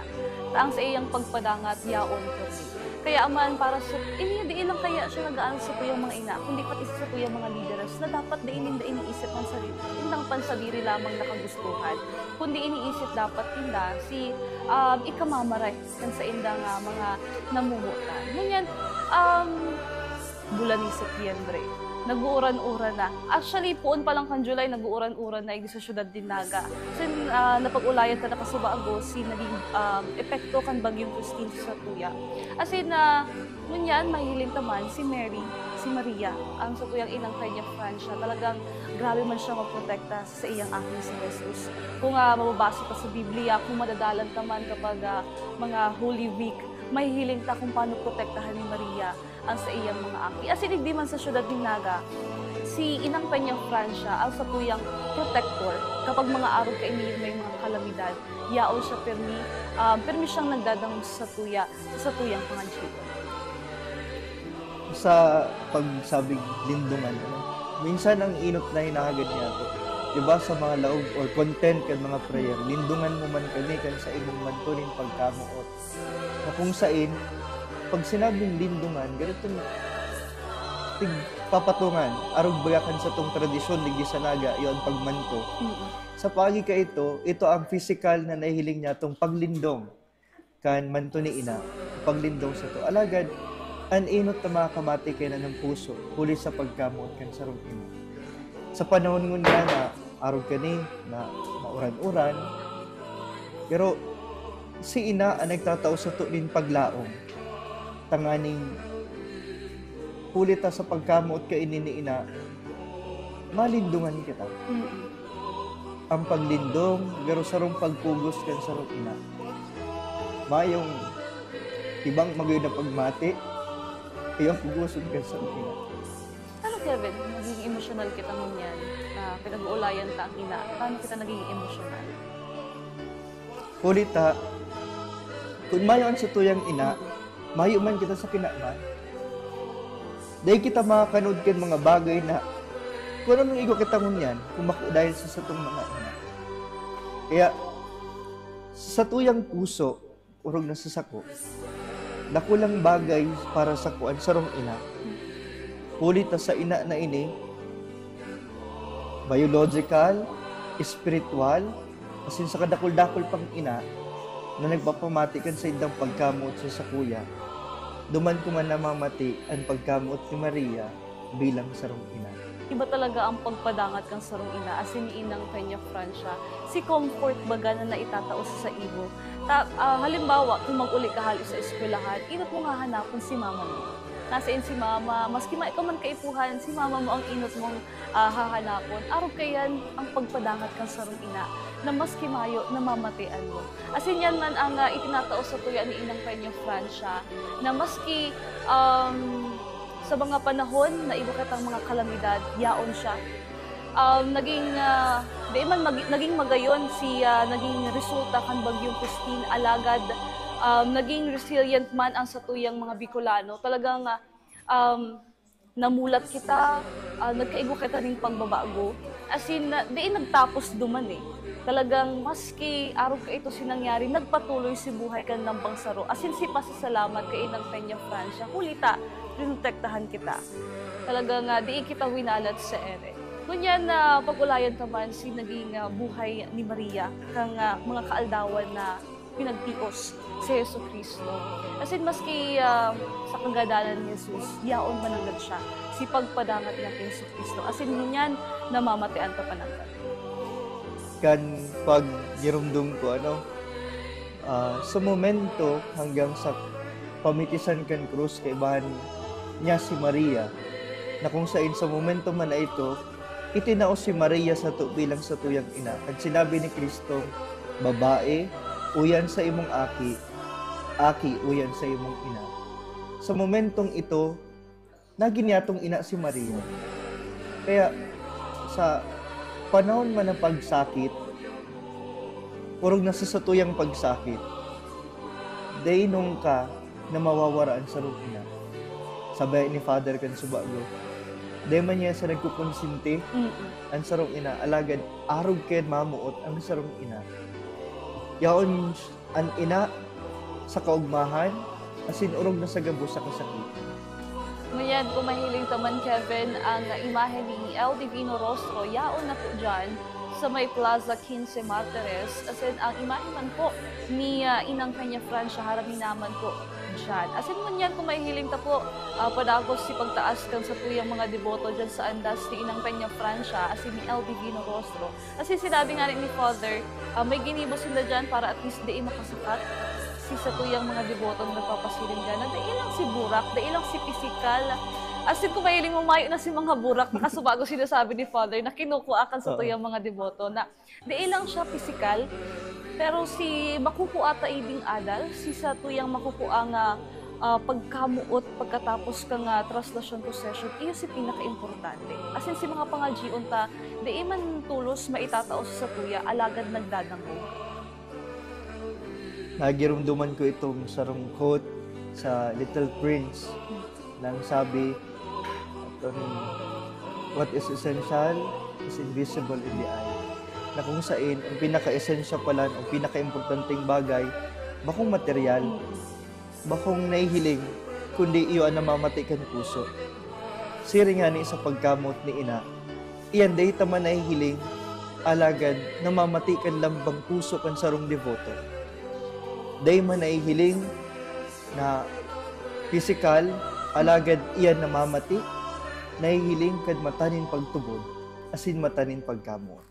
Ta ang sa iyang pagpadangat, yaon pirmi. Kaya man, para sa, ini, di lang kaya siya nag-aano sa tuyang mga ina, kundi pati sa tuyang mga lideres na dapat di ninda iniisip ang sarili, indang pansadiri lamang na kagustuhan, kundi iniisip dapat ninda si, um, ikamamaray kan saindang, ah, mga namomotan. Ngunyan, um, bulan ni Setyembre. Nag-uuran-uran na. Actually, poon pa lang kan July, nag-uuran-uran na igdi sa syudad nin Naga. Asin, ah, napag-ulayan ta na kasubago si naging, um, epekto kan Bagyong Christine sa satuya. Asin, ah, ngunyan, mahihiling ta man si Mary, si Maria, ang satuyang inang Peñafrancia. Talagang grabe man siya magprotekta sa iyang aki si Jesus. Kung, ah, mababasa ta sa Biblia, kung madadalan ta man kapag, ah, mga Holy Week, mahihiling ta kung paano protektahan ni Maria ang sa iyang mga aki. Asin igdi man sa syudad nin Naga, si Inang Peñafrancia ang satuyang protector kapag mga arog kaini may mga kalamidad. Yaon siya pirmi, ah, pirmi siyang nagdadangog sa satuya, sa satuyang pangadyi. Sa pagsabing lindungan, ano? Minsan ang inot na hinahagad niyato. Diba, sa mga laog or content kan mga prayer, "Lindungan mo man kami kan sa imong manto nin pagkamoot." Na kung sain, pag sinabing lindungan, ganito na, tigpapatungan, arog baga kan satong tradisyon, digdi sa Naga, iyo an pagmanto. Mm. Sa paagi kaito, ito ang pisikal na nahihiling niyatong paglindong kan manto ni ina, paglindong sato. Alagad, an inot na makakamati kaiyan an puso, huli sa pagkamoot kan sarong ina. Sa panahon ngunyan na arog kani na mauran-uran, pero si ina an nagtatao sato nin paglaom, tanganing huli ta sa pagkamoot kaini ni ina, malindungan kita. Mm-mm. Ang paglindong, garo sarong pagpugos kan sarong ina. Mayong ibang magayon na pagmati, iyo ang pugoson kan sarong ina. Ano, Kevin, nagiging emosyonal kita ngunyan? Ah, pinag-uulayan ta ang ina. Paano kita nagiging emosyonal? Huli ta, kun mayo an satuyang ina, mayo man kita sa kinaban. Dai kita makakanood kan mga bagay na kun anong igwa kita ngunyan, kung bako dahil sa satong mga ina. Kaya, sa satuyang puso, orog na sa sako, dakulang bagay para sako an sarong ina. Huli ta sa ina na ini, biological, espiritual, asin sa kadakul-dakul pang ina na nagpapamati kan saindang pagkamoot sa sakuya, duman ko man namamati an pagkamoot ni Maria bilang sarong ina. Iba talaga ang pagpadangat kan sarong ina, asin ni Inang Peñafrancia, si comfort baga na naitatao sa saibo. Ta, ah, halimbawa, kung mag-uli ka hali sa eskwelahan, inot mong hahanapon si mama mo. Nasain si mama, maski mayo ka man kaipuhan, si mama mo ang inot mong, ah, hahanapon. Arog kaiyan ang pagpadangat kan sarong ina, na maski mayo, namamatian mo. Asin yan man ang, ah, itinatao satuya ni Inang Peñafrancia, na maski, um, sa mga panahon na iba kitang mga kalamidad, yaon siya. Um, naging, ah, di man mag-, naging magayon si, ah, naging resulta kan Bagyong Christine, alagad, um, naging resilient man ang satuyang mga Bicolano. Talagang, ah, um, namulat kita, ah, nagkaigwa kita ning pagbabago. As in, ah, di nagtapos duman eh. Talagang maski arog kaito si nangyari, nagpatuloy si buhay kan lambang saro. As in, si pasasalamat kay Inang Peña Francia, huli ta, pinotektahan kita. Talagang, ah, di kita winalat sa ere. Ngunyan na pag-ulayan ta man si naging, ah, buhay ni Maria, kang, ah, mga kaaldawan na pinagtios si Jesu-Cristo. As in, maski, ah, sa kagadanan ni Jesus, yaon mananggad siya, si pagpadangat niya kay Jesu-Cristo. As in, ngunyan, namamatean ta pa nanggad. Kan paggiromdom ko, ano, ah, sa momento hanggang sa pamitisan kan krus, kaibahan niya si Maria, na kung sain sa momento man na ito, itinao si Maria sato bilang satuyang ina. Kan sinabi ni Cristo, "Babae, uyan sa imong aki, aki, uyan sa imong ina." Sa momentong ito, nagin niyatong ina si Maria. Kaya, sa panahon man ng pagsakit, orog na sa satuyang pagsakit, dai nung ka na mawawara an sarong ina. Sabi ni Father kan subago, dai man niya siya nagkukonsinti Mm-mm. an sarong ina, alagad arog kayan mamuot ang sarong ina. Yaon an ina sa kaogmahan, asin orog na sa gabos sa kasakitan. Ngunyan, kung mahiling ta man, Kevin, ang imahe ni El Divino Rostro, yaon na po dyan sa may Plaza Quince Martires, asin ang imahe man po ni, ah, Inang Peña Francia, harani naman po dyan. Asin ngunyan, kung mahiling ta po, ah, padagos si pagtaas kan satuyang mga deboto dyan sa andas ni Inang Peña Francia, asin ni El Divino Rostro. Kasi sinabi nga ni Father, ah, may ginibo sinda dyan para at least di makasakat si satuyang mga deboto na nagpapasiring dyan, na dai lang si burak, dai lang si pisikal. As in, kung mahiling mo, mayo na si mga burak, nakasubago sinasabi ni Father na kinukuha kan satuyang mga deboto na dai lang siya pisikal, pero si makukuha ta iding adal, si satuyang makukuha nga, ah, pagkamuot pagkatapos kan, ah, traslasyon procession, iyo si pinakaimportante. As in, si mga pangadyion ta, dai man tolos maitatao sa satuya, alagad nagdadangog. Nagirumduman ko itong sarong quote sa Little Prince. Nang sabi, "What is essential is invisible in the eye." Na kung sain, ang pinaka-esensya pala, ang pinaka-importanteng bagay, bakong material, bakong nahihiling, kundi iyo ang namamati kan puso. Siring ngani sa pagkamot ni ina, iyan dai ta man nahihiling, alagad namamati kan lambang puso kan sarong deboto. Dai man nahihiling na pisikal, alagad iyan namamati, nahihiling kan mata nin pagtubod, asin mata nin pagkamot.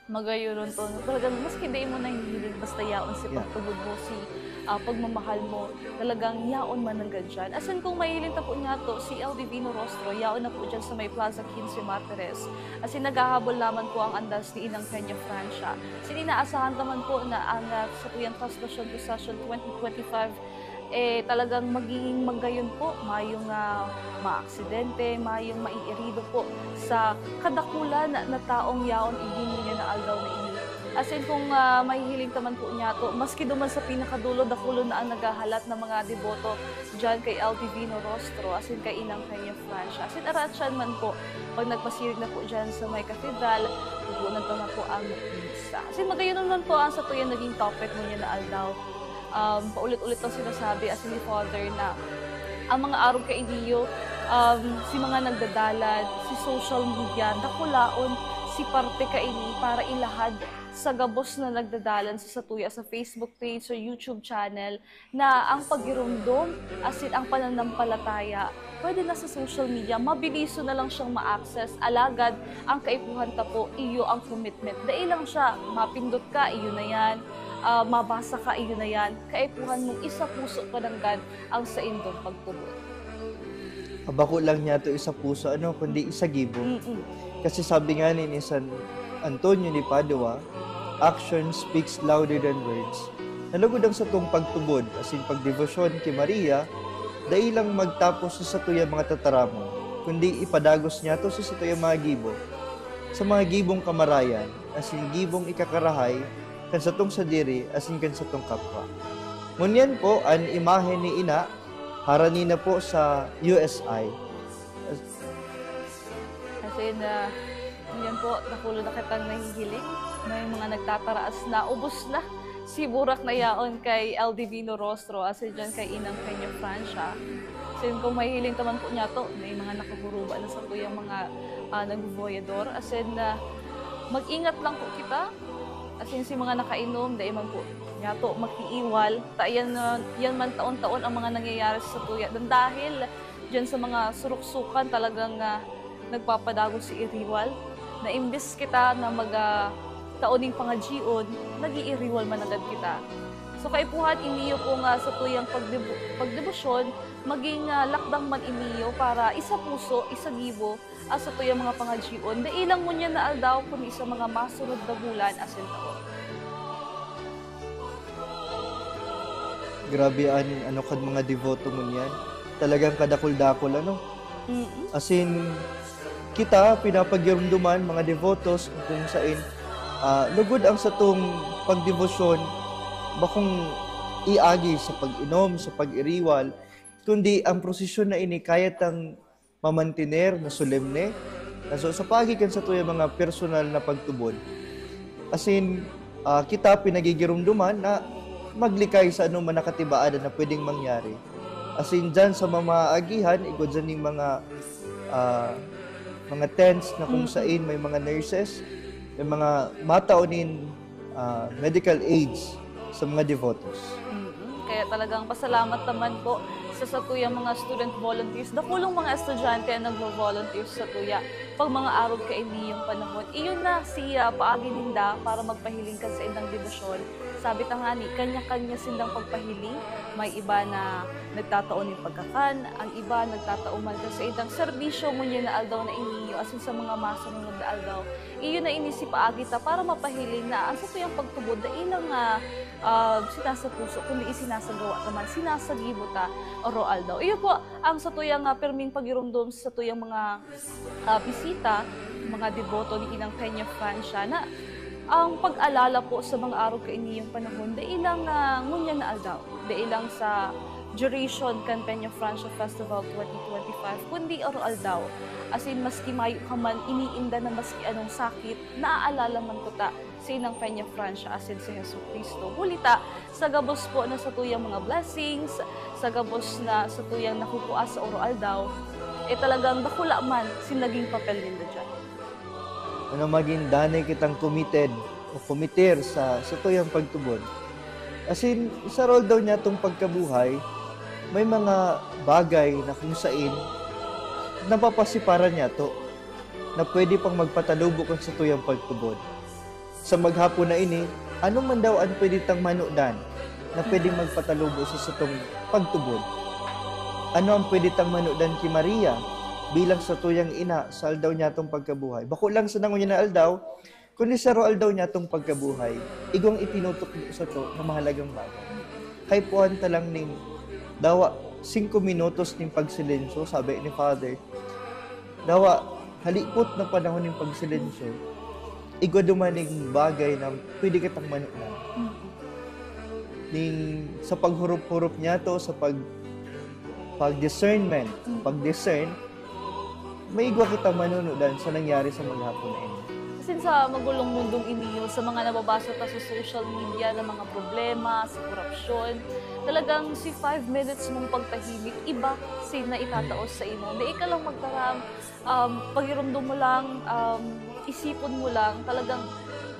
Magayon to, no? Talagang maski dai mo nahihiling, basta yaon si Yeah. pagtubod mo, si, ah, pagmamahal mo, talagang yaon mananggad dyan. Asin kung mahihiling ta po niya to, si El Divino Rostro, yaon na po dyan sa may Plaza Quince Martires. Asin naghahabol naman po ang andas ni Inang Peña Francia. Asin inaasahan naman po na ang, ah, satuyang traslasyon procession twenty twenty-five, eh, talagang magiging magayon po, mayong, ah, maaksidente, mayong maiirido po sa kadakulan na taong yaon igin ngunyan na aldaw na ini. Asin kung, ah, mahihiling ta man po niya to, maski duman sa pinakadulo, dakulon na ang naghahalat na mga deboto dyan kay El Divino Rostro, asin kay Inang Peña Francia. Asin aratyan man po, pag nagpasiring na po dyan sa may katedral, pupunan pa na po ang misa. Asin magayon naman po ang satuyang naging topic ngunyan na aldaw. Um, paulit-ulit ang sinasabi, as ni Father, na ang mga arog kaidiyo, um, si mga nagdadalan, si social media, dakulaon si parte kaini para ilahad sa gabos na nagdadalan sa satuya sa Facebook page, sa YouTube channel, na ang pagiromdom, asin ang pananampalataya, pwede na sa social media, mabiliso na lang siyang ma-access, alagad ang kaipuhan ta po, iyo ang commitment. Dai lang siya, mapindot ka, iyo na yan, ah, mabasa ka, iyo na yan. Kaipuhan mong isapuso pa nanggad ang saindong pagtubod. Bako lang niya to isapuso, ano, kundi isagibo. Mm-mm. Kasi sabi nga ni, ni San Antonio de Padua, "Action speaks louder than words." Na lugod ang satong pagtubod, asin pagdebosyon ki Maria, dai lang magtapos sa satuyang mga tataramon, kundi ipadagos niya to sa satuyang mga gibo. sa mga gibong kamarayan, asin gibong ikakarahay kan satong sadiri asin kan satong kapwa. Ngunyan po, an imahe ni Ina harani na po sa U S I. Kasi na, yun po, nakulo na kitang nahihiling. May mga nagtataraas na, ubos na. Si Burak na yaon kay L D Vino Rostro, asin dyan kay Inang Peña Francia. Asin kung mahihiling taman po niya to, may mga nakahuruba na sa tuyang mga uh, nagvoyador. Asin na, uh, mag-ingat lang po kita. Asin si mga nakainom, dai man po niya to makiiwal. Ta yan, uh, yan man taon-taon ang mga nangyayari sa tuya. Dan dahil dyan sa mga suruksukan talagang uh, nagpapadagos si iriwal, na imbes kita na mag uh, taon ning pangadyion, nag-iiriwal man agad kita. So kaipuhan iniyo po nga sa tuyang pagdebo- pagdebosyon, maging uh, lakdang man iniyo para isa puso, isa gibo, at sa tuyang mga pangadyion, dai lang ngunyan na aldaw, kundi sa mga masunod na bulan asin taon. Grabe an ano kan mga deboto ngunyan. Talagang kadakul-dakul, ano? Mm-mm. As in, kita pinapagirumduman, mga debotos, kung sain, ah, lugod ang satong pagdebosyon, bakong iagi sa pag-inom, sa pag-iriwal, kundi ang prosesyon na ini kaya tang mamantener na solemne, na so, sa paagi kan satuyang mga personal na pagtubod. As in, ah, kita pinagigirumduman na maglikay sa anoman na katibaadan na pwedeng mangyari. As in, dyan sa mamaagihan, igwa dyan yung mga, ah, mga tents na kung Mm. sain may mga nurses, may mga matao nin, ah, medical aids sa mga devotos. Mm-mm. Kaya talagang pasalamat naman po sa satuyang mga student volunteers. Dakulong mga estudyante ang nagvo-volunteer sa tuya pag mga arog kainiyong panahon. Iyon na siya paagi ninda para magpahiling kan saindang debosyon. Sabi ta ngani, kanya-kanya sindang pagpahiling. May iba na nagtatao nin pagkakan, ang iba nagtatao man kan saindang serbisyo ngunyan na aldaw na iniyo, asin sa mga masunod na aldaw. Iyo na ini si paagi ta para mapahiling na ang satuyang pagtubod dai lang nga ah, sinasapuso, kundi isinasagawa ta man, sinasagibo ta oro-aldaw. Iyo po ang satuyang ah, pirming pagirumdom sa satuyang mga ah, bisita, mga deboto ni Inang Peña Francia, na ang pag-alala po sa mga arog kainiyong panahon, dai lang ah, ngunyan na aldaw, dai lang sa duration kan Peña Francia Festival twenty twenty-five, kundi oro-aldaw. As in, maski mayo ka man iniinda na maski anong sakit, naaalala man kuta si Inang Peña Francia asin si Jesu-Cristo. Huli ta, sa gabos po na satuyang mga blessings, sa gabos na satuyang nakukua sa oro-aldaw, eh talagang dakula man si naging papel ninda dyan. Ano maging danay kitang committed o committer sa satuyang pagtubod. As in, sa oro-aldaw niyatong pagkabuhay, may mga bagay na kung sain napapasiparan niyato na pwede pang magpatalubo kan satuyang pagtubod. Sa maghapon na ini, ano man daw an pwede tang manodan na pwedeng magpatalubo sa satong pagtubod? Ano ang pwede tang manodan ki Maria bilang satuyang ina sa aldaw niyatong pagkabuhay? Bako lang sa nangunyan na aldaw, kundi sa oro-aldaw niyatong pagkabuhay, igwang itinutukdo sato na mahalagang bagay. Kaipuhan ta lang ning dawa singko minutos ning pagsilensyo, sabi ni Father. Dawa, halipot na panahon ning pagsilensyo, igwa duman ning bagay na pwede kitang manodan. Ning sa paghurop-hurop niyato, sa pag, pag-discernment, pag-discern, may igwa kitang manonodan sa nangyari sa maghapon na ini. Asin sa magulong mundong iniyo, sa mga nababasa ta sa social media na mga problema, sa korupsyon, talagang si five minutes mong pagtahimik, iba si na itatao sa imo. Dai ka lang magtaram, um, pagirumdom mo lang, um, isipon mo lang, talagang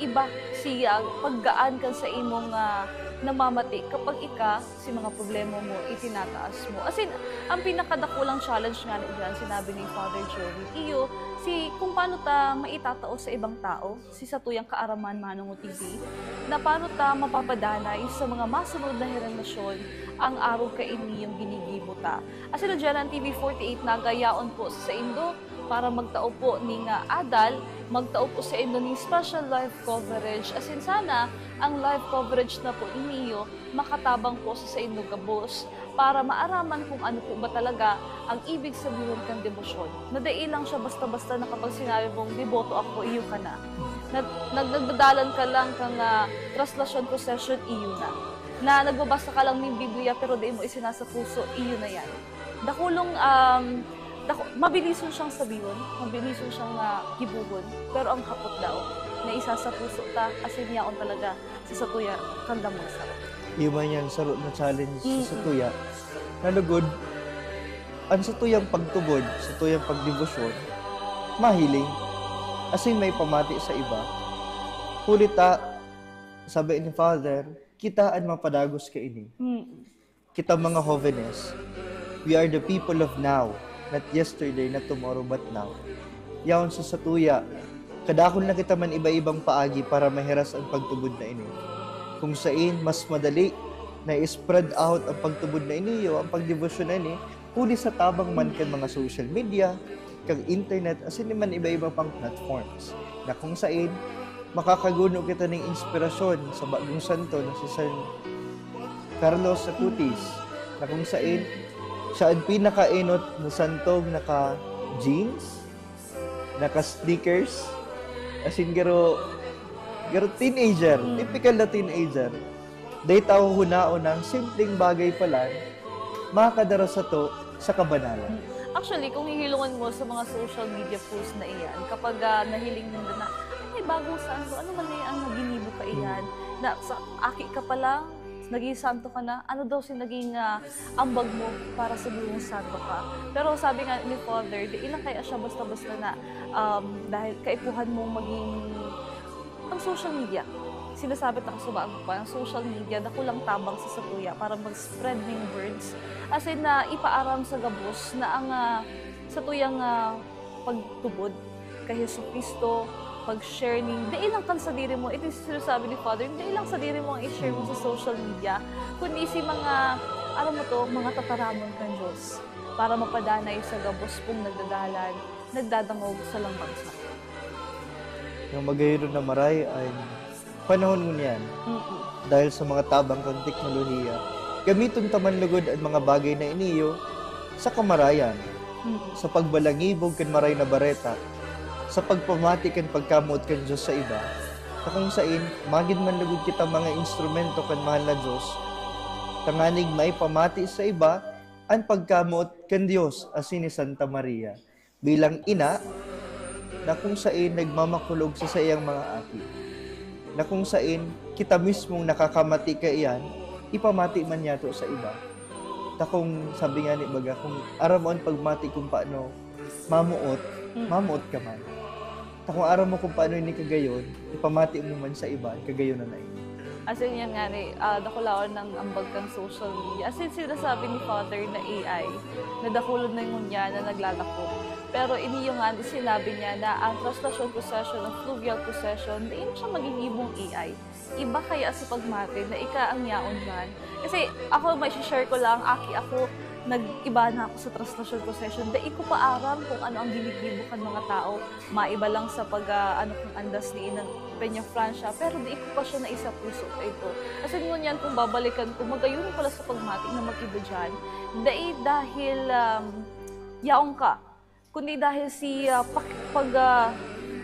iba siya, paggaan kan sa imong ah, namamati kapag ika si mga problema mo itinataas mo. As in, ang pinakadakulang challenge nga na dyan, sinabi ni Father Joey, iyo, si kung paano ta maitatao sa ibang tao, si satuyang kaaraman manong O T V, na paano ta mapapadanay sa mga masunod na henerasyon ang arog kainiyong ginigibo ta. As in, dyan ang T V forty-eight nagayaon po sa saindo, Para magtao po ning, ah, adal, magtao po saindo ning special live coverage. Asin sana, ang live coverage na po niyo makatabang po sa saindo gabos, para maaraman kung ano po ba talaga ang ibig sabihon kan debosyon. Na dai lang siya basta-basta na kapag sinabi mong, "Deboto ako," iyo ka na. Nag-, nag-, nagdadalan ka lang kan, ah, traslasyon, prosesyon, iyo na. Na nagbabasa ka lang nin Biblia, pero dai mo isinasa puso, iyo na yan. Dakulong, um, daku-, mabilison siyang sabihon, mabilison siyang, ah, gibohon, pero ang hapot daw, na isasa puso ta, asin yaon talaga sa satuya kan lambang saro. Iyo man yan, saro na challenge sa Mm. satuya. Na lugod, ang satuyang pagtubod, satuyang pagdebosyon, mahiling, asin maipamati sa iba. Huli ta, sabi ni Father, kita an mapadagos kaini. Mm. Kita mga hovenes, we are the people of now, not yesterday, not tomorrow, but now. Yaon sa satuya, kadakul na kita man iba-ibang paagi para mahiras ang pagtubod na ini. Kung sain, mas madali na i-spread out ang pagtubod na ini, o ang pagdebosyon na ini, huli sa tabang man kan mga social media, kan internet, asin man iba-iba pang platforms, na kung sain, makakaguno kita ning inspirasyon sa bagong santo na si San Carlos Acutis, na kung sain siya an pinakaenot na santong naka-jeans, naka-sneakers, asin garo, garo teenager, Mm. typical na teenager. Dai ta huhunaon na ang simpleng bagay pa lang makakadara sato sa kabanalan. Actually, kung hihilongon mo sa mga social media post na iyan, kapag, ah, nahiling ninda na, "Ay, may bagong santo, ano man na ang naginibo kaiyan?" Hmm. Na sa aki ka pa lang, naging santo ka na, ano daw si naging, ah, ambag mo para sa bagong santo ka? Pero sabi nga ni Father, di lang kaya siya basta-basta na, um, dahil kaipuhan mong maging ang social media. Sinasabi ta kaso bago pa, ang social media, dakulang tabang sa satuya para mag-spread ning words. As in, na ipaaram sa gabos na ang, ah, satuyang, ah, pagtubod kay Jesu-Cristo, pag-share ning, dai lang kan sadiri mo, ito yung sinasabi ni Father, dai lang sadiri mo ang i-share mo sa social media, kundi si mga, aram mo to, mga tataramon kan Diyos para mapadanay sa gabos pong nagdadalan, nagdadangog sa lambang saro. Ang magayon na maray ay panahon ngunyan, Mm-mm. dahil sa mga tabang kan teknolohiya, gamiton ta man lugod an mga bagay na iniyo sa kamarayan, Mm-mm. sa pagbalangibog kan Maray na Bareta, sa pagpamati kan pagkamoot kan Dios sa iba, na kung sain, magin man lugod kita mga instrumento kan mahal na Dios, tanganing maipamati sa iba an pagkamoot kan Dios asin ni Santa Maria. Bilang ina na kung sain nagmamakulog sa saiyang mga aki, na kung sain kita mismong nakakamati kaiyan, ipamati man niyato sa iba. Ta kung sabi nga ni baga, kung aram mo an pagmati kung paano mamoot, Mm. mamoot ka man. Ta kung aram mo kung paano ini kagayon, ipamati mo man sa iba an kagayonan na ini. As in, yan nga ni, ah, dakulaon ng ambag kang social media. As in, sinasabi ni Father na A I, na dakulon na ngunyan na naglalako. Pero iniyo nga, di sinabi niya na ang traslasyon procession, ang fluvial procession, dai na siya magigibong A I. Iba kaya sa pagmati na ika ang yaon man. Kasi ako, may share ko lang, aki ako, nag-iba na ako sa traslasyon procession. Dai ko pa aram kung ano ang ginigibo kan mga tao. Maiba lang sa pag, ah, ano, kung andas ni Inang Peña Francia, pero di ko pa siya naisa puso pa ito. Kasi ngunyan, kung babalikan ko, magayon pala sa pagmati na mag-iba dyan. Dai dahil, um, yaon ka, kundi dahil si, ah, pak-, pag, ah,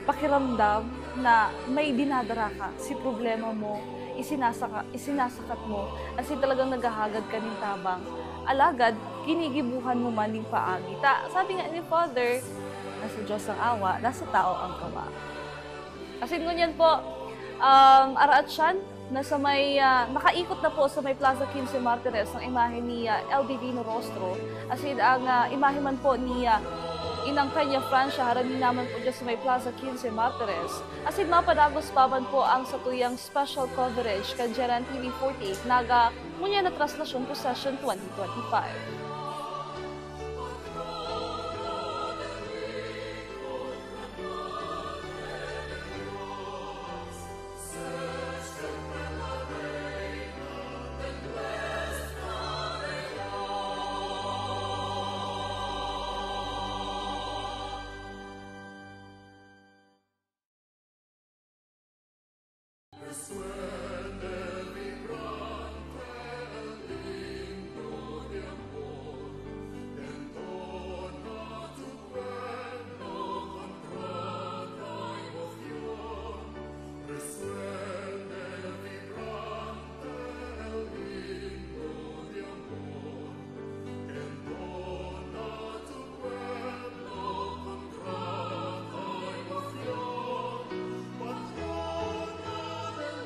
pakiramdam na may dinadara ka, si problema mo, isinasaka-, isinasakat mo, as in talagang naghahagad ka nin tabang. Alagad, ginigibuhan mo man nin paagi. Ta, sabi nga ni Father, "Nasa Diyos ang awa, nasa tao ang kawa." As in, ngunyan po, um, araat siyan, nasa may, ah, nakaikot na po sa may Plaza Quince Martires ang imahe ni, ah, L Divino Rostro. As in, ang, ah, imahe man po ni, ah, Inang Peña Francia, harani naman po dyan sa may Plaza Quince Martires. As in, mapadagos pa man po ang satuyang special coverage kan G R N T V forty-eight Naga, ngunyan na Traslasyon Procession twenty twenty-five. Suene vibrante el himno de amor, entona tu pueblo con grata emoción. Resuene vibrante el himno de amor, entona tu pueblo con grata emoción. Patrona del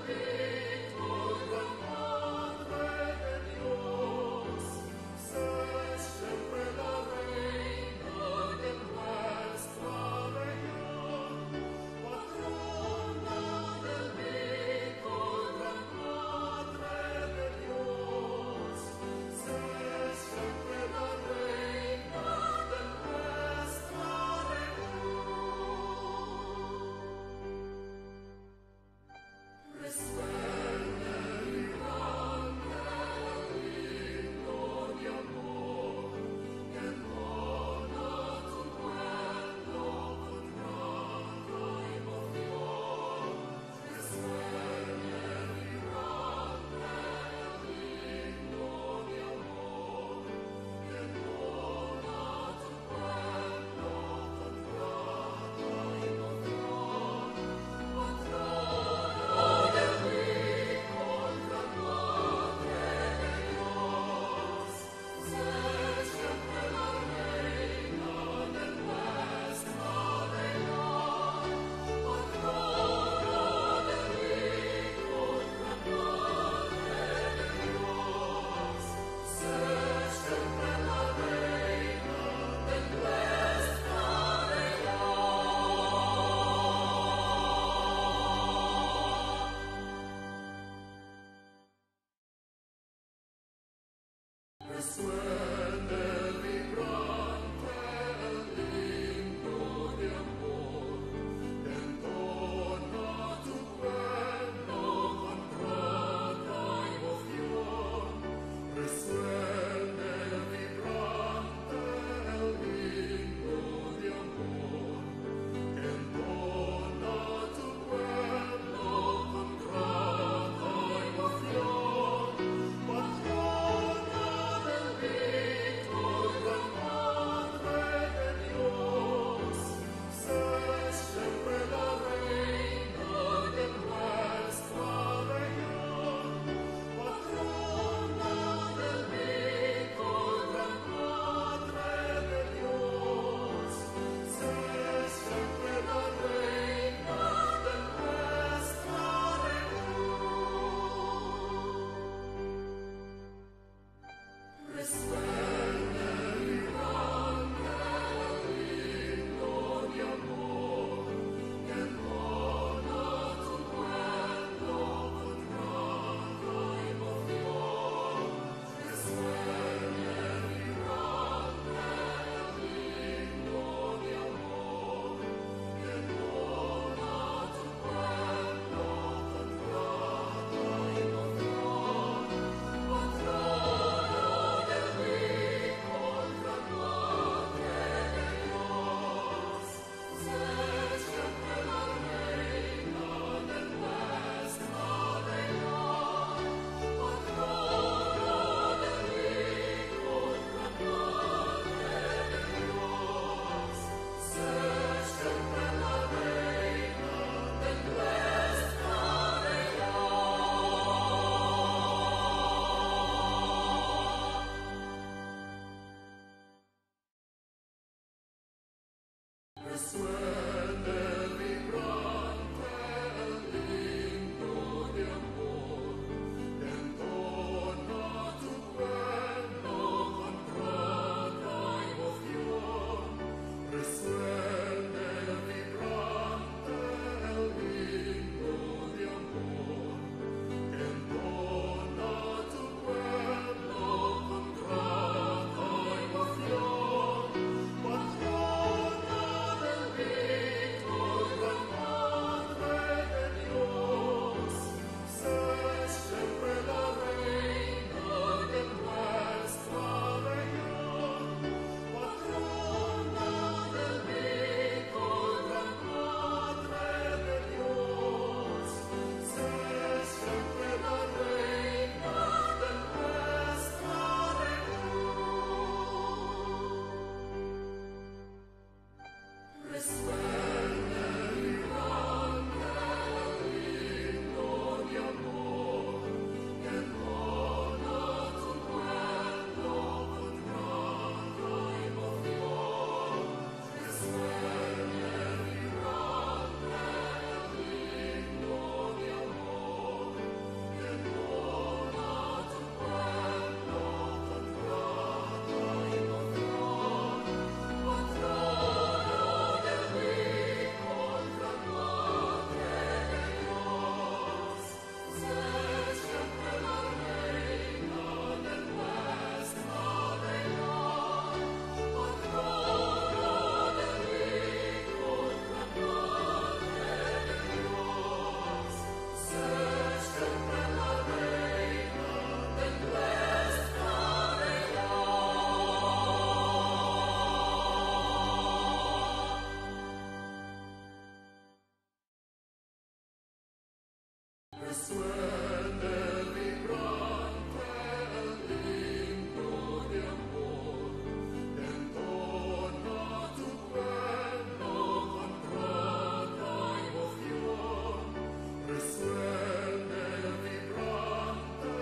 Suene vibrante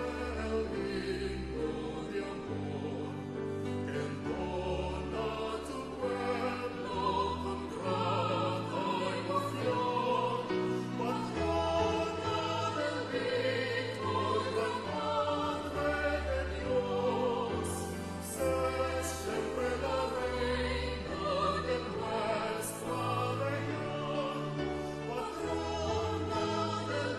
el himno de amor, que entona tu pueblo con grata emoción, patrona del vino y gran madre de Dios, sé siempre la reina de nuestra región, patrona del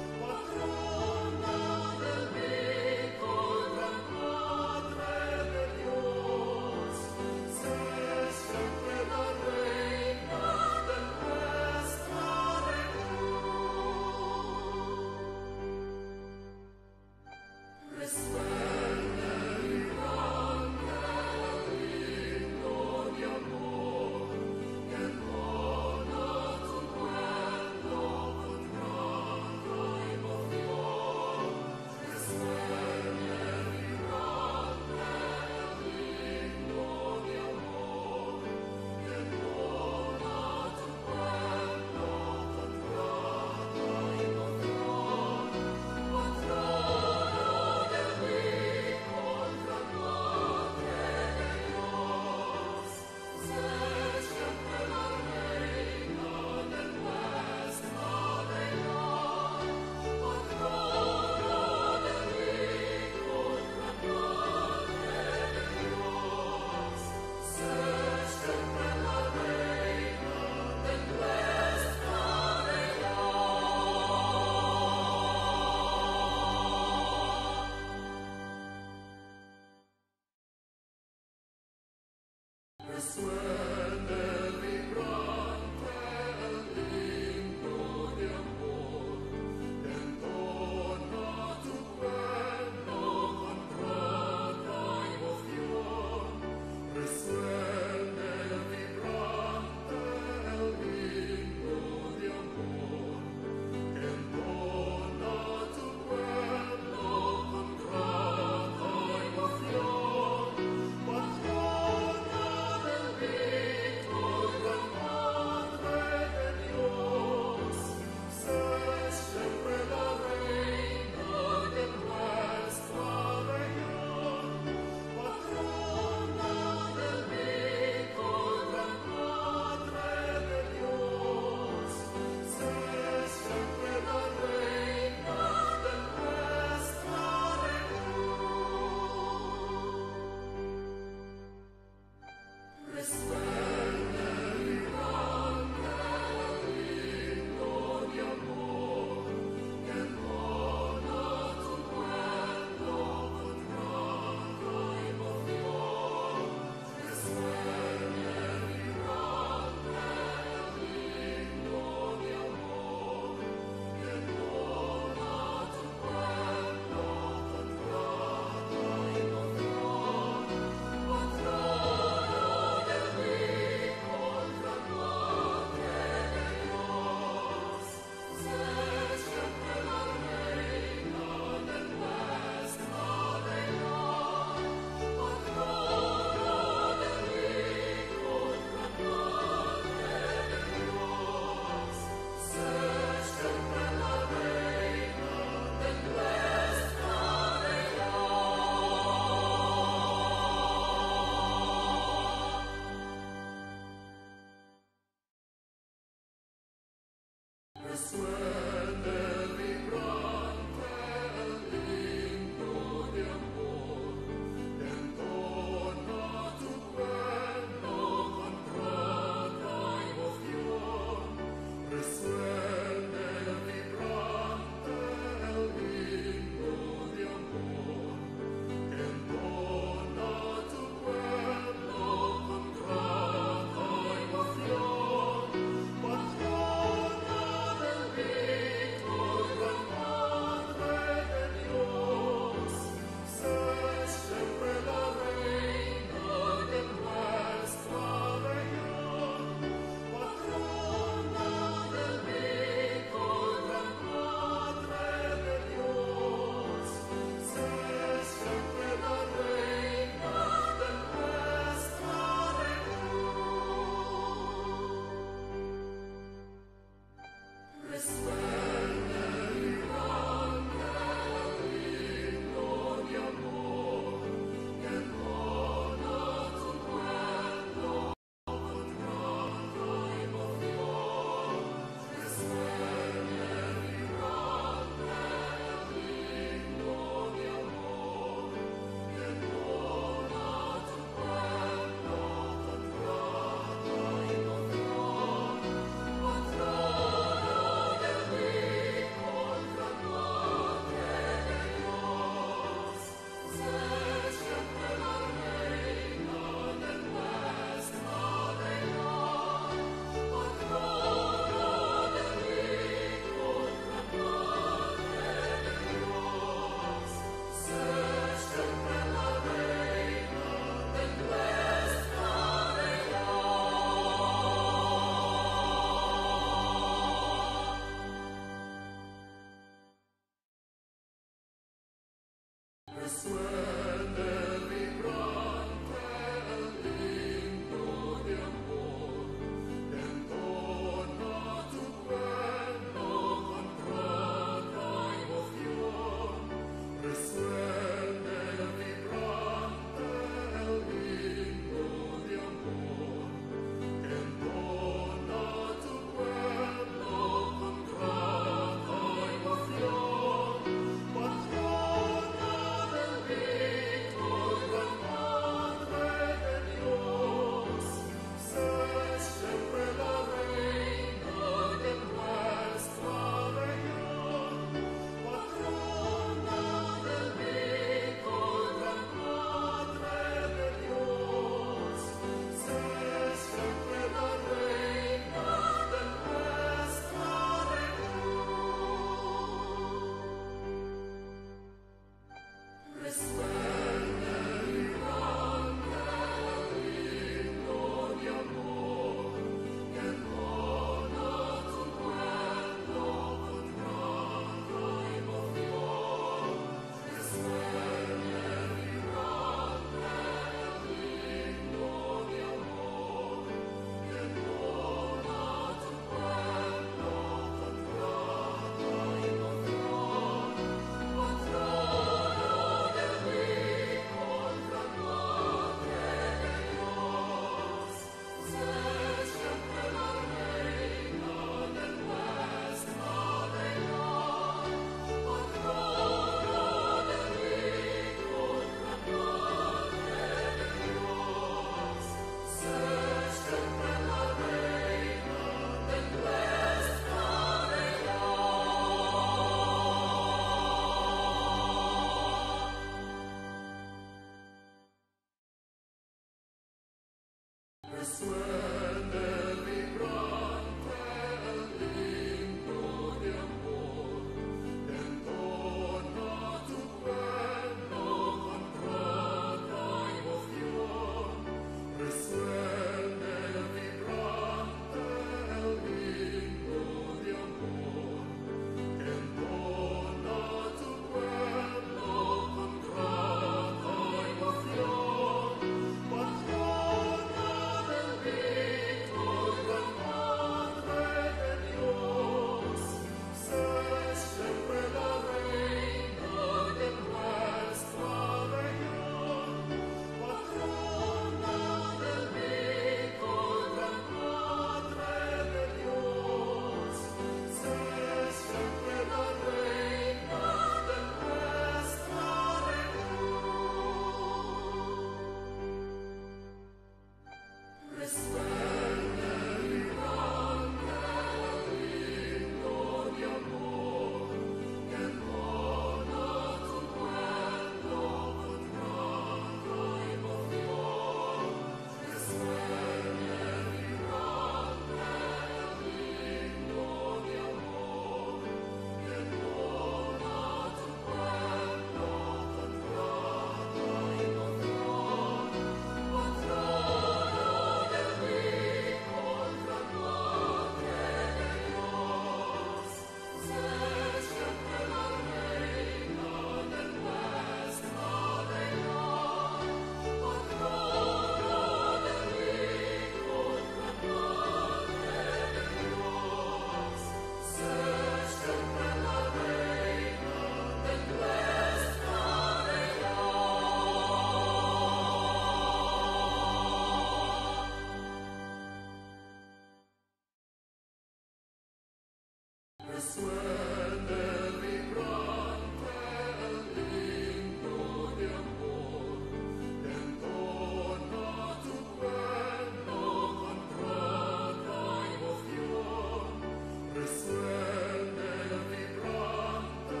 Suene vibrante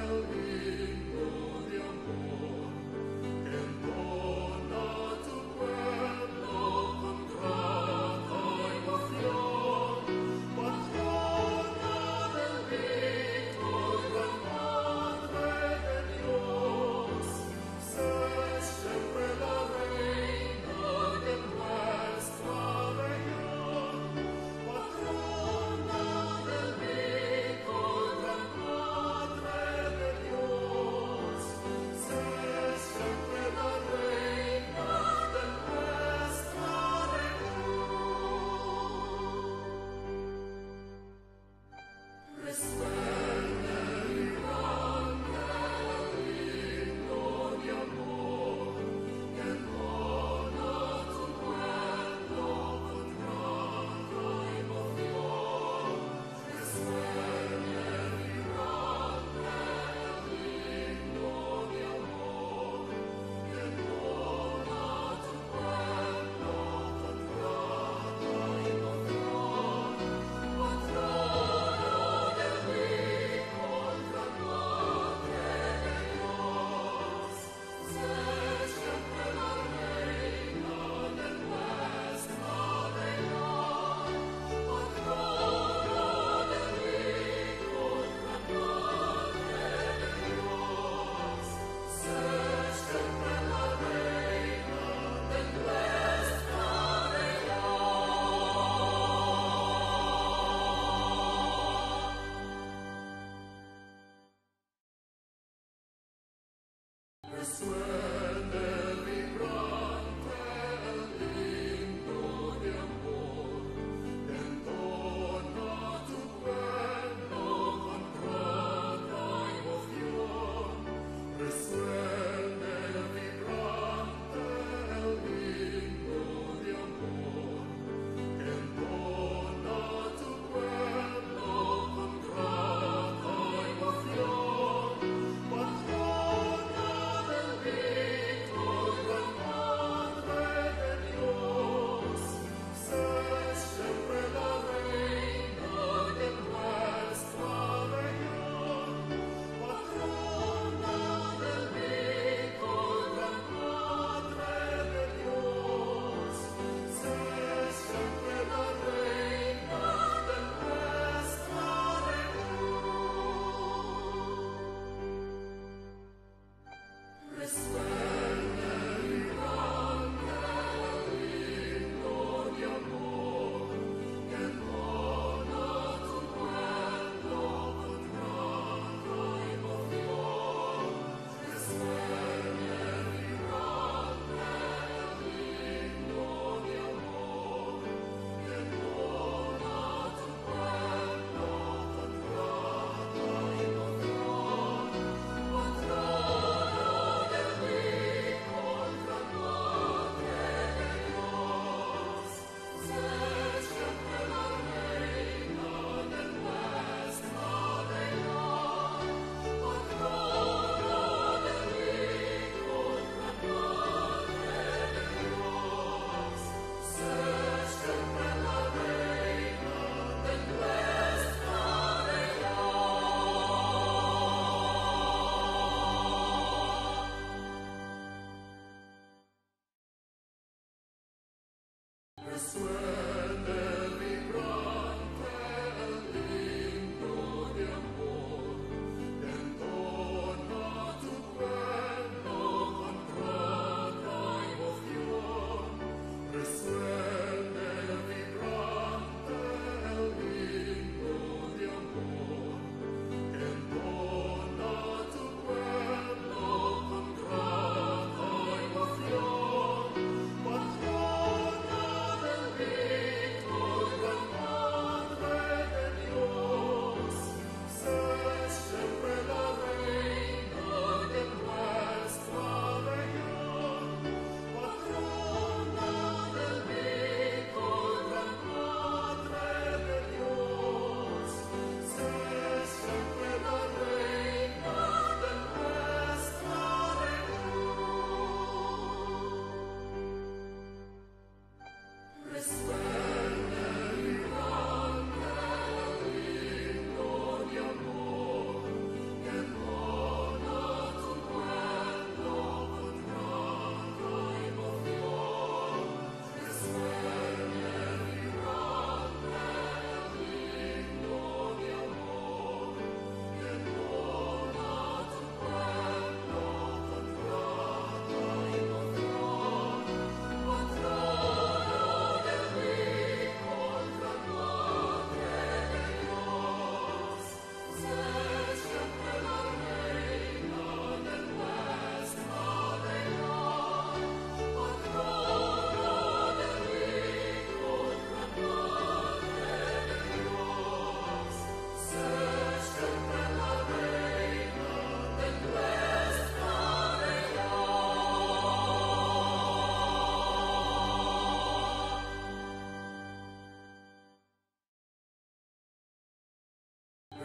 el himno de amor, entona tu pueblo con grata emoción, patrona del vino, gran madre de Dios, sé siempre la reina de nuestra región, patrona del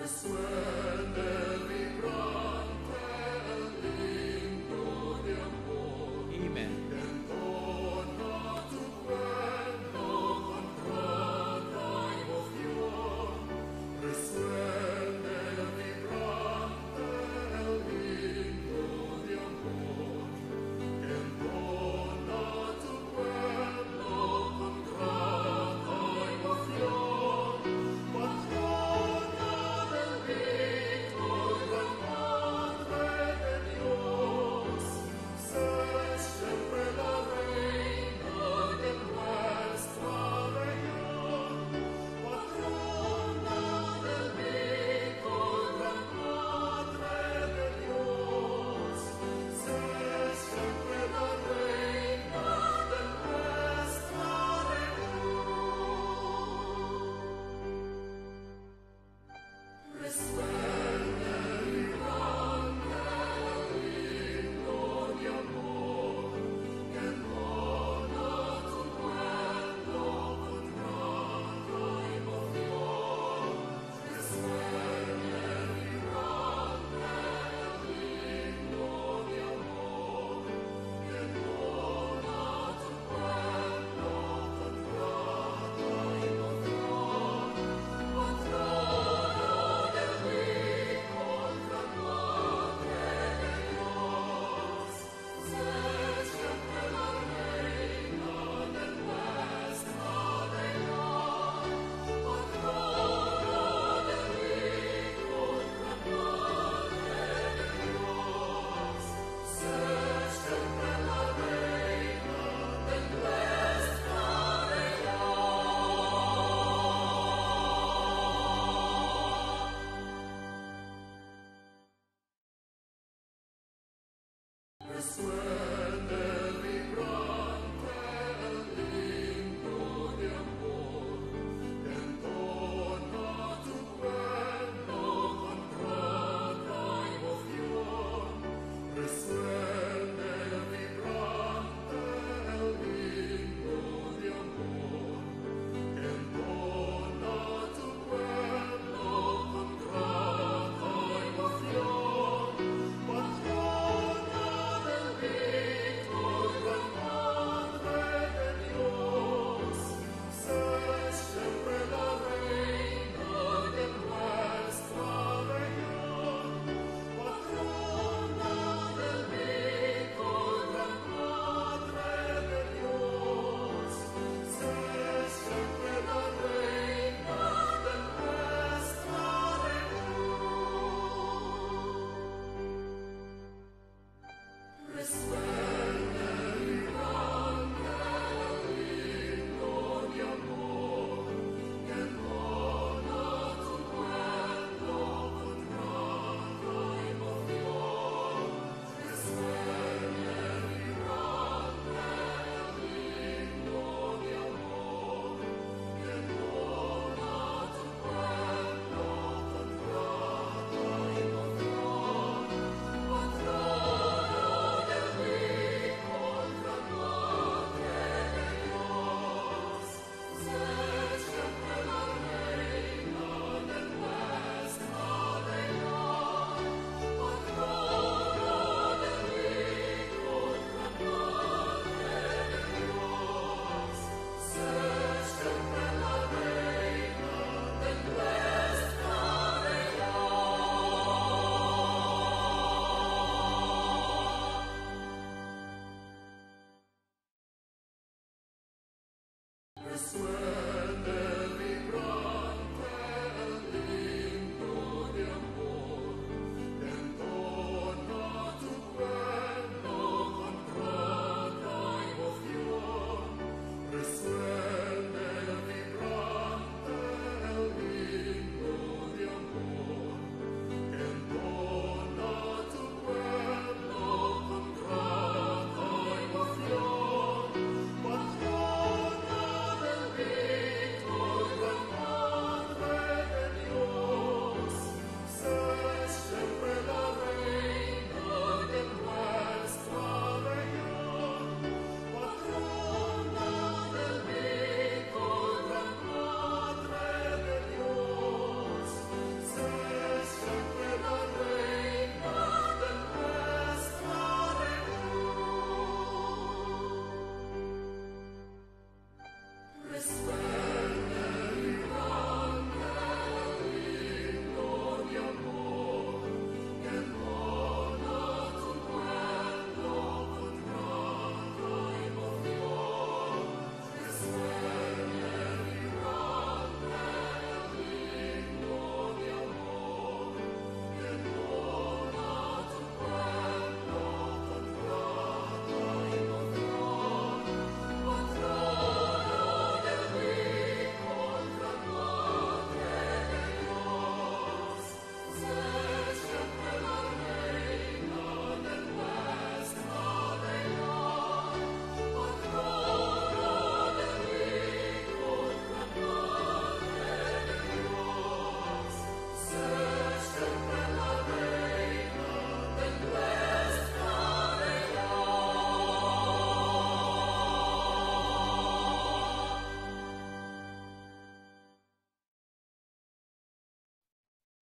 Suerte vibrante el himno de amor. Amen. Entona tu pueblo con grata emoción. Resuelve vibrante el himno de amor. Entona tu pueblo con grata emoción. Patrona del vino, gran madre de Dios, sé siempre la reina de nuestra región. Patrona del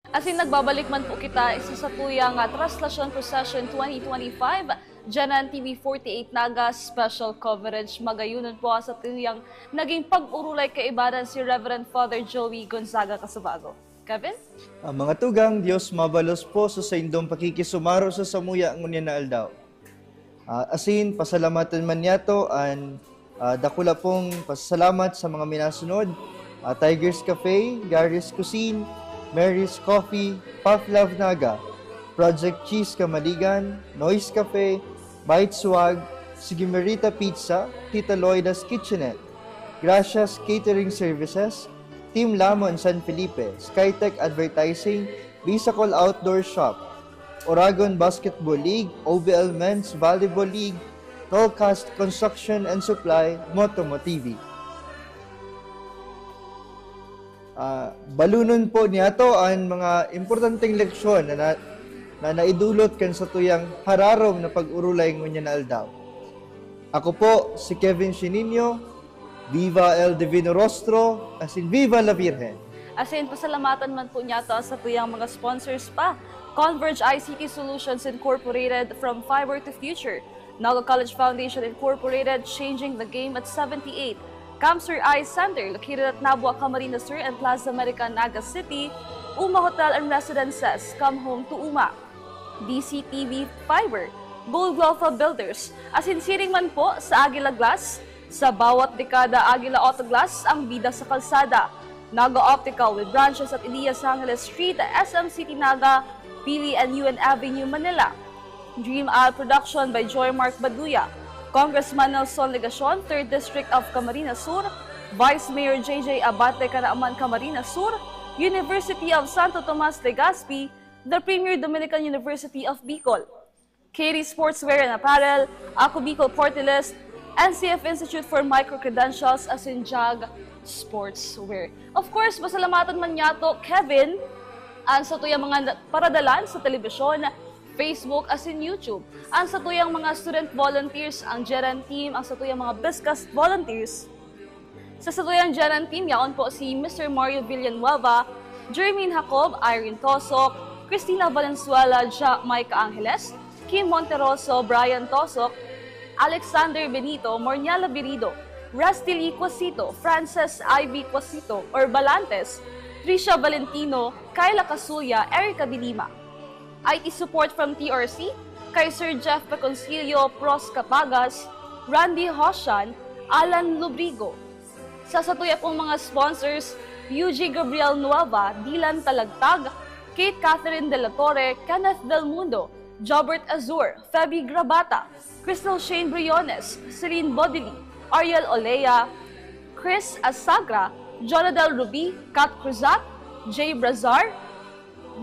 Asin nagbabalik man po kita sa satuyang, ah, Traslasyon Procession twenty twenty-five, Janan T V forty-eight Naga Special Coverage. Magayunon po ang satuyang naging pag-urulay kaibanan si Reverend Father Joey Gonzaga Casabago. Kevin? Ang mga tugang, Dios mabalos po sa saindong pakikisumaro sa samuya ngunyan na aldaw. Ah, asin, pasalamatan man niyato an, ah, dakula pong pasalamat sa mga minasunod, ah, Tiger's Cafe, Gary's Cuisine, Mary's Coffee, Puff Love Naga, Project Cheese Kamaligan, Noise Cafe, Bite Swag, Sigimerita Pizza, Tita Loida's Kitchenette, Gracias Catering Services, Team Lamon San Felipe, Skytech Advertising, Bisacol Outdoor Shop, Oragon Basketball League, O B L Men's Volleyball League, Tallcast Construction and Supply, Motomo T V. Ah, balunon po niyato an mga importanteng leksyon na, na, na naidulot kan satuyang hararom na pag-urulay ngunyan na aldaw. Ako po si Kevin Shinino, Viva El Divino Rostro, asin Viva la Virgen! Asin pasalamatan man po niyato sa tuyang mga sponsors pa, Converge I C T Solutions Incorporated, From Fiber to Future, Naga College Foundation Incorporated, Changing the Game at seventy-eight, Camsur Eye Center, located at Nabua, Camarines Sur and Plaza America, Naga City, Uma Hotel and Residences, Come Home to Uma, D C T V Fiber, Gold Guelpha Builders, asin siring man po sa Aguila Glass. Sa bawat dekada, Aguila Auto Glass ang bida sa kalsada. Naga Optical with branches at Elias Angeles Street, S M City Naga, Pili and U N Avenue, Manila. Dream Isle Production by Joy Mark Baduya, Congressman Nelson Legacion, Third District of Camarines Sur, Vice Mayor J J Abate, Canaman, Camarines Sur, University of Santo Tomas Legazpi, The Premier Dominican University of Bicol, K D Sportswear and Apparel, Ako Bicol Party List, N C F Institute for Micro Credentials, asin Jag Sportswear. Of course, pasalamatan man niyato, Kevin, ang satuyang mga na-, paradalan sa telebisyon, Facebook, asin YouTube. Ang satuyang mga student volunteers, ang Jeran Team, ang satuyang mga Biscast volunteers. Sa satuyang Jeran Team, yaon po si Mister Mario Villanueva, Jermaine Jacob, Irene Tosok, Christina Valenzuela, Ja Micah Angeles, Kim Monterroso, Brian Tosok, Alexander Benito, Morniala Birido, Rusty Lee Quasito, Frances Ivy Quasito, Orbalantes, Trisha Valentino, Kyla Casuya, Erica de Lima. I T support from T R C, kay Sir Jeff Peconcillo, Pros Capagas, Randy Hoshan, Alan Lubrigo. Sa satuya pong mga sponsors, U G Gabriel Nueva, Dylan Talagtag, Kate Catherine de la Torre, Kenneth Del Mundo, Jobert Azur, Feby Grabata, Crystal Shane Briones, Celine Bodily, Ariel Olea, Chris Asagra, Jonadel Rubi, Kat Cruzat, Jay Brazar,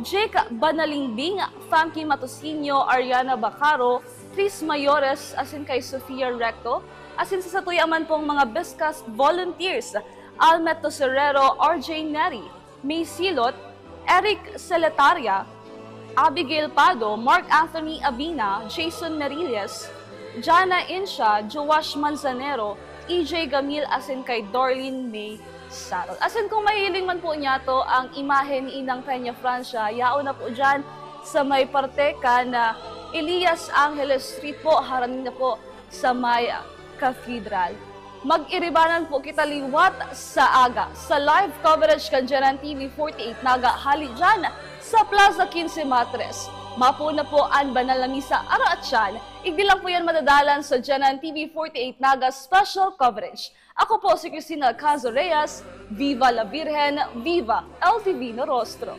Jake Banalingbing, Famky Matosinho, Ariana Bacaro, Tris Mayores, asin kay Sofia Recto, asin sa satuya man pong mga Biscast volunteers, Almet Toserrero, R J Neri, May Silot, Eric Celetaria, Abigail Pado, Mark Anthony Abina, Jason Merillas, Jana Insha, Joash Manzanero, E J Gamil, asin kay Dorlene May Sarol. Asin kung mahiling man po niyato ang imahe ni Inang Peña Francia, yaon na po dyan sa may parte kan, ah, Elias Angeles Street po, harani na po sa may, ah, Cathedral. Mag-iribanan po kita liwat sa aga sa live coverage kan Janan T V forty-eight Naga hali dyan sa Plaza Quince Matres. Mapo na po an banal na misa, araat siyan. Igdi lang po yan madadalan sa Janan T V forty-eight Naga special coverage. Ako po si Cristina Alcanzar Reyes. Viva la Virgen! Viva El Divino Rostro!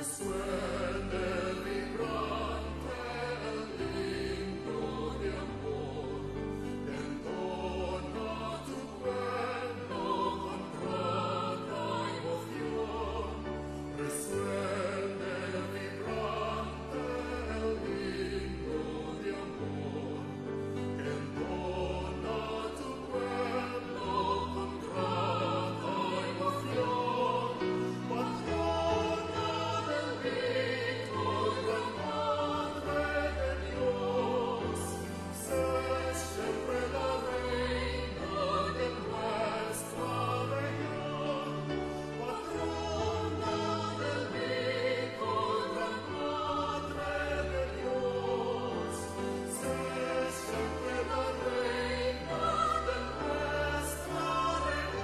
Suene vibrante el himno de amor, entona tu pueblo con grata emoción. Resuene vibrante el himno de amor, entona tu pueblo con grata emoción. Patrona del vino, gran madre de Dios, sé siempre la reina de nuestra región. Patrona del vino, gran madre de Dios, sé siempre la reina de nuestra región.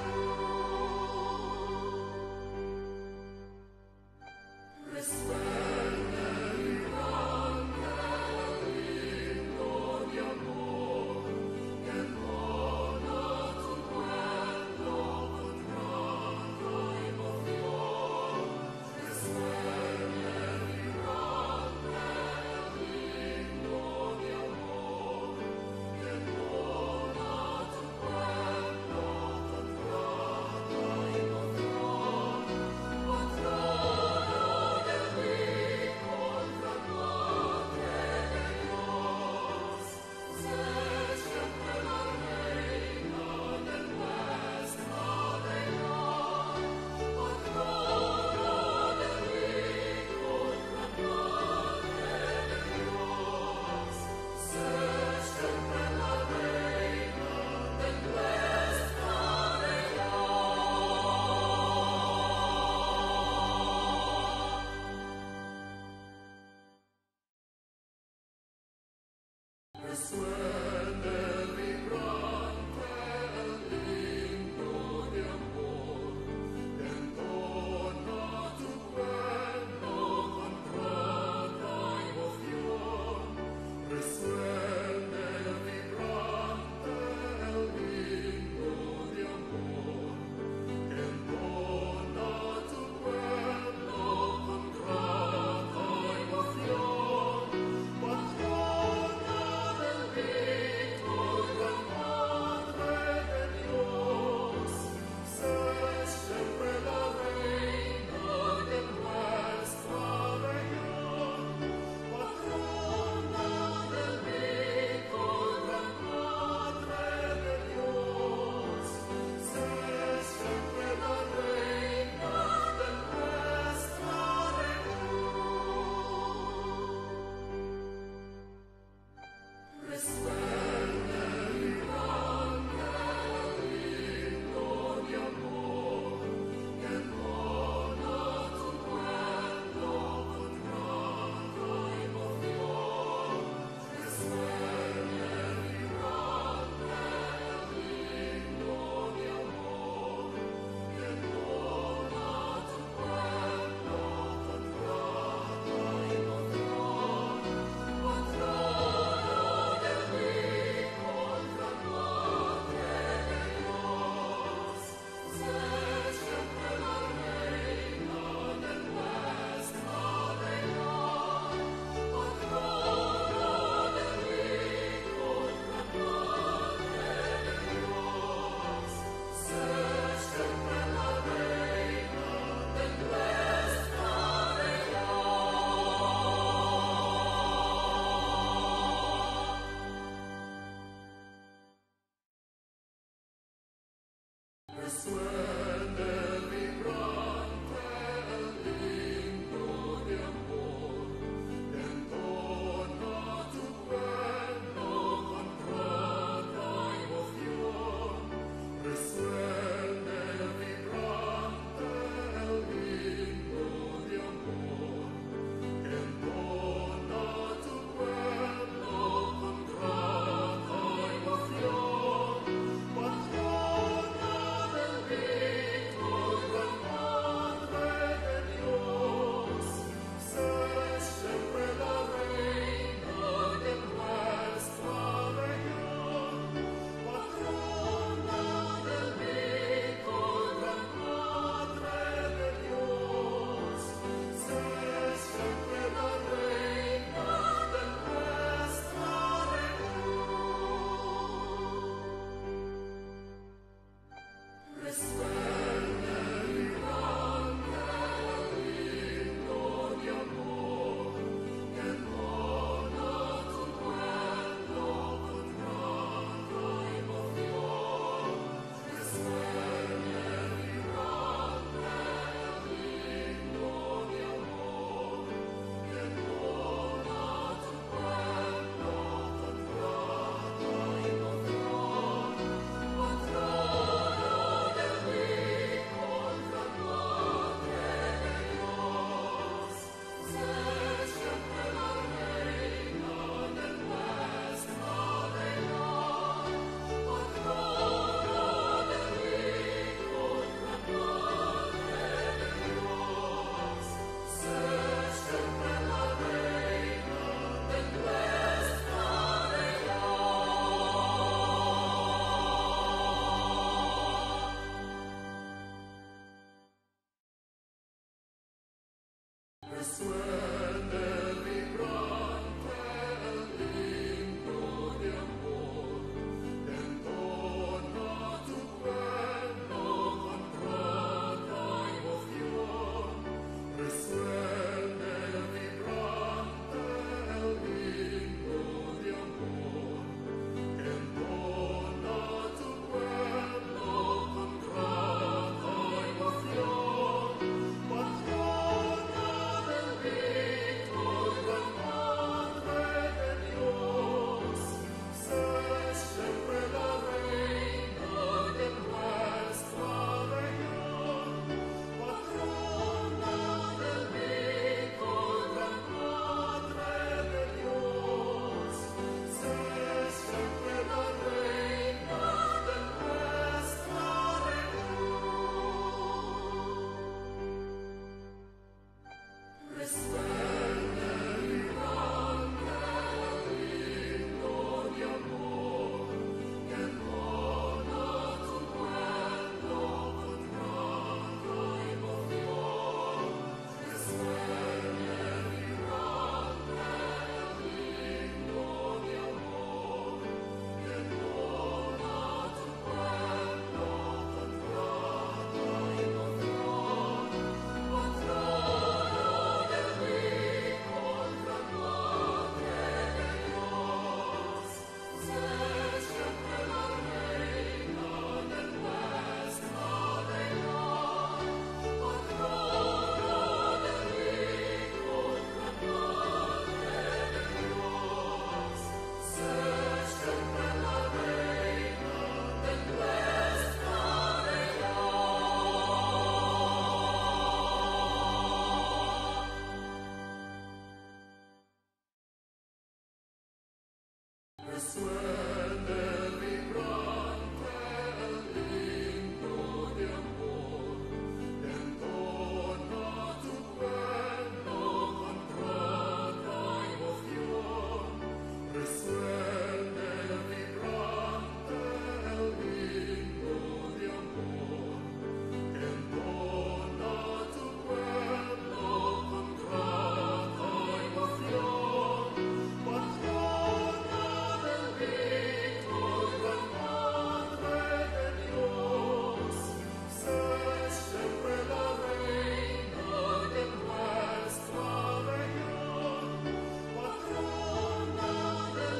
Resuene vibrante el himno de amor, entona tu pueblo con grata emoción. Resuene vibrante el himno de amor, entona tu pueblo con grata emoción. Patrona del vino, gran madre de Dios, sé siempre la reina de nuestra región. Patrona del vino, gran madre de Dios, sé siempre la reina de nuestra región. Resuene vibrante el himno de amor, entona tu pueblo con grata emoción. Resuene vibrante el himno de amor, entona tu pueblo con grata emoción. Patrona del vino, gran madre de Dios, sé siempre la reina de nuestra región. Patrona del Suene vibrante el himno de amor, entona tu pueblo con grata emoción. Resuene vibrante el himno de amor, entona tu pueblo con grata emoción. Patrona del vino y gran madre de Dios, sé siempre la reina de nuestra región. Patrona del vino y gran madre de Dios, sé siempre la reina de nuestra región. Resuene vibrante el himno de amor, que entona tu pueblo con grata emoción. Resuene vibrante el himno de amor, que entona tu pueblo con grata emoción. Patrona del vino y gran madre de Dios, sé siempre la reina de nuestra región. Patrona del vino y gran madre de Dios, sé siempre la reina de nuestra región. Resuene vibrante el himno de amor, entona tu pueblo con grata emoción. Resuene vibrante el himno de amor, entona tu pueblo con grata emoción. Patrona del vino y gran madre de Dios, sé siempre la reina de nuestra región. Patrona del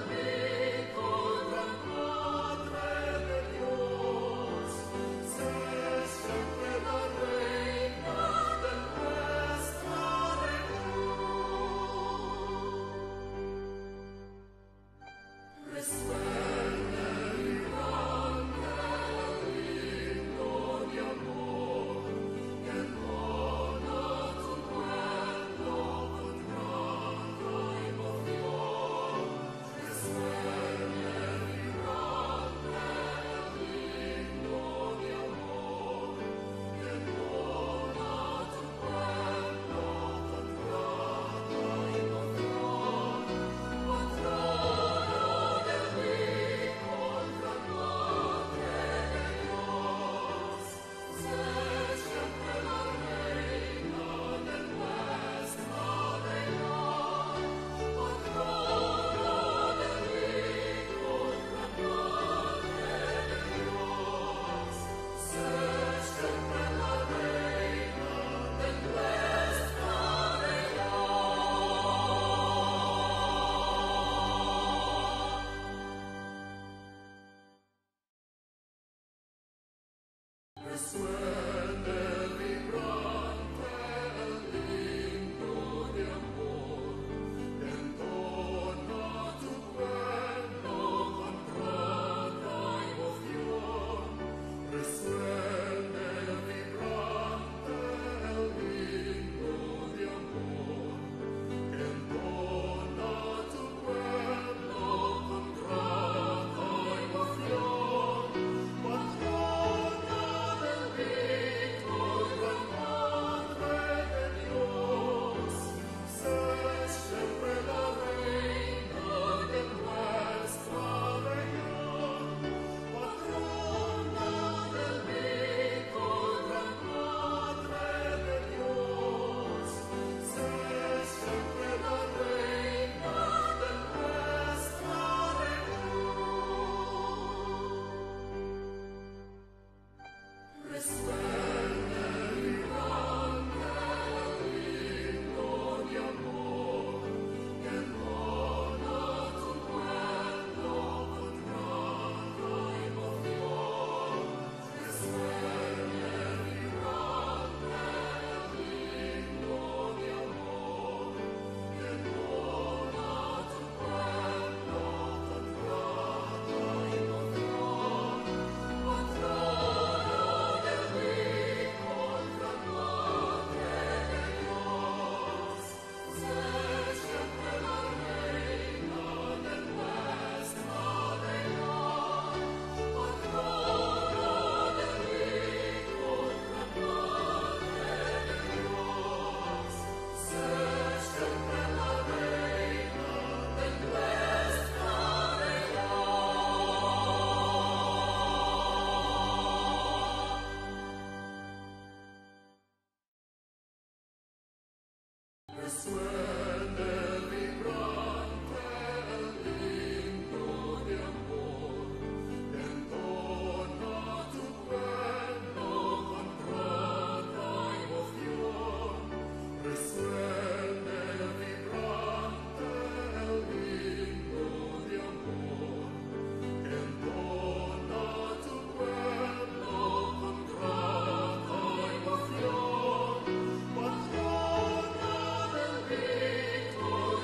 Suene vibrante el himno de amor, entona tu pueblo con rota emoción. Resuene vibrante el himno de amor, entona tu pueblo con grata emoción, patrona del vino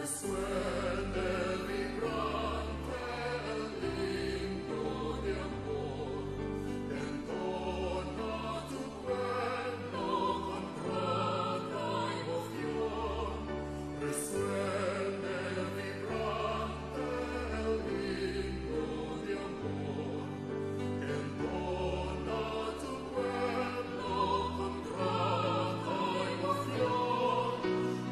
Suene vibrante el himno de amor, entona tu pueblo con grata emoción. Resuene vibrante el himno de amor, entona tu pueblo con grata emoción.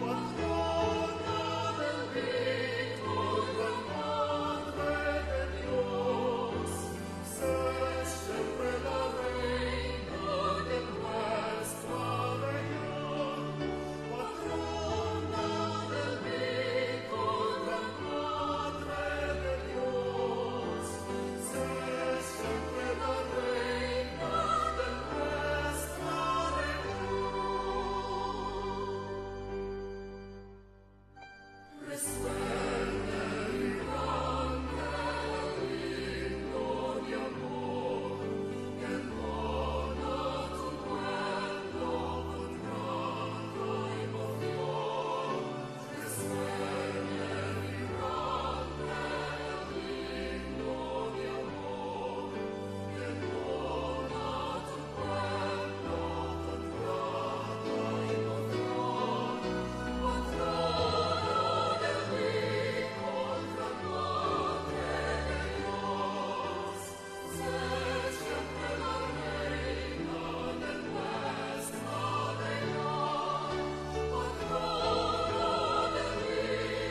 Patrona del Hijo y la Madre de Dios, sé siempre la reina de nuestra región. Patrona del Hijo y la Madre de Dios, sé siempre la reina de nuestra región. Resuene vibrante el himno de amor, que entona tu pueblo con grata emoción. Resuene vibrante el himno de amor, que entona tu pueblo con grata emoción. Patrona del Hijo y la Madre de Dios, sé siempre la reina de nuestra región. Patrona del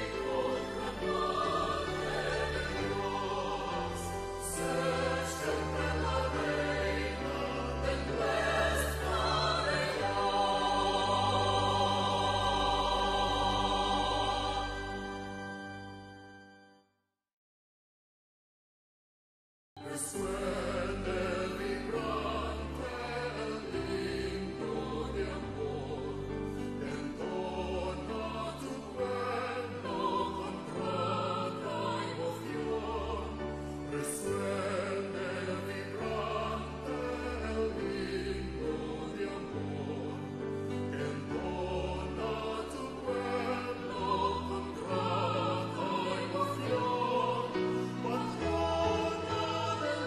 Hijo y la Madre de Dios, sé siempre la reina de nuestra región. Resuene vibrante el himno de amor, entona tu pueblo con grata emoción. Resuene vibrante el himno de amor, entona tu pueblo con grata emoción. Patrona del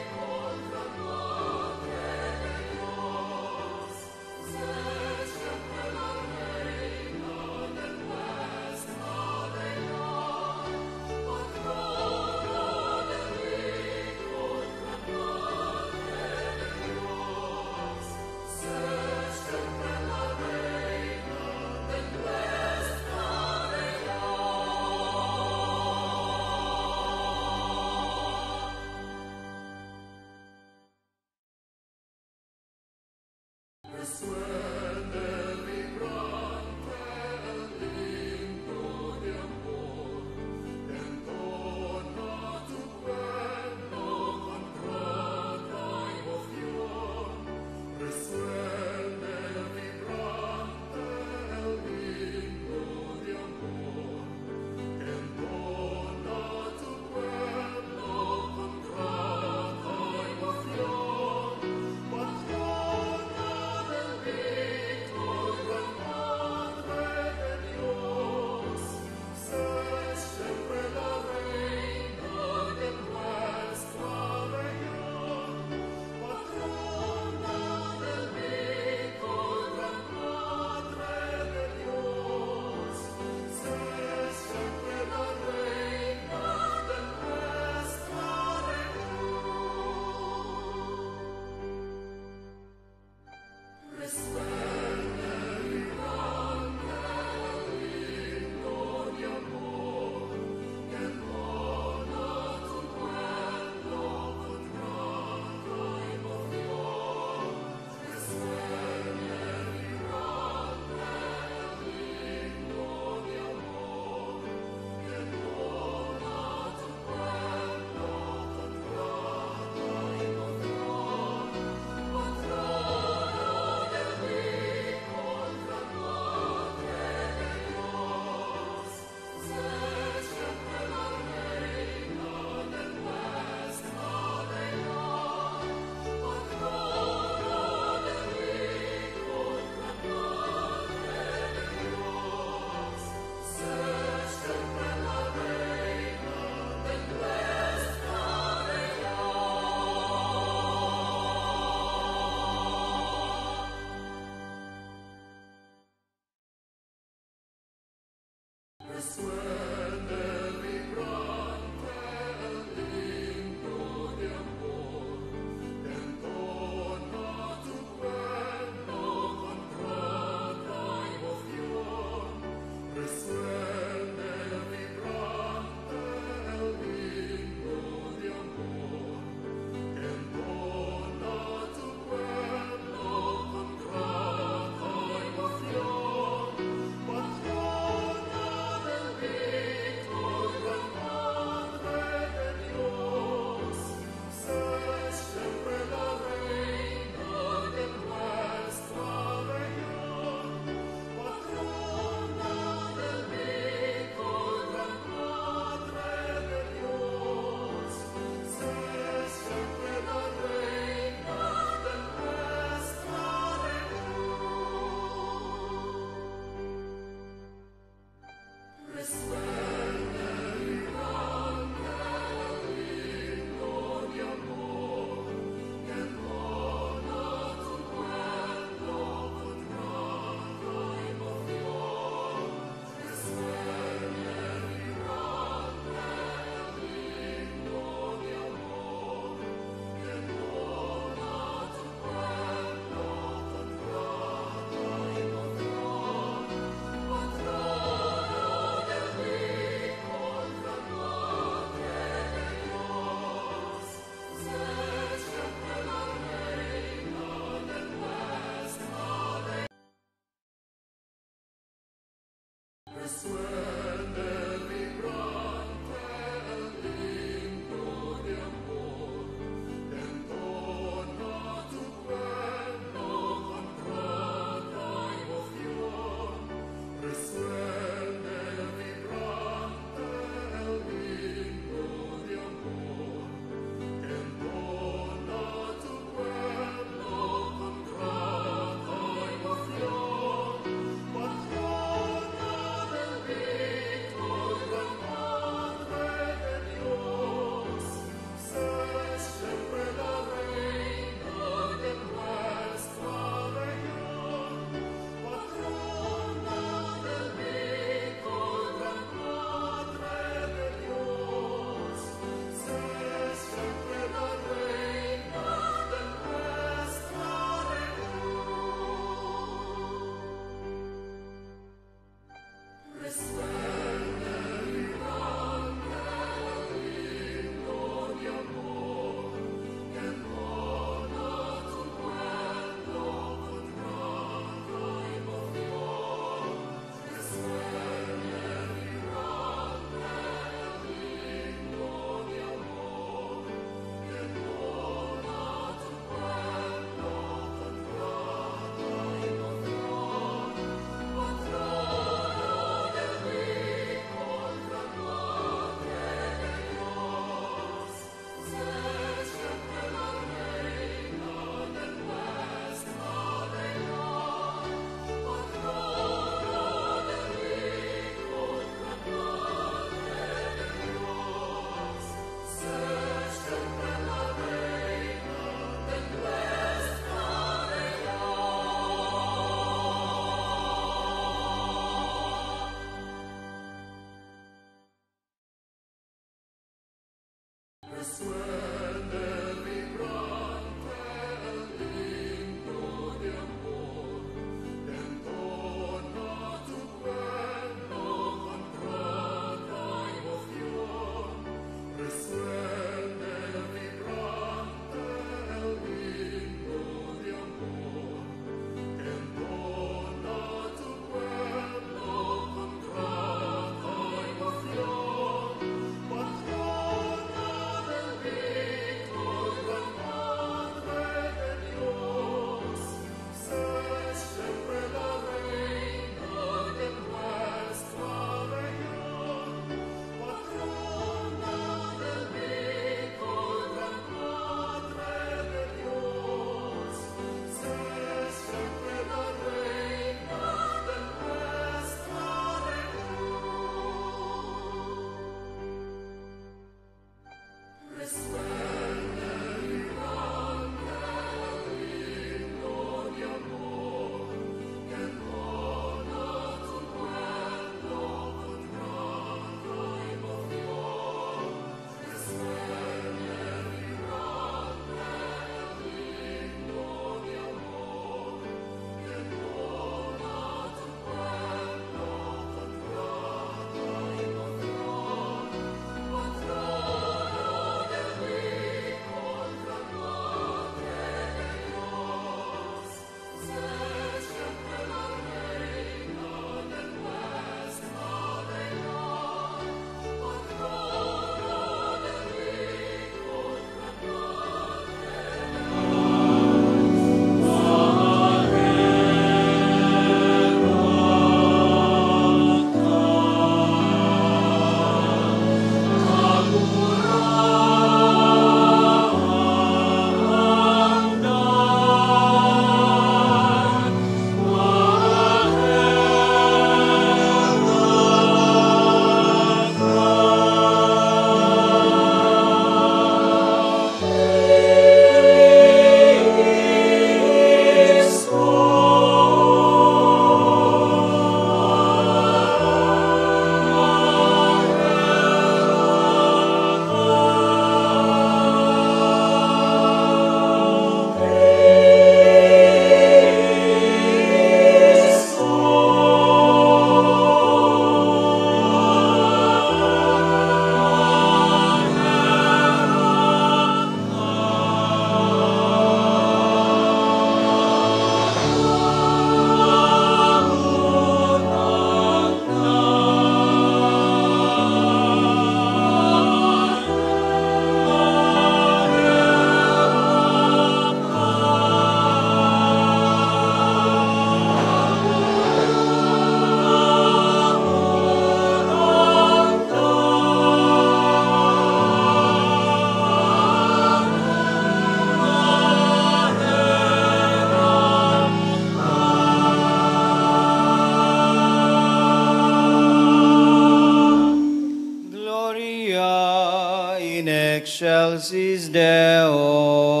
Excelsis Deo.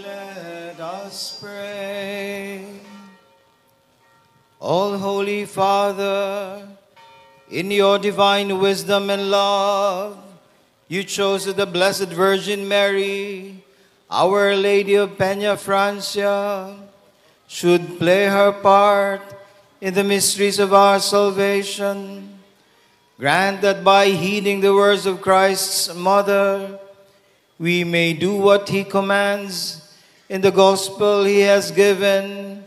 Let us pray. All Holy Father, in your divine wisdom and love, you chose the Blessed Virgin Mary, Our Lady of Peña Francia, should play her part in the mysteries of our salvation. Grant that by heeding the words of Christ's mother, we may do what he commands in the gospel he has given,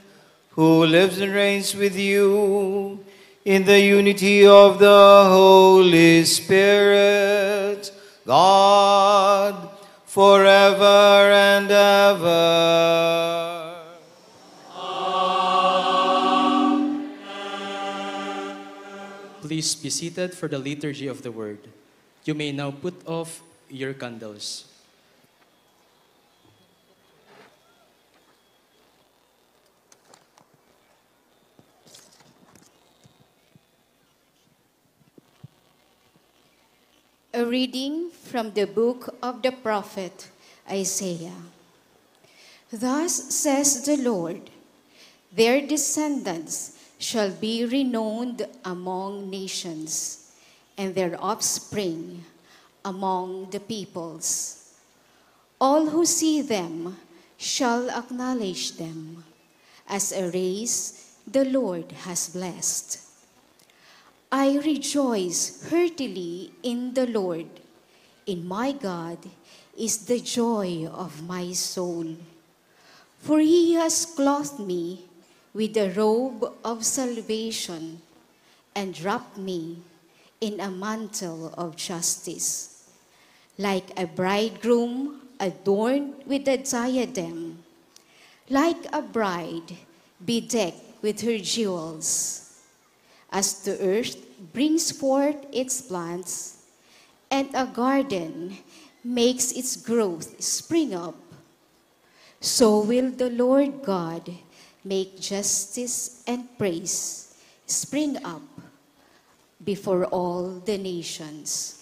who lives and reigns with you in the unity of the Holy Spirit, God, forever and ever. Please be seated for the Liturgy of the Word. You may now put off your candles. A reading from the book of the prophet Isaiah. Thus says the Lord, "Their descendants shall be renowned among nations, and their offspring among the peoples. All who see them shall acknowledge them as a race the Lord has blessed." I rejoice heartily in the Lord. In my God is the joy of my soul. For he has clothed me with the robe of salvation and wrapped me in a mantle of justice. Like a bridegroom adorned with a diadem, like a bride bedecked with her jewels. As the earth brings forth its plants, and a garden makes its growth spring up, So will the Lord God make justice and praise spring up before all the nations.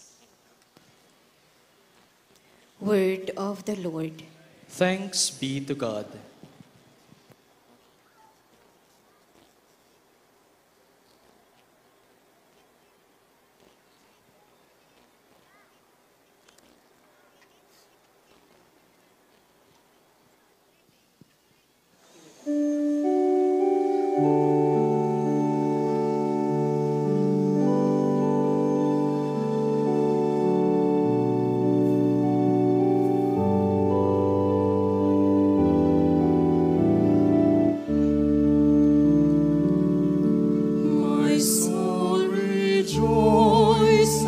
Word of the Lord. Thanks be to God. My soul rejoices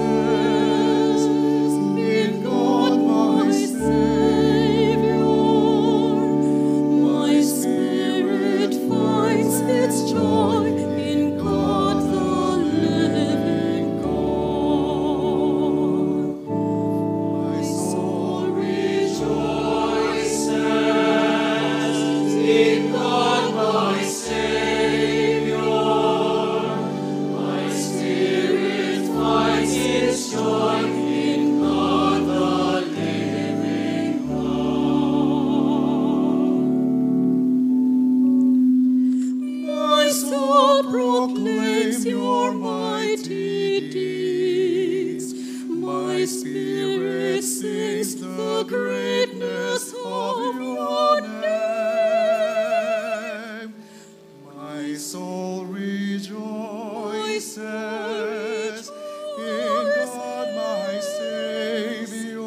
in God my Savior. My spirit finds its joy in God the living God. My soul rejoices in God my Savior. My spirit finds its joy in God the living God. My soul proclaims your mighty deeds. My spirit sings the greatness of your name. My soul rejoices in God my Savior.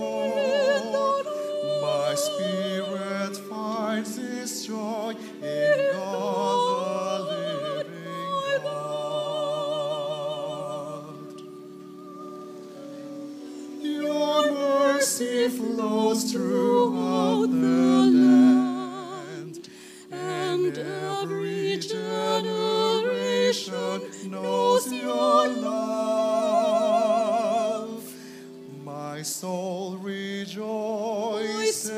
My spirit finds its joy in God the living God. Your mercy flows throughout the land, and every generation knows your love. My soul rejoices in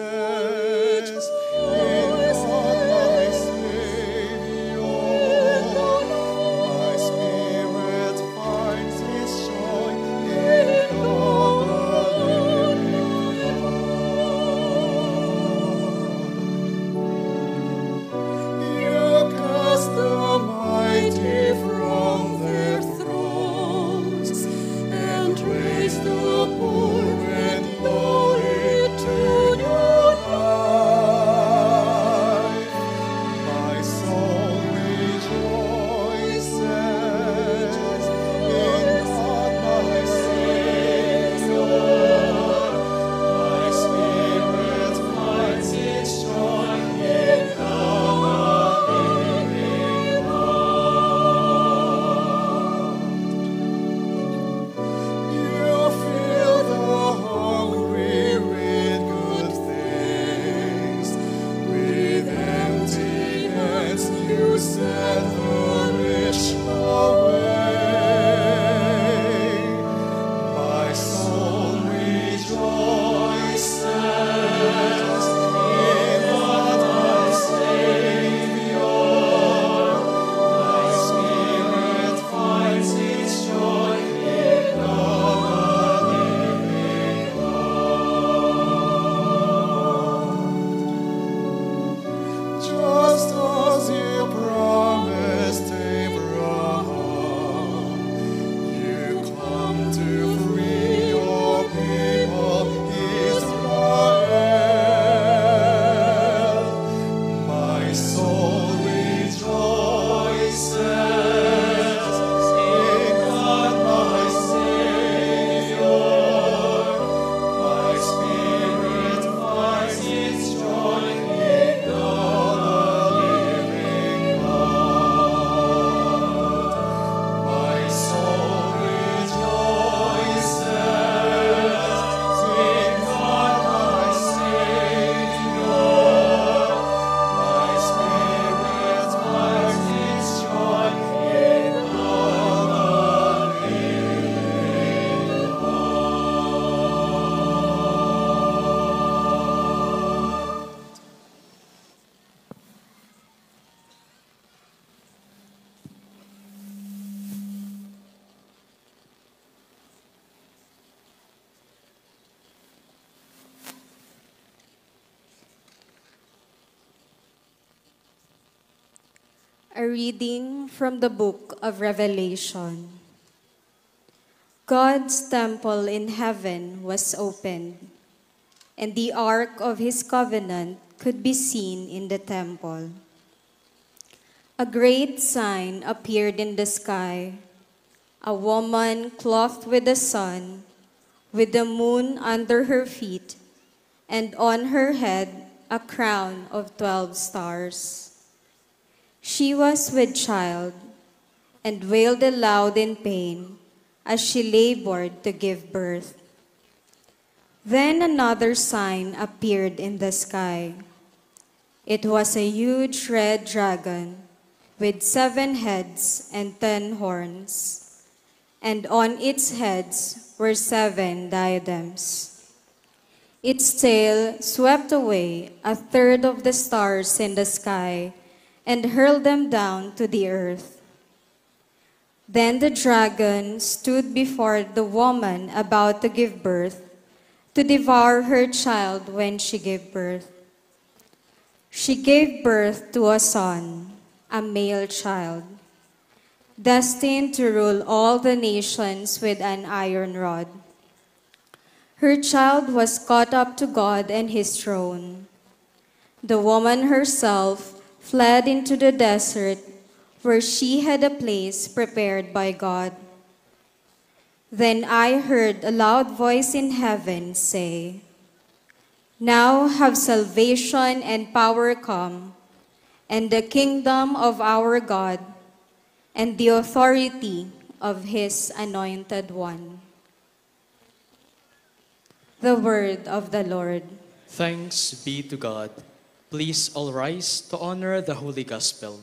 God my Savior. My spirit finds its joy in God the living God. You cast the mighty from their thrones and raise the poor and lowly to new life. A reading from the book of Revelation. God's temple in heaven was opened, and the ark of his covenant could be seen in the temple. A great sign appeared in the sky: a woman clothed with the sun, with the moon under her feet, and on her head a crown of twelve stars. She was with child and wailed aloud in pain as she labored to give birth. Then another sign appeared in the sky. It was a huge red dragon with seven heads and ten horns, and on its heads were seven diadems. Its tail swept away a third of the stars in the sky and hurled them down to the earth. Then the dragon stood before the woman about to give birth, to devour her child when she gave birth. She gave birth to a son, a male child, destined to rule all the nations with an iron rod. Her child was caught up to God and his throne. The woman herself fled into the desert, where she had a place prepared by God. Then I heard a loud voice in heaven say, "Now have salvation and power come, and the kingdom of our God, and the authority of his anointed one." The word of the Lord. Thanks be to God. Please all rise to honor the Holy Gospel.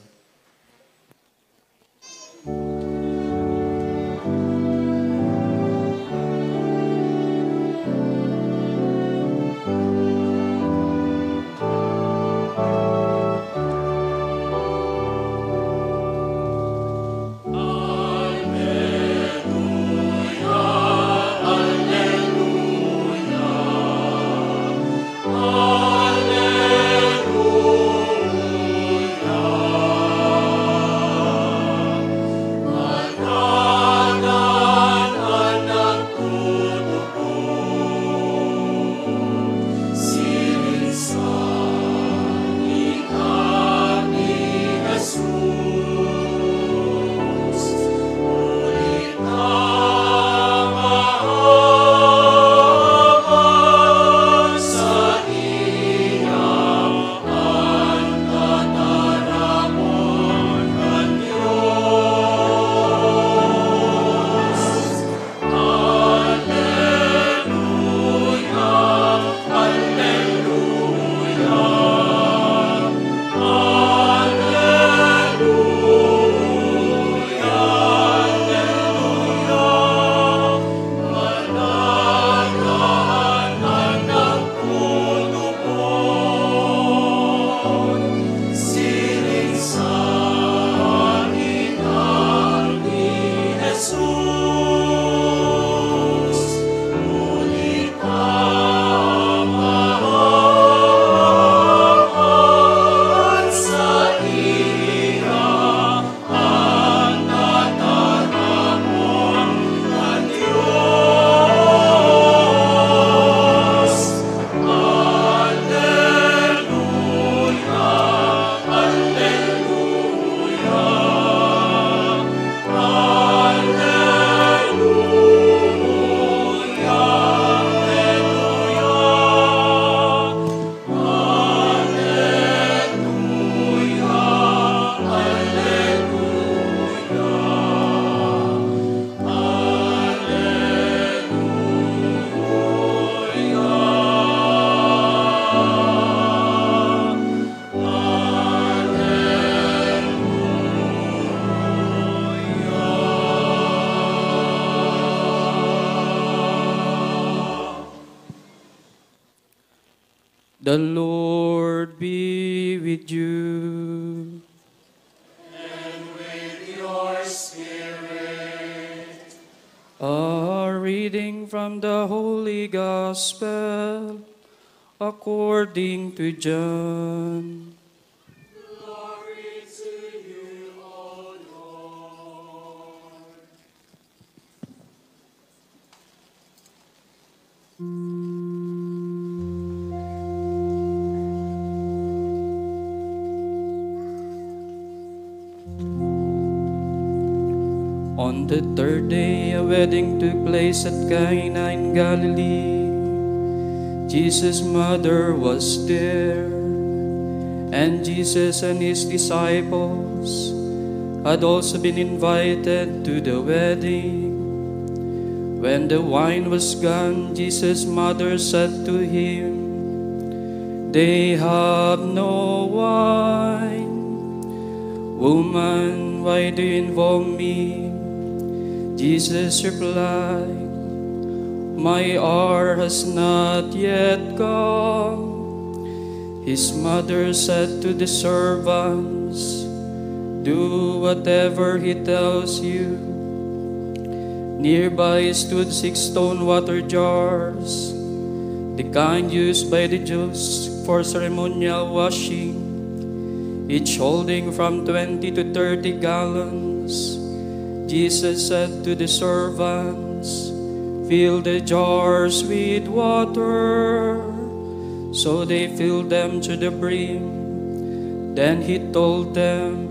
The Lord be with you. And with your spirit. A reading from the Holy Gospel according to John. Glory to you, On the third day, a wedding took place at Cana in Galilee. Jesus' mother was there, and Jesus and his disciples had also been invited to the wedding. When the wine was gone, Jesus' mother said to him, "They have no wine." "Woman, why do you involve me?" Jesus replied, "My hour has not yet come." His mother said to the servants, "Do whatever he tells you." Nearby stood six stone water jars, the kind used by the Jews for ceremonial washing, each holding from twenty to thirty gallons. Jesus said to the servants, "Fill the jars with water." So they filled them to the brim. Then he told them,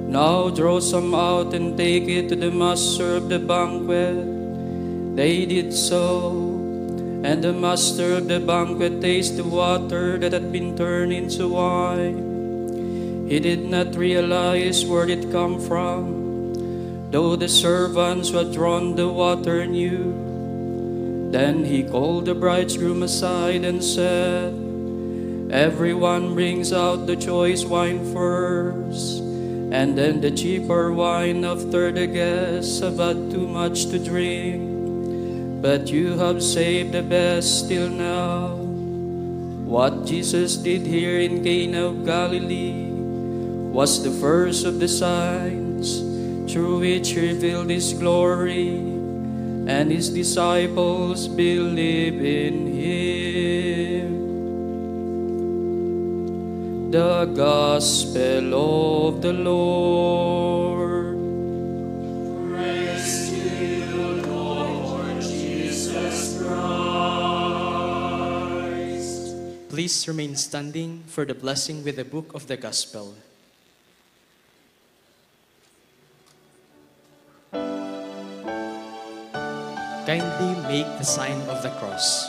"Now draw some out and take it to the master of the banquet." They did so, and the master of the banquet tasted the water that had been turned into wine. He did not realize where it come from, though the servants who had drawn the water knew. Then he called the bridegroom aside and said, "Everyone brings out the choice wine first, and then the cheaper wine after the guests have had too much to drink. But you have saved the best till now." What Jesus did here in Cana of Galilee was the first of the signs through which he revealed his glory, and his disciples believe in him. The Gospel of the Lord. Praise to you, Lord Jesus Christ. Please remain standing for the blessing with the book of the Gospel. Kindly make the sign of the cross.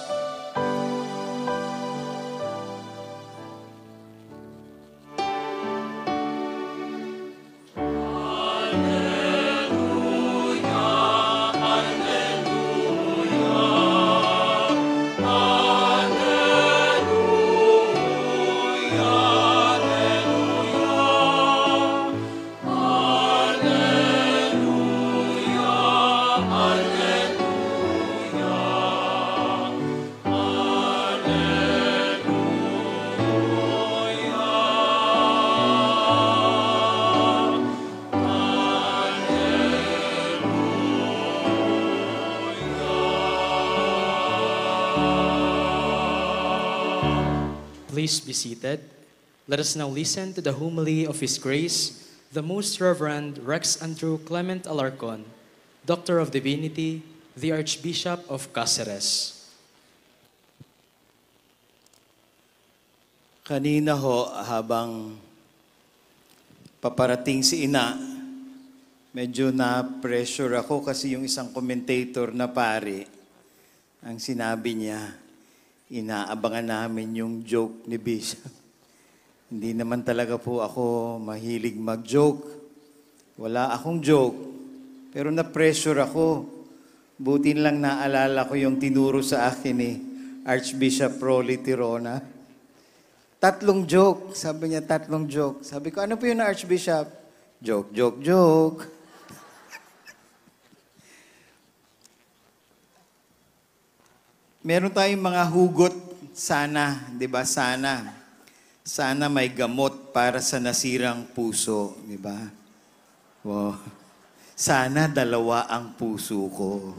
Please be seated. Let us now listen to the homily of His Grace, the Most Reverend Rex Andrew Clement Alarcon, Doctor of Divinity, the Archbishop of Caceres. Kanina ho, habang paparating si Ina, medyo na-pressure ako kasi yung isang commentator na pari, ang sinabi niya, inaabangan namin yung joke ni Bishop. Hindi naman talaga po ako mahilig mag-joke. Wala akong joke, pero na-pressure ako. Buti lang naalala ko yung tinuro sa akin ni Archbishop Rolly Tirona. "Tatlong joke," sabi niya, "tatlong joke." Sabi ko, "Ano po yun, Archbishop?" "Joke, joke, joke." Meron tayong mga hugot sana, 'di ba? Sana. Sana may gamot para sa nasirang puso, 'di ba? Wow. Sana dalawa ang puso ko.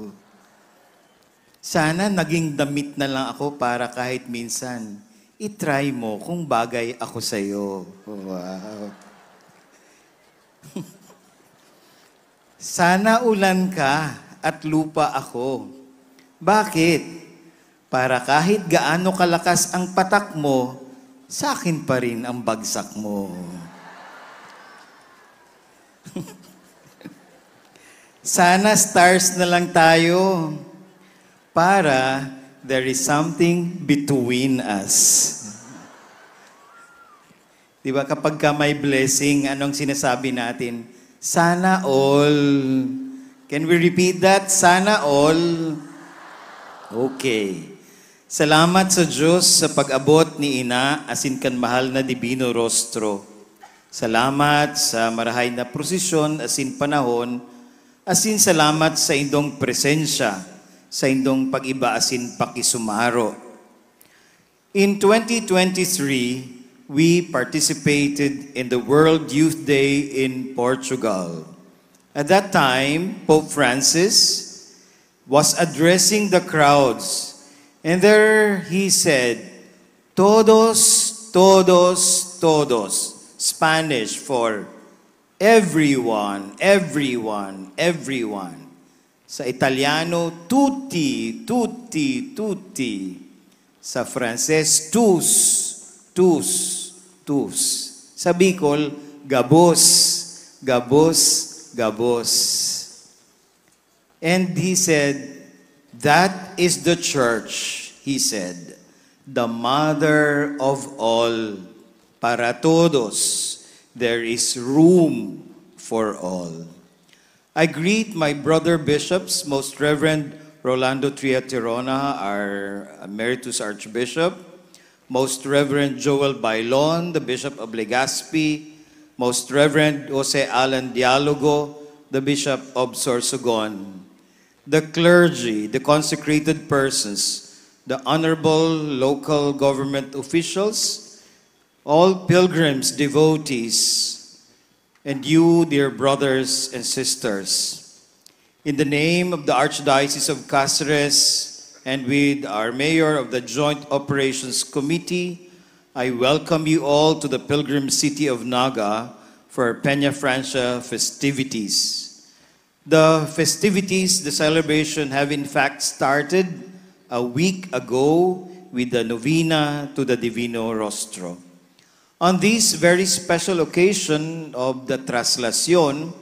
Sana naging damit na lang ako para kahit minsan i-try mo kung bagay ako sa'yo. Wow. Sana ulan ka at lupa ako. Bakit? Para kahit gaano kalakas ang patak mo, sa akin pa rin ang bagsak mo. Sana stars na lang tayo para there is something between us. Di ba, kapag ka may blessing, anong sinasabi natin? "Sana all." Can we repeat that? "Sana all." Okay. Salamat sa Diyos sa pag-abot ni Ina asin kan mahal na Divino Rostro. Salamat sa marahay na prosesyon asin panahon, asin salamat sa indong presensya, sa indong pag-iba asin pakisumaro. In twenty twenty-three, we participated in the World Youth Day in Portugal. At that time, Pope Francis was addressing the crowds, and there he said, "Todos, todos, todos," Spanish for everyone, everyone, everyone. Sa Italiano, tutti, tutti, tutti. Sa Frances, tous, tous, tous. Sa Bicol, gabos, gabos, gabos. And he said, "That is the church," he said, "the mother of all. Para todos, there is room for all." I greet my brother bishops, Most Reverend Rolando Tria Tirona, our Emeritus Archbishop, Most Reverend Joel Bailon, the Bishop of Legazpi, Most Reverend Jose Alan Dialogo, the Bishop of Sorsogon, the clergy, the consecrated persons, the honorable local government officials, all pilgrims, devotees, and you, dear brothers and sisters. In the name of the Archdiocese of Caceres and with our mayor of the Joint Operations Committee, I welcome you all to the pilgrim city of Naga for Peñafrancia festivities. The festivities, the celebration, have in fact started a week ago with the novena to the Divino Rostro. On this very special occasion of the Traslacion,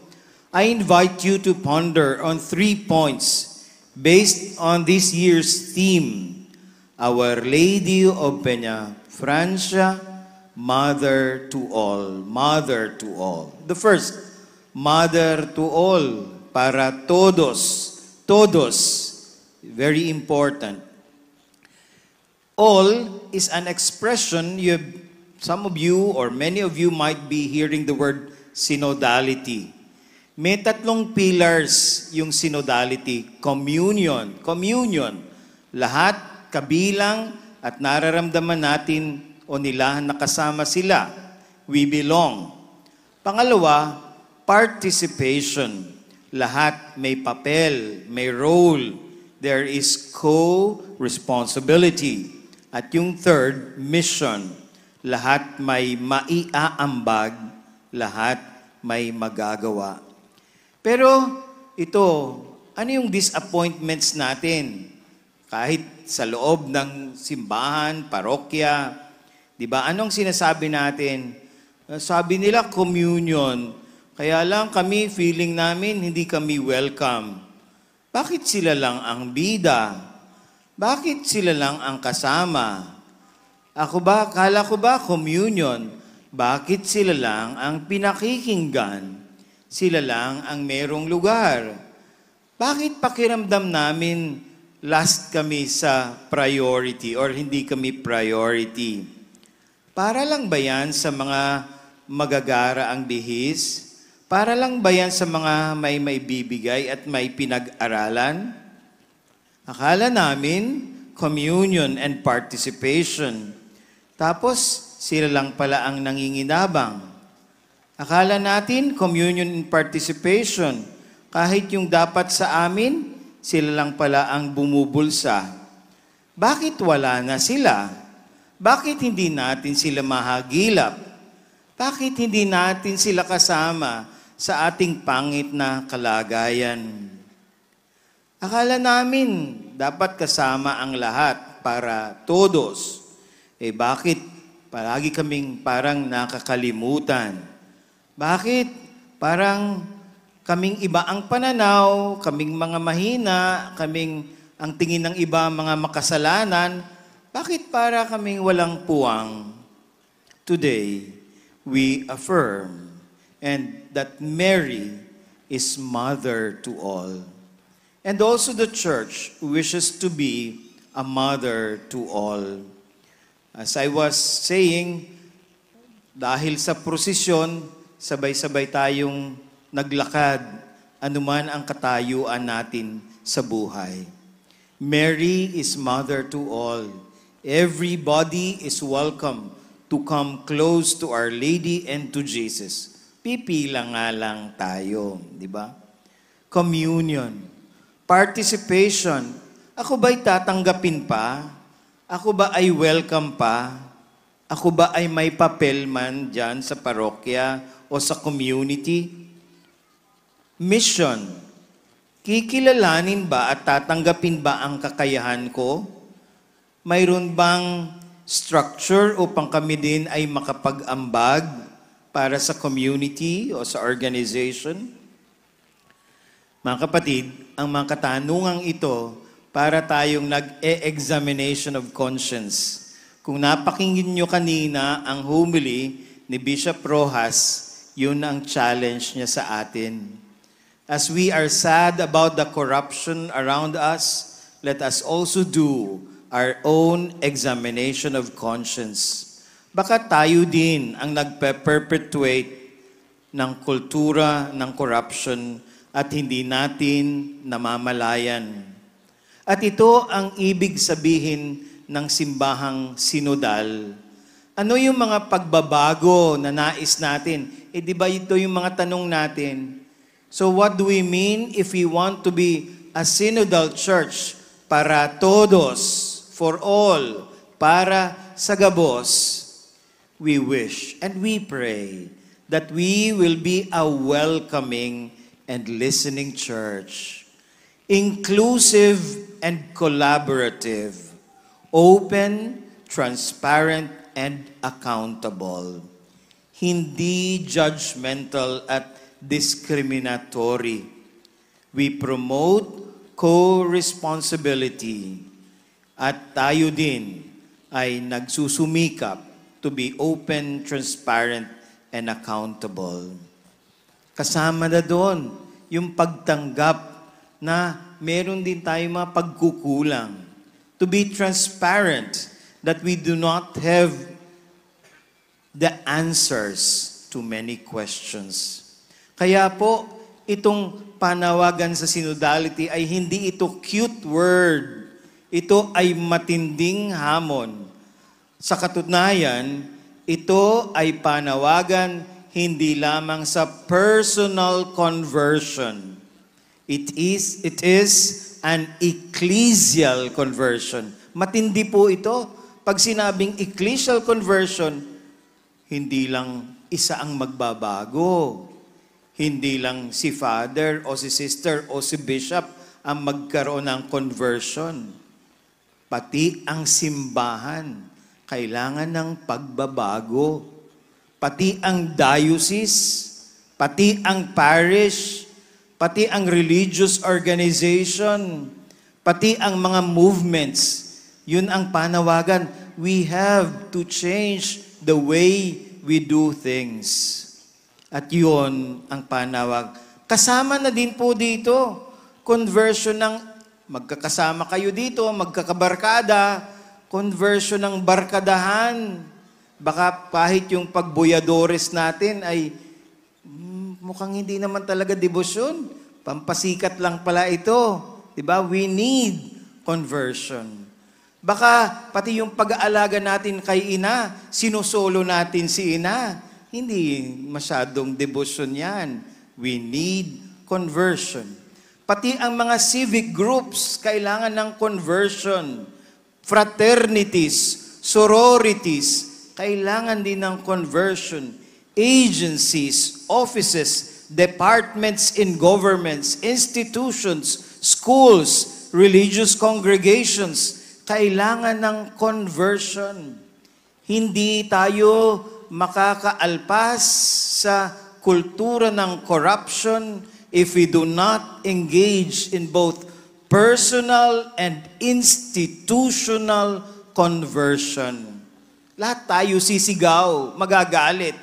I invite you to ponder on three points based on this year's theme, Our Lady of Peñafrancia, Mother to All, Mother to All. The first, Mother to All, para todos, todos. Very important. All is an expression you, some of you or many of you might be hearing the word synodality. May tatlong pillars yung synodality: communion, communion, lahat kabilang at nararamdaman natin o nila na kasama sila. We belong. Pangalawa, participation. Lahat may papel, may role. There is co-responsibility. At yung third, mission. Lahat may maiaambag, lahat may magagawa. Pero ito, ano yung disappointments natin? Kahit sa loob ng simbahan, parokya, di ba? Anong sinasabi natin? "Ah, sabi nila, communion. Kaya lang kami, feeling namin, hindi kami welcome." Bakit sila lang ang bida? Bakit sila lang ang kasama? Ako ba, kala ko ba communion? Bakit sila lang ang pinakikinggan? Sila lang ang merong lugar? Bakit pakiramdam namin last kami sa priority or hindi kami priority? Para lang ba yan sa mga magagara ang bihis? Para lang ba yan sa mga may maibibigay at may pinag-aralan? Akala namin, communion and participation. Tapos, sila lang pala ang nanginginabang. Akala natin, communion and participation. Kahit yung dapat sa amin, sila lang pala ang bumubulsa. Bakit wala na sila? Bakit hindi natin sila mahagilap? Bakit hindi natin sila kasama sa ating pangit na kalagayan? Akala namin dapat kasama ang lahat. para todos. Eh, bakit palagi kaming parang nakakalimutan? Bakit parang kaming iba ang pananaw, kaming mga mahina, kaming ang tingin ng iba mga makasalanan? Bakit para kaming walang puwang? Today, we affirm and that Mary is mother to all. And also the church wishes to be a mother to all. As I was saying, dahil sa prosesyon, sabay-sabay tayong naglakad, anuman ang katayuan natin sa buhay. Mary is mother to all. Everybody is welcome to come close to Our Lady and to Jesus. Pipila nga lang tayo, di ba? Communion, participation. Ako ba'y tatanggapin pa? Ako ba ay welcome pa? Ako ba ay may papel man diyan sa parokya o sa community? Mission, kikilalanin ba at tatanggapin ba ang kakayahan ko? Mayroon bang structure upang kami din ay makapag-ambag para sa community o sa organization? Mga kapatid, ang mga katanungang ito para tayong nag-e-examination of conscience. Kung napakinggan nyo kanina ang homily ni Bishop Rojas, yun ang challenge niya sa atin. As we are sad about the corruption around us, let us also do our own examination of conscience. Baka tayo din ang nagpe-perpetuate ng kultura ng corruption at hindi natin namamalayan. At ito ang ibig sabihin ng simbahang sinodal. Ano yung mga pagbabago na nais natin? Eh, di ba ito yung mga tanong natin? So what do we mean if we want to be a synodal church para todos, for all, para sa gabos? We wish and we pray that we will be a welcoming and listening church, inclusive and collaborative, open, transparent, and accountable. Hindi judgmental at discriminatory. We promote co-responsibility at tayo din ay nagsusumikap to be open, transparent, and accountable. Kasama na doon yung pagtanggap na meron din tayong mga pagkukulang. To be transparent that we do not have the answers to many questions. Kaya po, itong panawagan sa synodality ay hindi ito cute word. Ito ay matinding hamon. Sa katunayan, ito ay panawagan hindi lamang sa personal conversion. It is, it is an ecclesial conversion. Matindi po ito. Pag sinabing ecclesial conversion, hindi lang isa ang magbabago. Hindi lang si father o si sister o si bishop ang magkaroon ng conversion. Pati ang simbahan kailangan ng pagbabago. Pati ang diocese, pati ang parish, pati ang religious organization, pati ang mga movements, yun ang panawagan. We have to change the way we do things. At yun ang panawag. Kasama na din po dito, conversion ng, magkakasama kayo dito, magkakabarkada, conversion ng barkadahan. Baka kahit yung pagbuyadores natin ay, hmm, mukhang hindi naman talaga debosyon. Pampasikat lang pala ito. Di ba? We need conversion. Baka pati yung pag-aalaga natin kay ina, sinusolo natin si ina. Hindi masyadong debosyon yan. We need conversion. Pati ang mga civic groups, kailangan ng conversion. Fraternities, sororities, kailangan din ng conversion. Agencies, offices, departments in governments, institutions, schools, religious congregations, kailangan ng conversion. Hindi tayo makakaalpas sa kultura ng corruption if we do not engage in both personal and institutional conversion. Lahat tayo sisigaw, magagalit.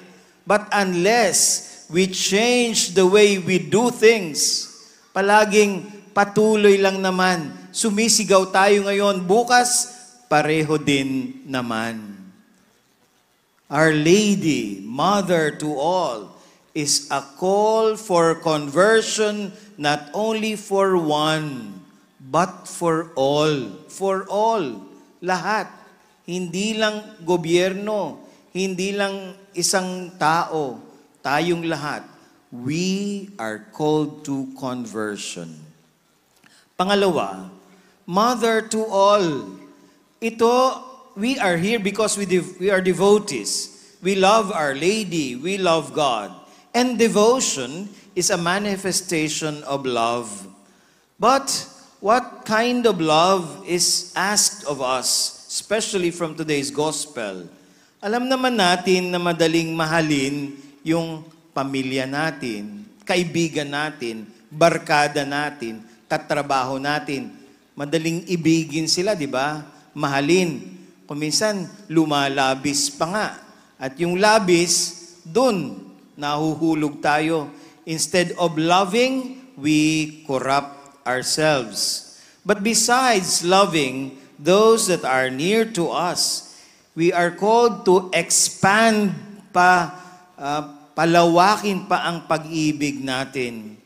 But unless we change the way we do things, palaging patuloy lang naman. Sumisigaw tayo ngayon, bukas, pareho din naman. Our Lady, Mother to all, is a call for conversion not only for one, but for all. For all. Lahat. Hindi lang gobyerno, hindi lang isang tao, tayong lahat. We are called to conversion. Pangalawa, mother to all. Ito, we are here because we, dev- we are devotees. We love Our Lady. We love God. And devotion is a manifestation of love. But what kind of love is asked of us, especially from today's gospel? Alam naman natin na madaling mahalin yung pamilya natin, kaibigan natin, barkada natin, katrabaho natin. Madaling ibigin sila, di ba? Mahalin. Kung minsan, lumalabis pa nga. At yung labis, dun, nahuhulog tayo. Instead of loving, we corrupt ourselves. But besides loving those that are near to us, we are called to expand pa, ah, palawakin pa ang pag-ibig natin.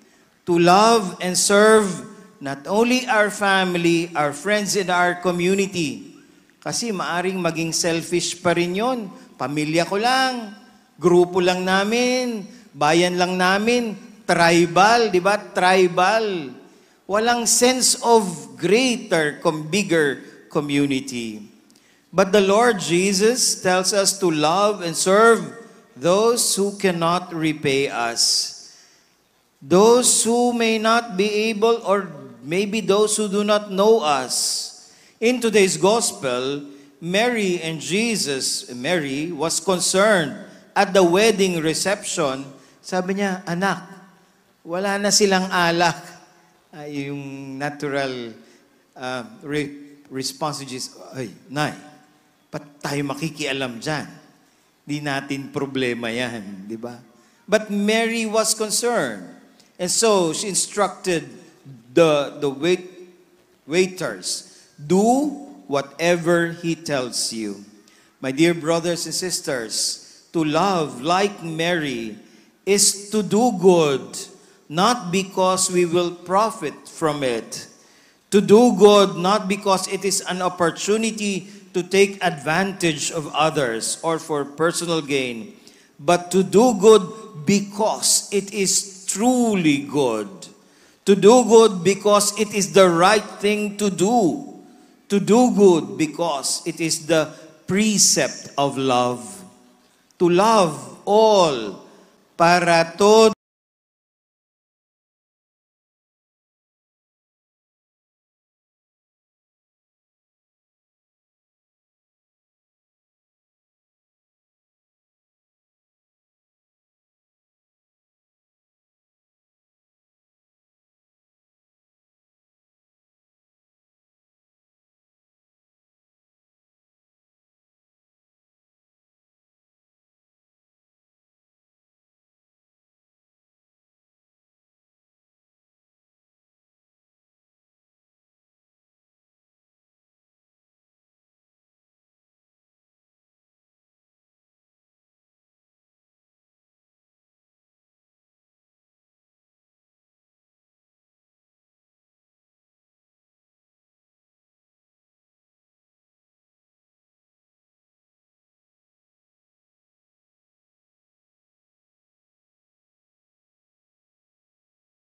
To love and serve not only our family, our friends, and our community. Kasi maaring maging selfish pa rin yon. Pamilya ko lang, grupo lang namin, bayan lang namin, tribal, di ba? Tribal. Walang sense of greater, com- bigger community. But the Lord Jesus tells us to love and serve those who cannot repay us. Those who may not be able, or maybe those who do not know us. In today's gospel, Mary and Jesus, Mary was concerned at the wedding reception. Sabi niya, "Anak, wala na silang alak." Ay, yung natural, ah, re- response ni Jesus, "Ay, Nay, ba't tayo makikialam dyan? Di natin problema yan," di ba? But Mary was concerned. And so, she instructed the, the wait, waiters, "Do whatever he tells you." My dear brothers and sisters, to love like Mary is to do good, not because we will profit from it. To do good, not because it is an opportunity to take advantage of others or for personal gain, but to do good because it is truly good. To do good because it is the right thing to do. To do good because it is the precept of love. To love all, para todo.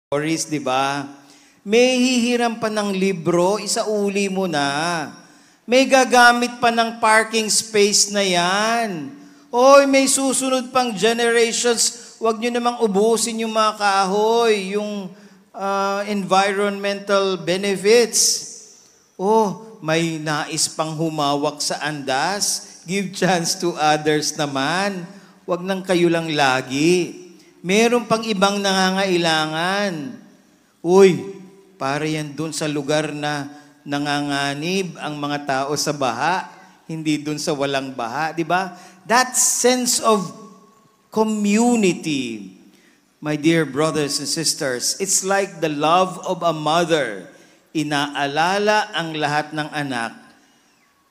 Stories, di ba? May hihiram pa ng libro, isauli mo na. May gagamit pa ng parking space na yan. Oy, may susunod pang generations, wag nyo namang ubusin yung mga kahoy, yung, ah, environmental benefits. Oh, May nais pang humawak sa andas, give chance to others naman. Wag nang kayo lang lagi. Meron pang ibang nangangailangan. Uy, para yan dun sa lugar na nanganganib ang mga tao sa baha, hindi dun sa walang baha, di ba? That sense of community, my dear brothers and sisters, it's like the love of a mother. Inaalala ang lahat ng anak.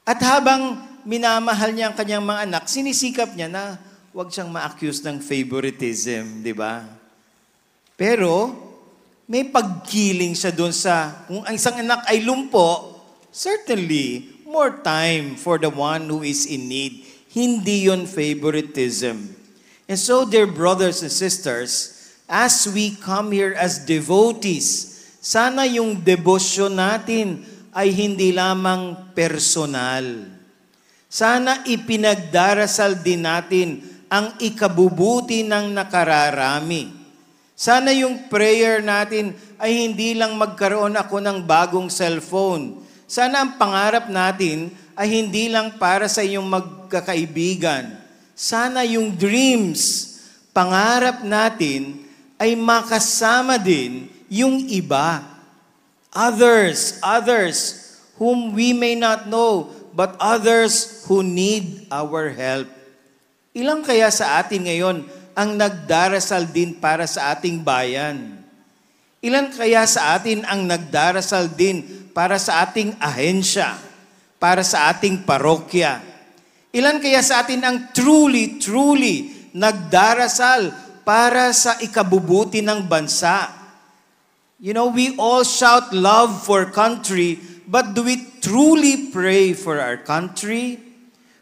At habang minamahal niya ang kanyang mga anak, sinisikap niya na wag siyang ma-accuse ng favoritism, di ba? Pero may pagkiling siya doon sa, kung ang isang anak ay lumpo, certainly, more time for the one who is in need. Hindi yon favoritism. And so, dear brothers and sisters, as we come here as devotees, sana yung debosyon natin ay hindi lamang personal. Sana ipinagdarasal din natin ang ikabubuti ng nakararami. Sana yung prayer natin ay hindi lang magkaroon ako ng bagong cellphone. Sana ang pangarap natin ay hindi lang para sa iyong magkakaibigan. Sana yung dreams, pangarap natin ay makasama din yung iba. Others, others whom we may not know, but others who need our help. Ilan kaya sa atin ngayon ang nagdarasal din para sa ating bayan? Ilan kaya sa atin ang nagdarasal din para sa ating ahensya, para sa ating parokya? Ilan kaya sa atin ang truly, truly nagdarasal para sa ikabubuti ng bansa? You know, we all shout love for country, but do we truly pray for our country?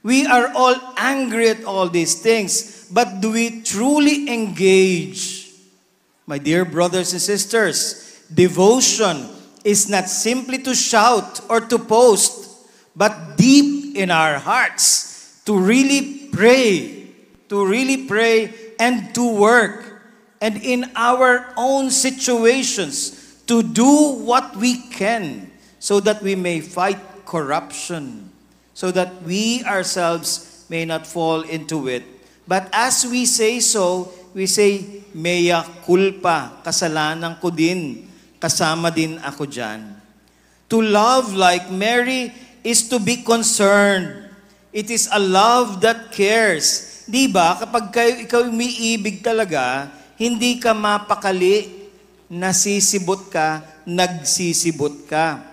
We are all angry at all these things, but do we truly engage? My dear brothers and sisters, devotion is not simply to shout or to post, but deep in our hearts to really pray, to really pray and to work, and in our own situations, to do what we can so that we may fight corruption, so that we ourselves may not fall into it. But as we say so, we say, "Mea culpa, kasalanan ko din, kasama din ako dyan." To love like Mary is to be concerned. It is a love that cares. Di ba? Kapag kayo, ikaw umiibig talaga, hindi ka mapakali, nasisibot ka, nagsisibot ka,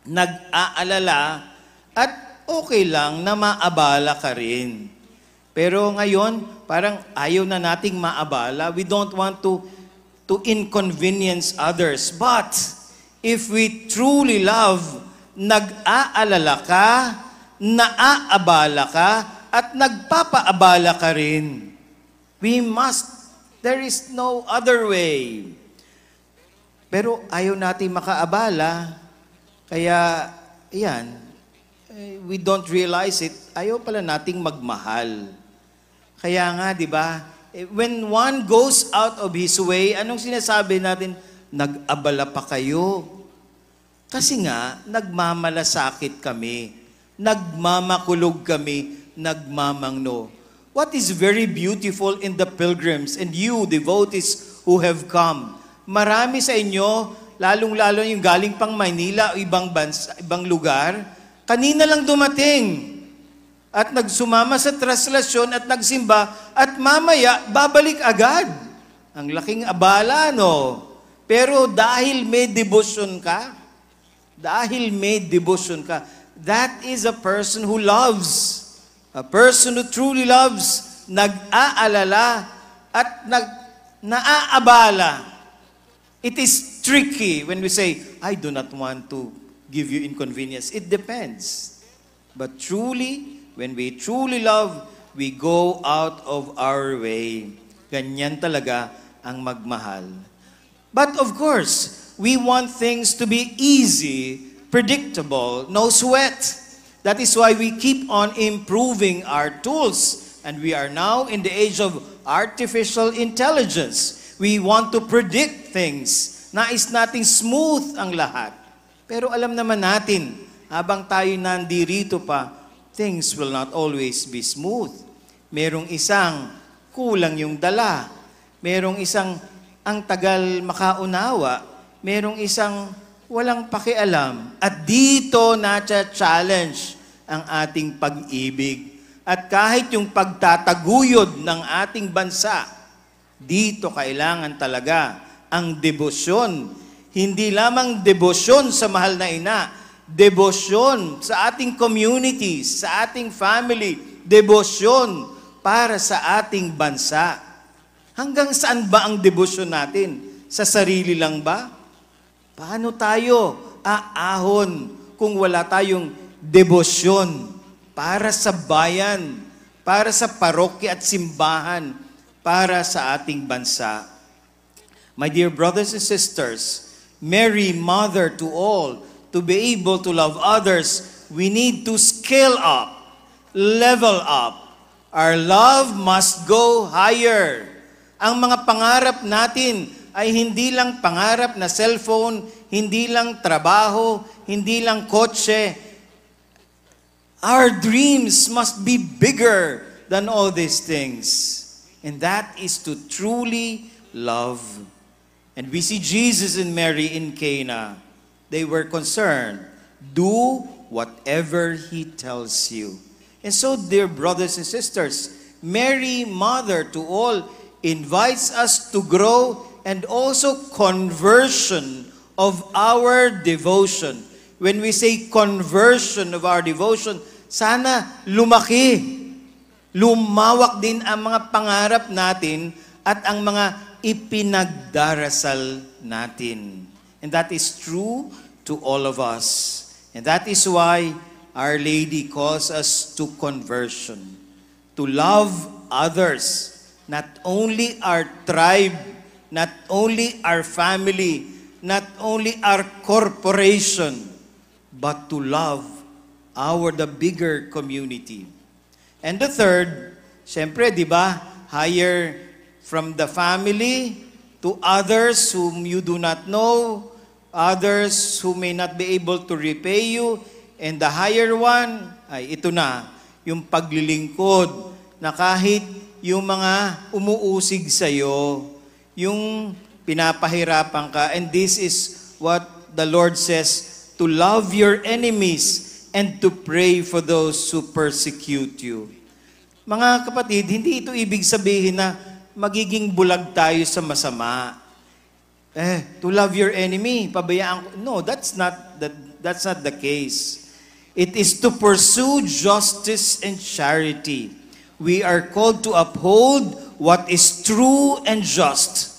nag-aalala, at okay lang na maabala ka rin. Pero ngayon, parang ayaw na nating maabala. We don't want to, to inconvenience others. But if we truly love, nag-aalala ka, naaabala ka, at nagpapaabala ka rin. We must. There is no other way. Pero ayaw natin makaabala. Kaya, yan, eh, we don't realize it. Ayaw pala nating magmahal. Kaya nga, di ba, eh, when one goes out of his way, anong sinasabi natin? "Nag-abala pa kayo." Kasi nga, nagmamalasakit kami, nagmamakulog kami, nagmamangno. What is very beautiful in the pilgrims and you, devotees who have come, marami sa inyo, lalong-lalo yung galing pang Maynila o ibang bansa, ibang lugar, kanina lang dumating at nagsumama sa traslasyon at nagsimba at mamaya babalik agad. Ang laking abala, no? Pero dahil may debosyon ka, dahil may debosyon ka, that is a person who loves. A person who truly loves, nag-aalala at nag naaabala. It is tricky when we say, "I do not want to give you inconvenience." It depends. But truly, when we truly love, we go out of our way. Ganyan talaga ang magmahal. But of course, we want things to be easy, predictable, no sweat. That is why we keep on improving our tools. And we are now in the age of artificial intelligence. We want to predict things. Nais nating smooth ang lahat. Pero alam naman natin Habang tayo nandirito pa, things will not always be smooth. Merong isang kulang yung dala. Merong isang ang tagal makaunawa. Merong isang walang pakialam. At dito nacha-challenge ang ating pag-ibig. At kahit yung pagtataguyod ng ating bansa, dito kailangan talaga ang debosyon. Hindi lamang debosyon sa mahal na ina, debosyon sa ating community, sa ating family, debosyon para sa ating bansa. Hanggang saan ba ang debosyon natin? Sa sarili lang ba? Paano tayo aahon kung wala tayong debosyon para sa bayan, para sa parokya at simbahan, para sa ating bansa? My dear brothers and sisters, Mary, mother to all, to be able to love others, we need to scale up, level up. Our love must go higher. Ang mga pangarap natin ay hindi lang pangarap na cellphone, hindi lang trabaho, hindi lang kotse. Our dreams must be bigger than all these things. And that is to truly love. And we see Jesus and Mary in Cana. They were concerned. Do whatever he tells you. And so, dear brothers and sisters, Mary, mother to all, invites us to grow and also conversion of our devotion. When we say conversion of our devotion, sana lumaki, lumawak din ang mga pangarap natin at ang mga ipinagdarasal natin. And that is true to all of us. And that is why Our Lady calls us to conversion, to love others, not only our tribe, not only our family, not only our corporation, but to love our, the bigger community. And the third, syempre, di ba, higher from the family to others whom you do not know, others who may not be able to repay you, and the higher one, ay ito na, yung paglilingkod na kahit yung mga umuusig sa'yo, yung pinapahirapan ka, and this is what the Lord says, to love your enemies and to pray for those who persecute you. Mga kapatid, hindi ito ibig sabihin na magiging bulag tayo sa masama. Eh, to love your enemy, pabayaan ko. No, that's not the, that's not the case. It is to pursue justice and charity. We are called to uphold what is true and just.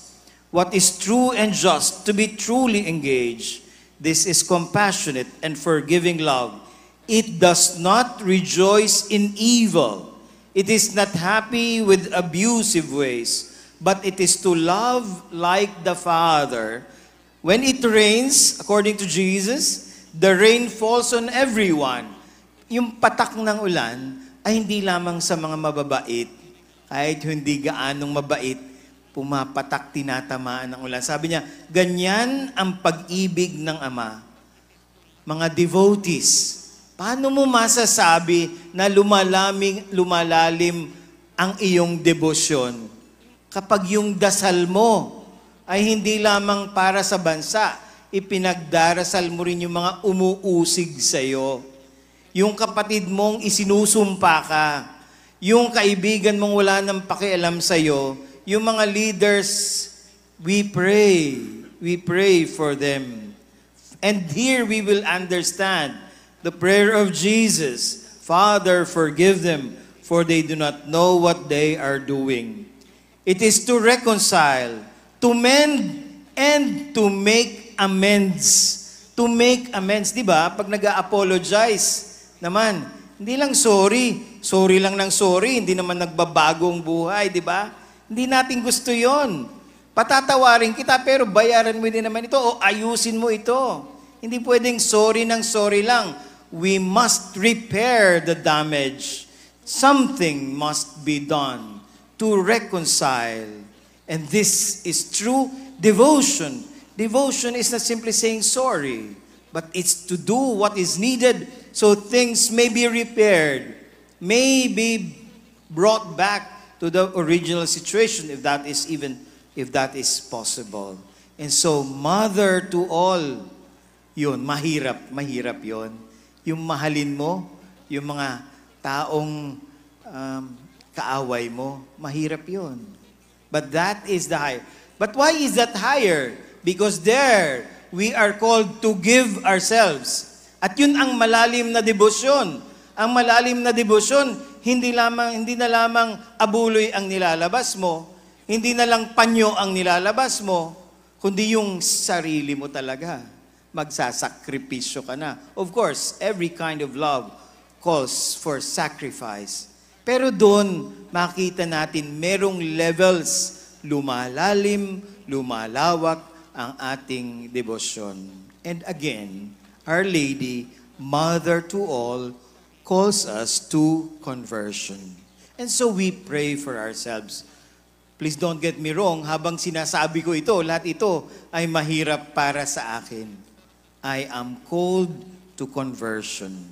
What is true and just, to be truly engaged. This is compassionate and forgiving love. It does not rejoice in evil. It is not happy with abusive ways, but it is to love like the Father. When it rains, according to Jesus, the rain falls on everyone. Yung patak ng ulan ay hindi lamang sa mga mababait. Kahit hindi gaanong mabait, pumapatak, tinatamaan ng ulan. Sabi niya, ganyan ang pag-ibig ng Ama. Mga devotees, paano mo masasabi na lumalaming, lumalalim ang iyong debosyon? Kapag yung dasal mo ay hindi lamang para sa bansa, ipinagdarasal mo rin yung mga umuusig sa'yo. Yung kapatid mong isinusumpa ka, yung kaibigan mong wala nang pakialam sa'yo, yung mga leaders, we pray, we pray for them. And here we will understand the prayer of Jesus, Father, forgive them, for they do not know what they are doing. It is to reconcile, to mend, and to make amends. To make amends, di ba? Pag nag-a-apologize naman, hindi lang sorry. Sorry lang ng sorry, hindi naman nagbabago ang buhay, di ba? Hindi natin gusto yon. Patatawarin kita, pero bayaran mo din naman ito o ayusin mo ito. Hindi pwedeng sorry ng sorry lang. We must repair the damage. Something must be done to reconcile. And this is true devotion. Devotion is not simply saying sorry. But it's to do what is needed so things may be repaired, may be brought back to the original situation, if that is even, if that is possible. And so, mother to all, yun, mahirap, mahirap yon. Yung mahalin mo, yung mga taong um, kaaway mo, mahirap yon. But that is the high. But why is that higher? Because there, we are called to give ourselves. At yun ang malalim na debosyon. Ang malalim na debosyon, hindi lamang, hindi na lamang abuloy ang nilalabas mo, hindi na lang panyo ang nilalabas mo, kundi yung sarili mo talaga. Magsasakripisyo ka na. Of course, every kind of love calls for sacrifice. Pero doon, makita natin merong levels, lumalalim, lumalawak ang ating debosyon. And again, Our Lady, Mother to all, calls us to conversion. And so we pray for ourselves. Please don't get me wrong, habang sinasabi ko ito, lahat ito ay mahirap para sa akin. I am called to conversion.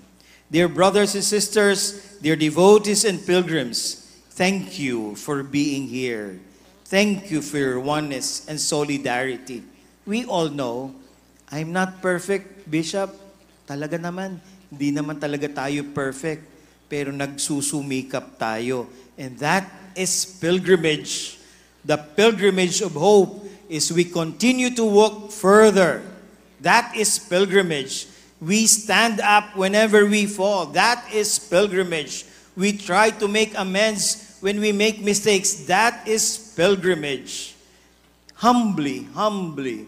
Dear brothers and sisters, dear devotees and pilgrims, thank you for being here. Thank you for your oneness and solidarity. We all know, I'm not perfect, Bishop. Talaga naman, hindi naman talaga tayo perfect. Pero nagsusumikap tayo. And that is pilgrimage. The pilgrimage of hope is we continue to walk further. That is pilgrimage. We stand up whenever we fall. That is pilgrimage. We try to make amends when we make mistakes. That is pilgrimage. Humbly, humbly,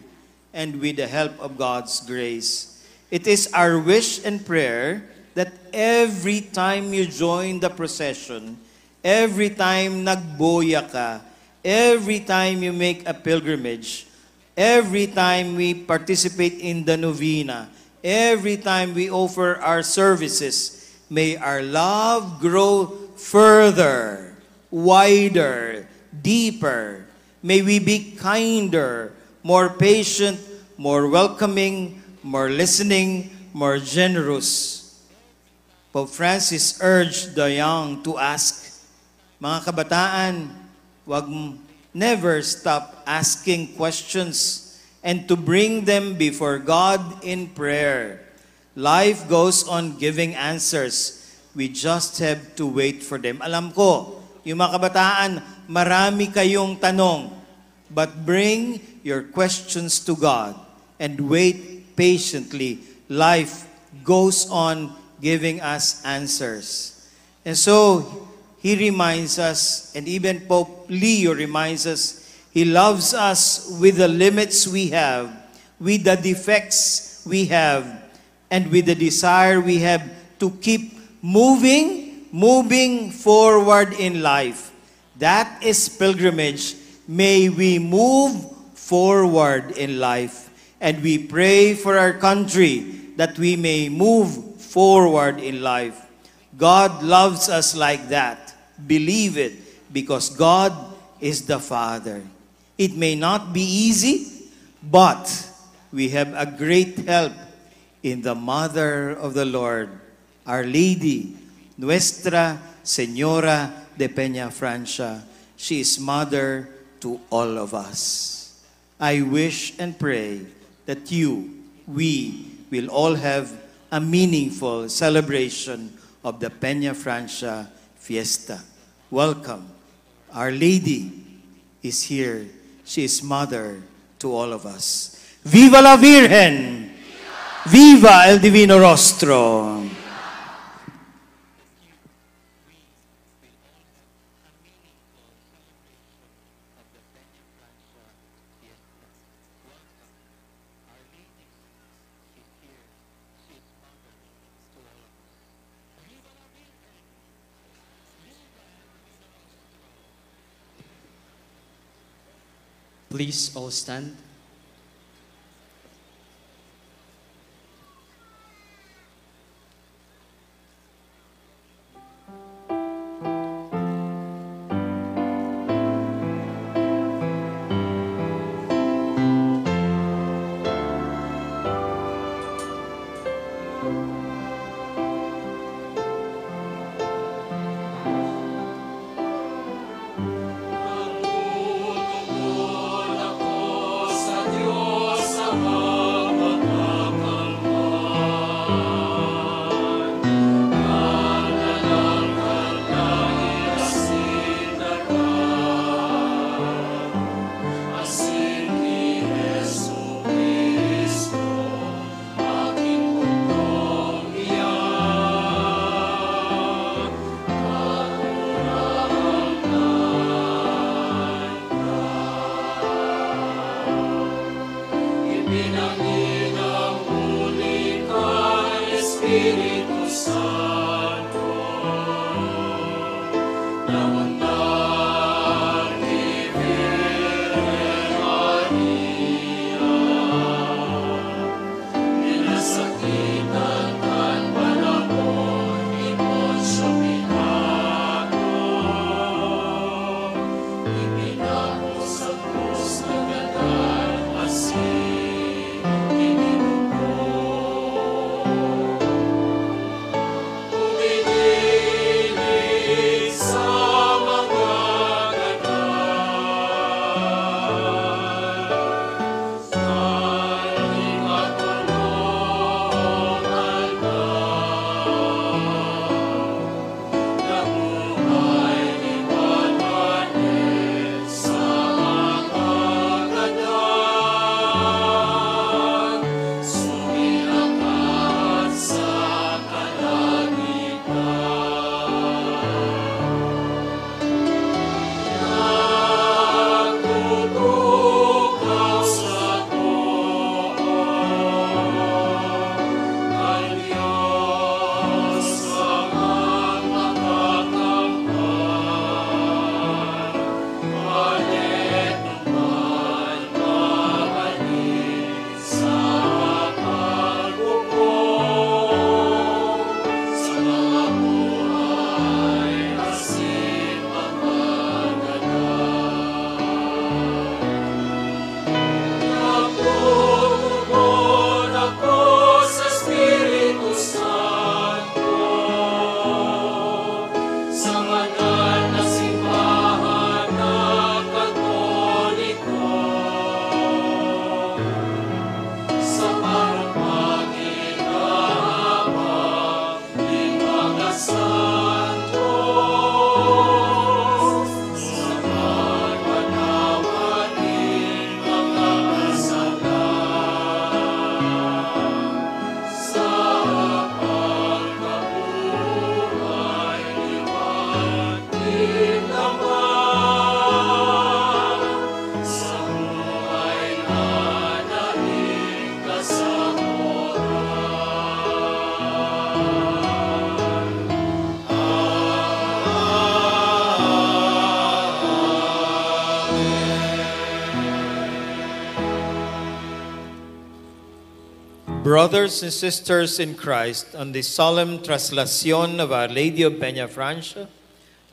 and with the help of God's grace. It is our wish and prayer that every time you join the procession, every time nagboya ka, every time you make a pilgrimage, every time we participate in the novena, every time we offer our services, may our love grow further, wider, deeper. May we be kinder, more patient, more welcoming, more listening, more generous. Pope Francis urged the young to ask, mga kabataan, wag m-, never stop asking questions and to bring them before God in prayer. Life goes on giving answers. We just have to wait for them. Alam ko, yung mga kabataan, marami kayong tanong, but bring your questions to God and wait patiently. Life goes on giving us answers. And so, he reminds us, and even Pope Leo reminds us, he loves us with the limits we have, with the defects we have, and with the desire we have to keep moving, moving forward in life. That is pilgrimage. May we move forward in life. And we pray for our country that we may move forward in life. God loves us like that. Believe it, because God is the Father. It may not be easy, but we have a great help in the Mother of the Lord, Our Lady, Nuestra Señora de Peña Francia. She is Mother to all of us. I wish and pray that you, we, will all have a meaningful celebration of the Peña Francia Fiesta. Welcome. Our Lady is here. She is Mother to all of us. Viva la Virgen! Viva el Divino Rostro! Please all stand. Brothers and sisters in Christ, on the solemn traslacion of Our Lady of Peñafrancia,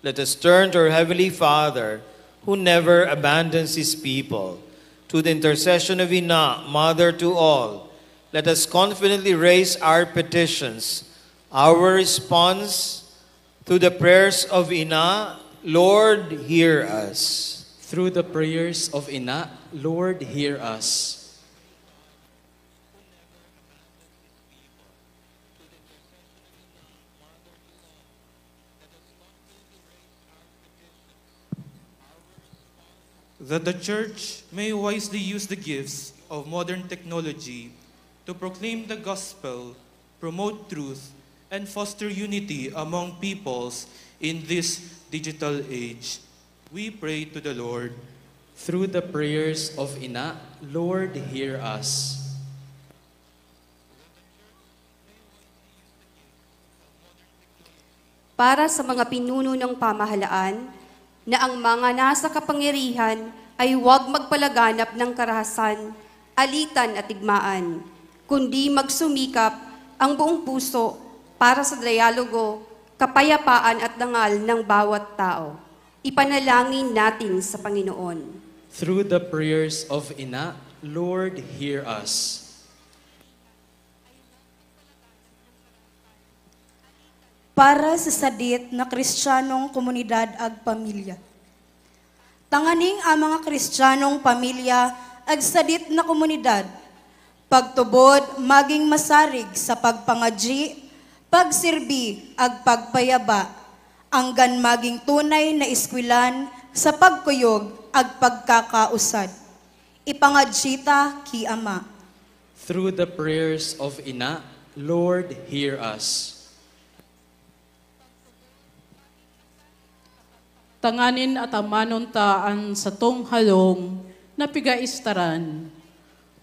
let us turn to our Heavenly Father, who never abandons his people. Through the intercession of Ina, Mother to all, let us confidently raise our petitions. Our response: through the prayers of Ina, Lord, hear us. Through the prayers of Ina, Lord, hear us. That the Church may wisely use the gifts of modern technology to proclaim the gospel, promote truth, and foster unity among peoples in this digital age. We pray to the Lord. Through the prayers of Ina, Lord, hear us. Para sa mga pinuno ng pamahalaan, na ang mga nasa kapangyarihan ay huwag magpalaganap ng karahasan, alitan at digmaan, kundi magsumikap ang buong puso para sa dialogo, kapayapaan at dangal ng bawat tao. Ipanalangin natin sa Panginoon. Through the prayers of Ina, Lord, hear us. Para sa sadit na Kristiyanong komunidad ag pamilya. Tanganing ang mga Kristiyanong pamilya ag sadit na komunidad, pagtubod maging masarig sa pagpangadyi, pagsirbi, ag pagpayaba, anggan maging tunay na eskwelan sa pagkuyog ag pagkakausad. Ipangadyi ta ki Ama. Through the prayers of Ina, Lord, hear us. Tanganing atamanon ta an satong halong na pigaistaran,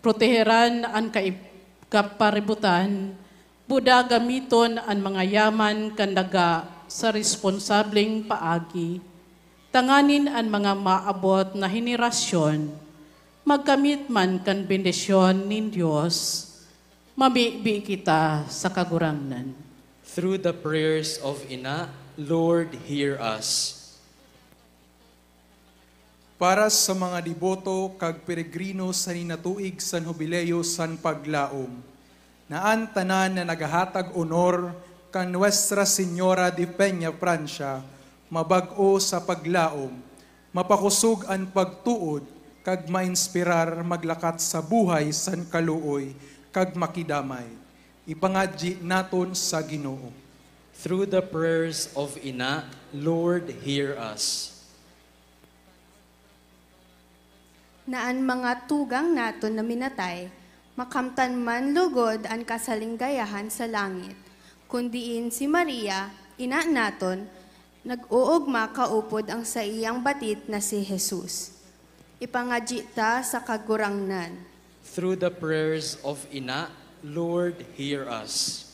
proteheran an kaib-, kapaributan, buda gamiton an mga yaman kan daga sa responsableng paagi, tanganing an mga maabot na henerasyon magkamit man kan bendisyon nin Dios, mamibi kita sa Kagurangnan. Through the prayers of Ina, Lord, hear us. Para sa mga deboto kag peregrino sa ninatuig san Hubileo san Paglaom, na an tanan na naghahatag onor kan Nuestra Señora de Peñafrancia mabag-o sa paglaom, mapakosog an pagtuod, kag mainspirar maglakat sa buhay san kaluoy kag makidamay. Ipangadyi naton sa Ginoo. Through the prayers of Ina, Lord, hear us. Na an mga tugang naton na minatay, makamtan man lugod an kasalinggayahan sa langit, kun diin si Maria, ina naton, nag-oogma kaupod an saiyang batit na si Jesus. Ipangadyi ta sa Kagurangnan. Through the prayers of Ina, Lord, hear us.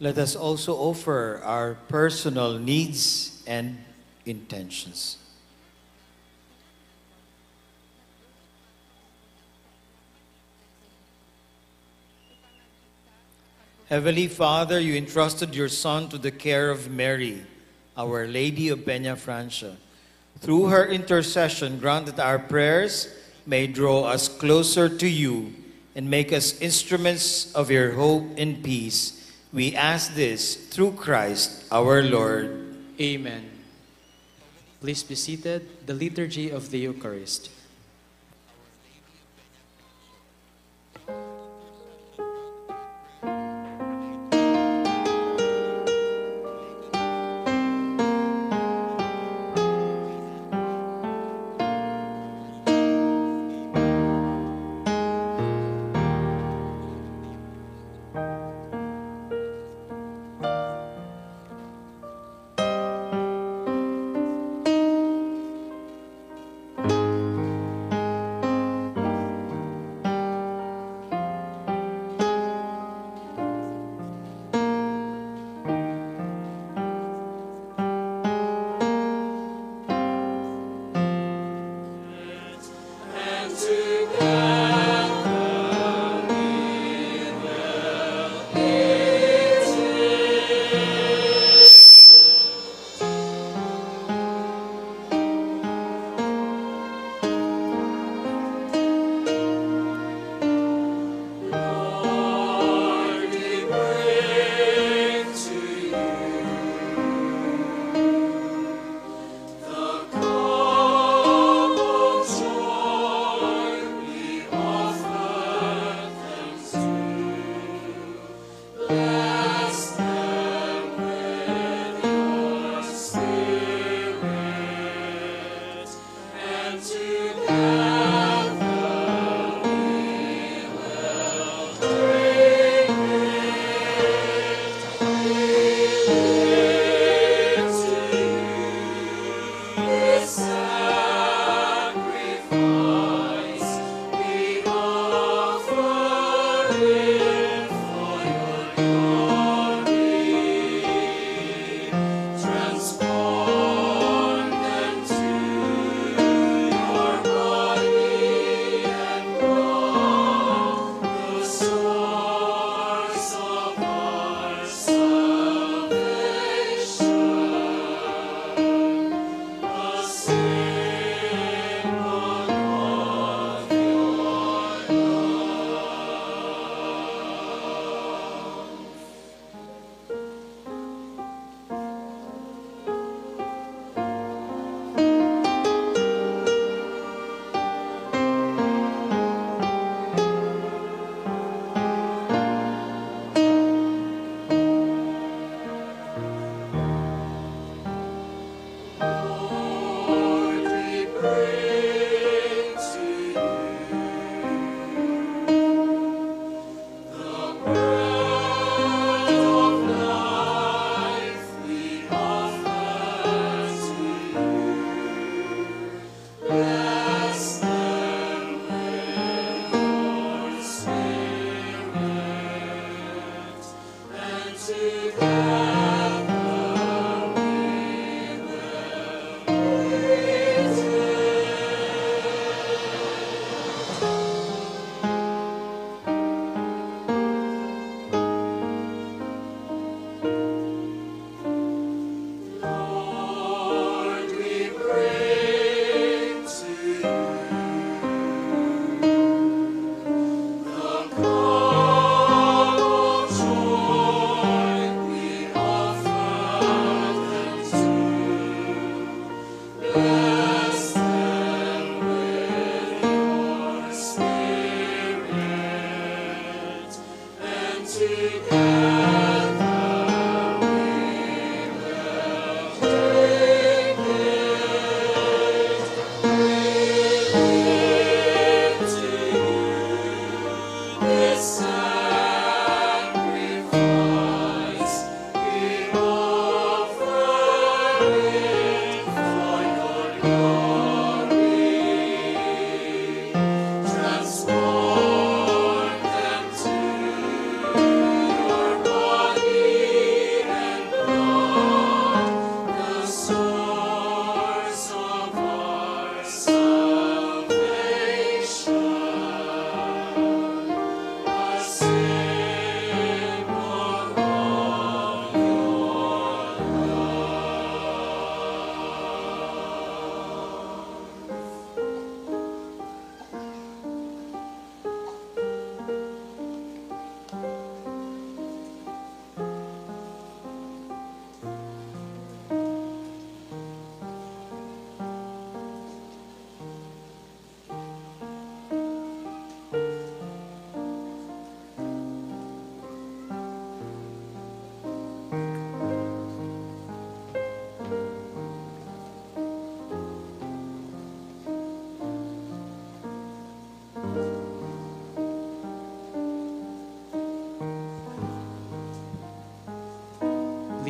Let us also offer our personal needs and intentions. Heavenly Father, you entrusted your Son to the care of Mary, Our Lady of Peñafrancia. Through her intercession, grant that our prayers may draw us closer to you and make us instruments of your hope and peace. We ask this through Christ our Lord. Amen. Please be seated. The Liturgy of the Eucharist.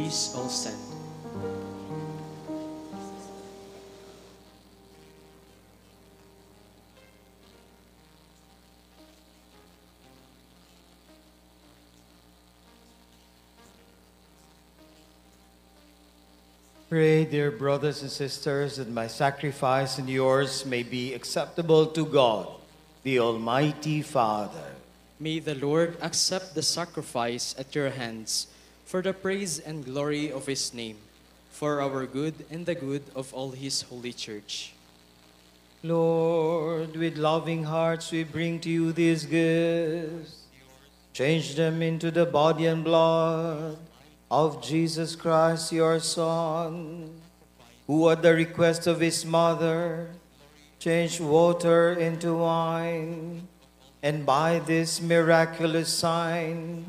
Please all stand. Pray, dear brothers and sisters, that my sacrifice and yours may be acceptable to God, the Almighty Father. May the Lord accept the sacrifice at your hands for the praise and glory of his name, for our good and the good of all his holy church. Lord, with loving hearts we bring to you these gifts. Change them into the body and blood of Jesus Christ, your Son, who at the request of his mother changed water into wine, and by this miraculous sign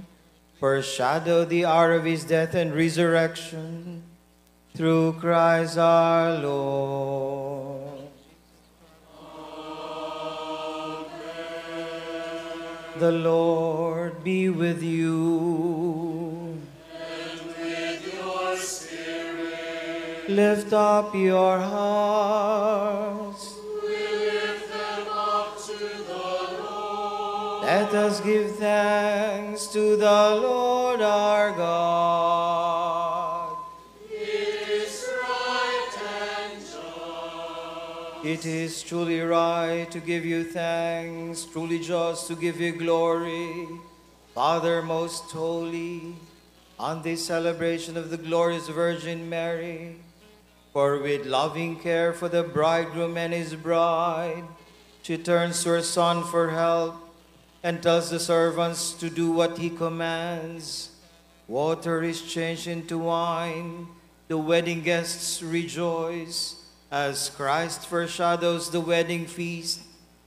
foreshadowed the hour of his death and resurrection. Through Christ our Lord. The Lord be with you. And with your spirit. Lift up your hearts. We lift them up to the Lord. Let us give thanks to the Lord our God. It is right and just. It is truly right to give you thanks, truly just to give you glory, Father most holy, on this celebration of the glorious Virgin Mary. For with loving care for the bridegroom and his bride, she turns to her Son for help and tells the servants to do what he commands. Water is changed into wine. The wedding guests rejoice as Christ foreshadows the wedding feast.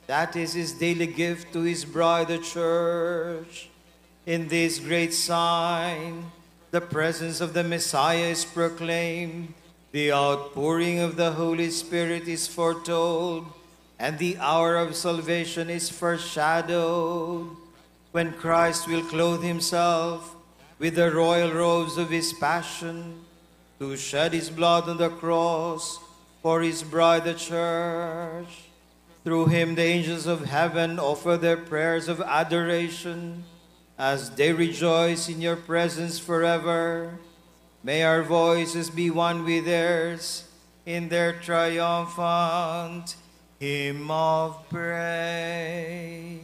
That is his daily gift to his bride, the church. In this great sign, the presence of the Messiah is proclaimed, the outpouring of the Holy Spirit is foretold, and the hour of salvation is foreshadowed, when Christ will clothe himself with the royal robes of his passion, to shed his blood on the cross for his bride, the church. Through him, the angels of heaven offer their prayers of adoration as they rejoice in your presence forever. May our voices be one with theirs in their triumphant hymn of praise.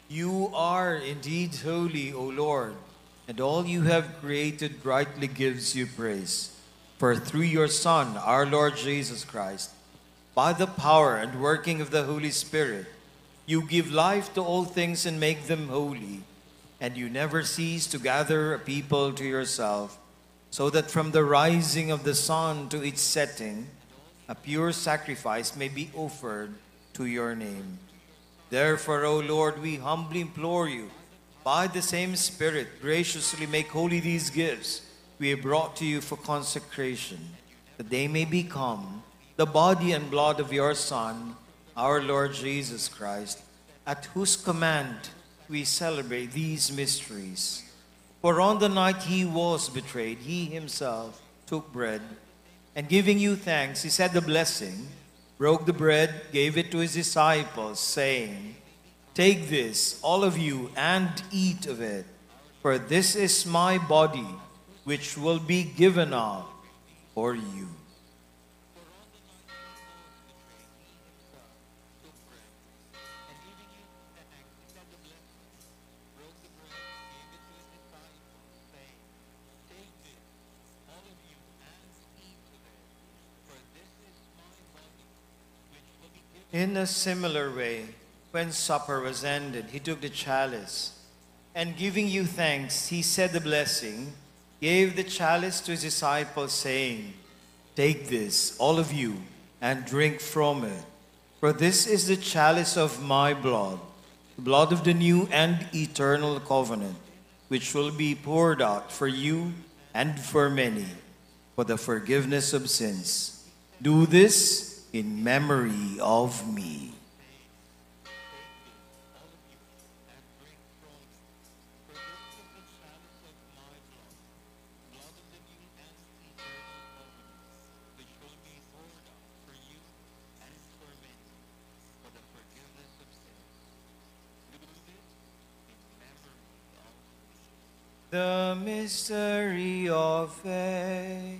You are indeed holy, O Lord, and all you have created rightly gives you praise. For through your Son, our Lord Jesus Christ, by the power and working of the Holy Spirit, you give life to all things and make them holy, and you never cease to gather a people to yourself, so that from the rising of the sun to its setting, a pure sacrifice may be offered to your name. Therefore, O Lord, we humbly implore you, by the same Spirit, graciously make holy these gifts we have brought to you for consecration, that they may become the body and blood of your Son, our Lord Jesus Christ, at whose command we celebrate these mysteries. For on the night he was betrayed, he himself took bread, And giving you thanks, he said the blessing, broke the bread, gave it to his disciples, saying, "Take this, all of you, and eat of it, for this is my body, which will be given up for you." In a similar way, when supper was ended, he took the chalice, and giving you thanks, he said the blessing, gave the chalice to his disciples, saying, "Take this, all of you, and drink from it. For this is the chalice of my blood, the blood of the new and eternal covenant, which will be poured out for you and for many for the forgiveness of sins. Do this in memory of me." The mystery of faith.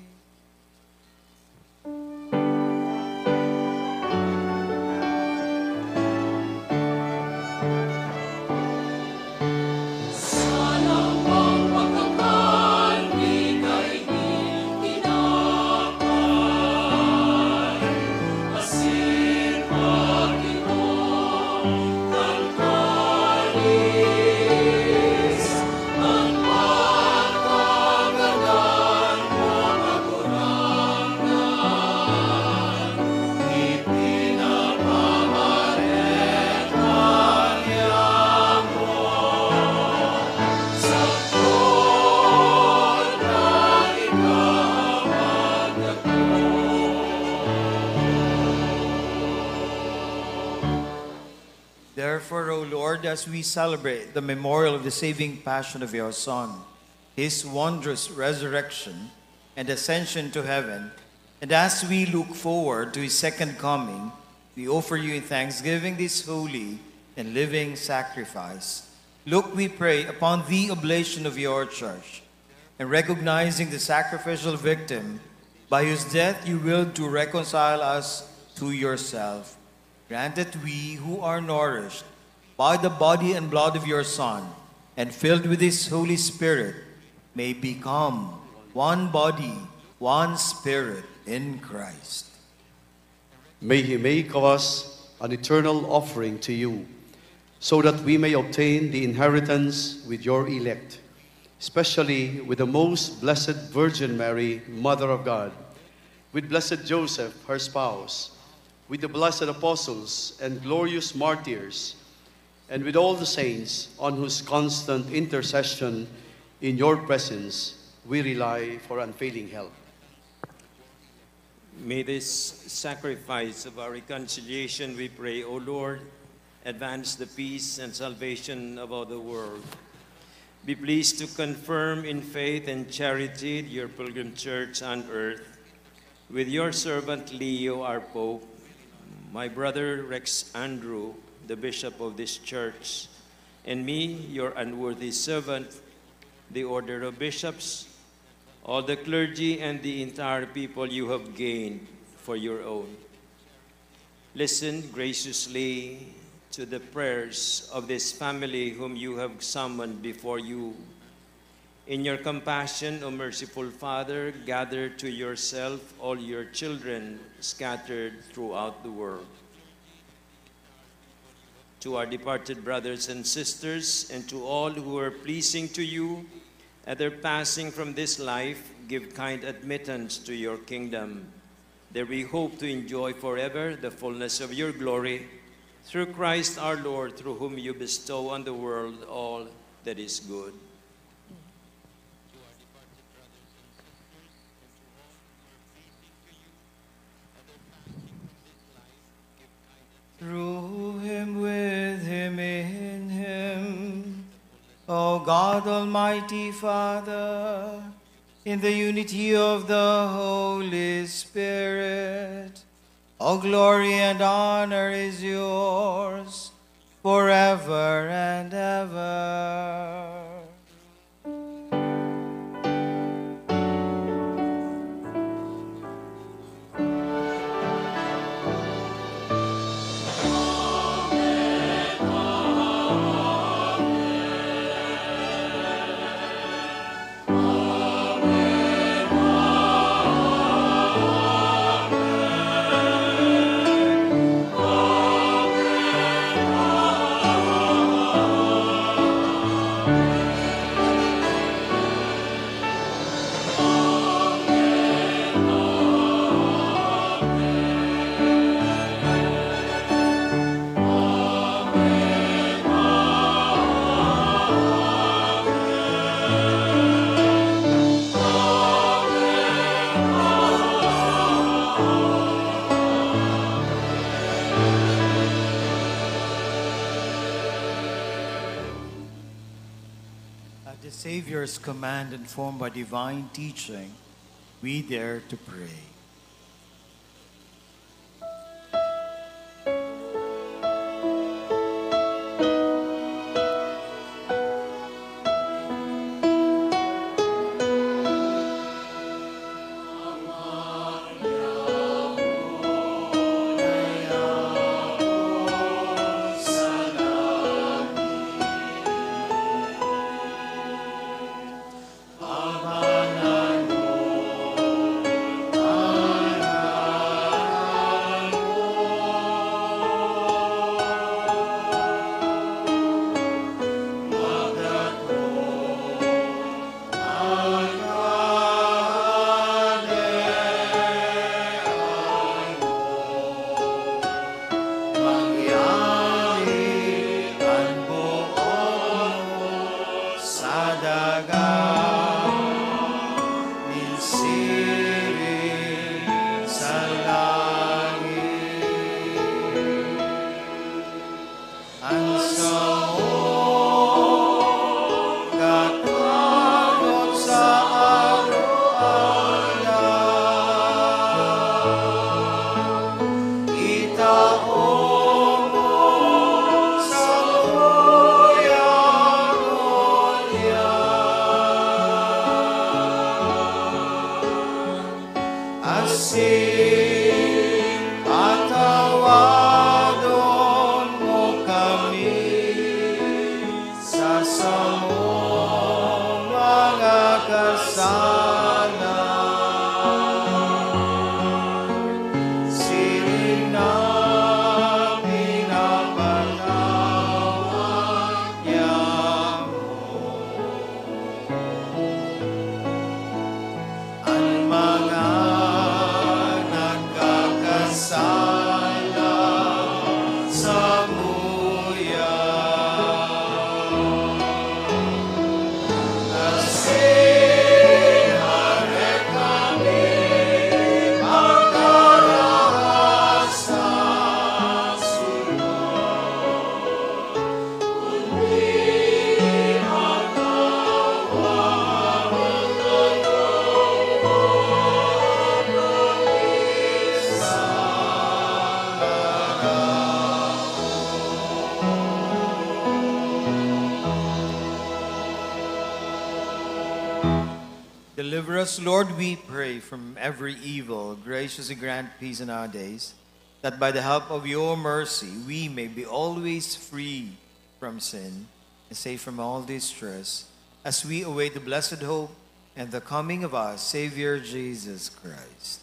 Therefore, O Lord, as we celebrate the memorial of the saving passion of your Son, his wondrous resurrection and ascension to heaven, and as we look forward to his second coming, we offer you in thanksgiving this holy and living sacrifice. Look, we pray, upon the oblation of your church, and recognizing the sacrificial victim by whose death you willed to reconcile us to yourself. Grant that we who are nourished by the body and blood of your Son and filled with his Holy Spirit may become one body, one spirit in Christ. May he make of us an eternal offering to you, so that we may obtain the inheritance with your elect, especially with the most blessed Virgin Mary, Mother of God, with blessed Joseph, her spouse, with the blessed apostles and glorious martyrs, and with all the saints on whose constant intercession in your presence we rely for unfailing help. May this sacrifice of our reconciliation, we pray, O Lord, advance the peace and salvation of all the world. Be pleased to confirm in faith and charity your pilgrim church on earth, with your servant Leo, our Pope, my brother Rex Andrew, the bishop of this church, and me, your unworthy servant, the order of bishops, all the clergy, and the entire people you have gained for your own. Listen graciously to the prayers of this family whom you have summoned before you. In your compassion, O merciful Father, gather to yourself all your children scattered throughout the world. To our departed brothers and sisters, and to all who are pleasing to you at their passing from this life, give kind admittance to your kingdom. There we hope to enjoy forever the fullness of your glory, through Christ our Lord, through whom you bestow on the world all that is good. Through him, with him, in him, O God, Almighty Father, In the unity of the Holy Spirit, all glory and honor is yours forever and ever. At the Savior's command, informed by divine teaching, we dare to pray. Mangyari an boot mo sa daga nin siring sa langit. An samong kakanot sa aroaldaw, itao mo samuyang ngunyan. Asin patawadon mo kami sa samong mga kasalanan, siring na pinapatawad niamo an mga nagkakasala samuya. Asin harek kami pagkaraas sa Señor. Deliver us, Lord, we pray, from every evil. Graciously grant peace in our days, that by the help of your mercy we may be always free from sin and safe from all distress, as we await the blessed hope and the coming of our Savior Jesus Christ.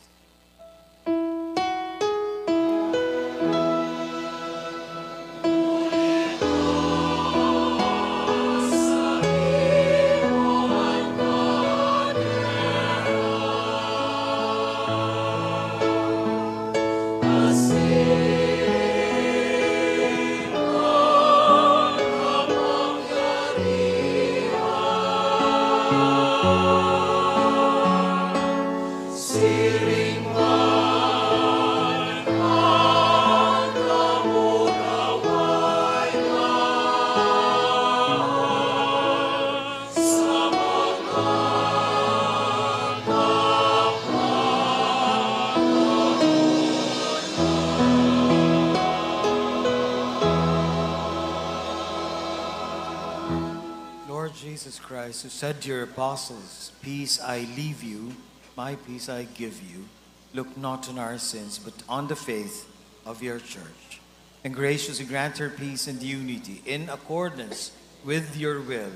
Jesus Christ, who said to your apostles, "Peace I leave you, my peace I give you," look not on our sins, but on the faith of your church. And graciously grant her peace and unity in accordance with your will,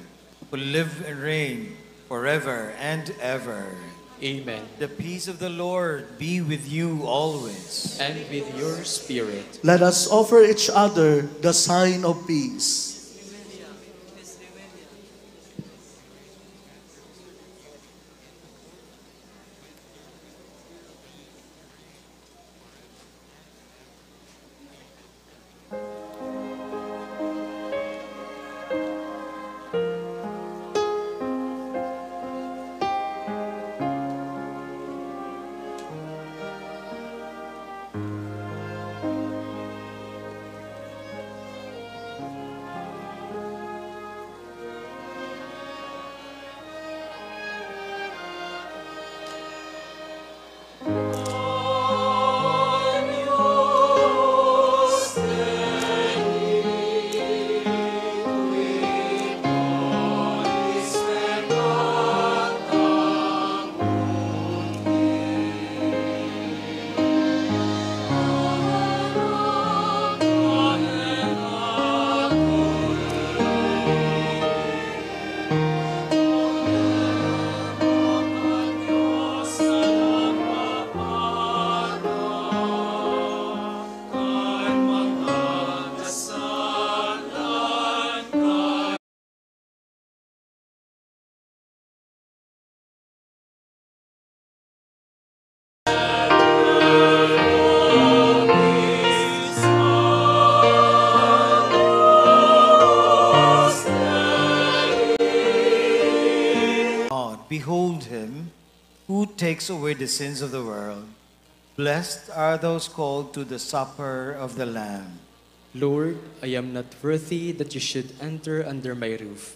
who live and reign forever and ever. Amen. The peace of the Lord be with you always. And with your spirit. Let us offer each other the sign of peace. God, behold him who takes away the sins of the world. Blessed are those called to the supper of the Lamb. Lord, I am not worthy that you should enter under my roof,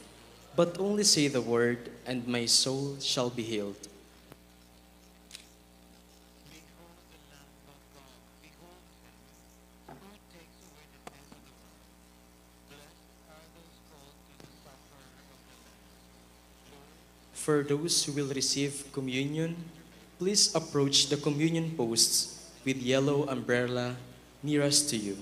but only say the word, and my soul shall be healed. Behold the Lamb of God. Behold him who takes away the sins of the world. Blessed are those called to the supper of the Lamb. For those who will receive communion, please approach the communion posts with yellow umbrella nearest to you.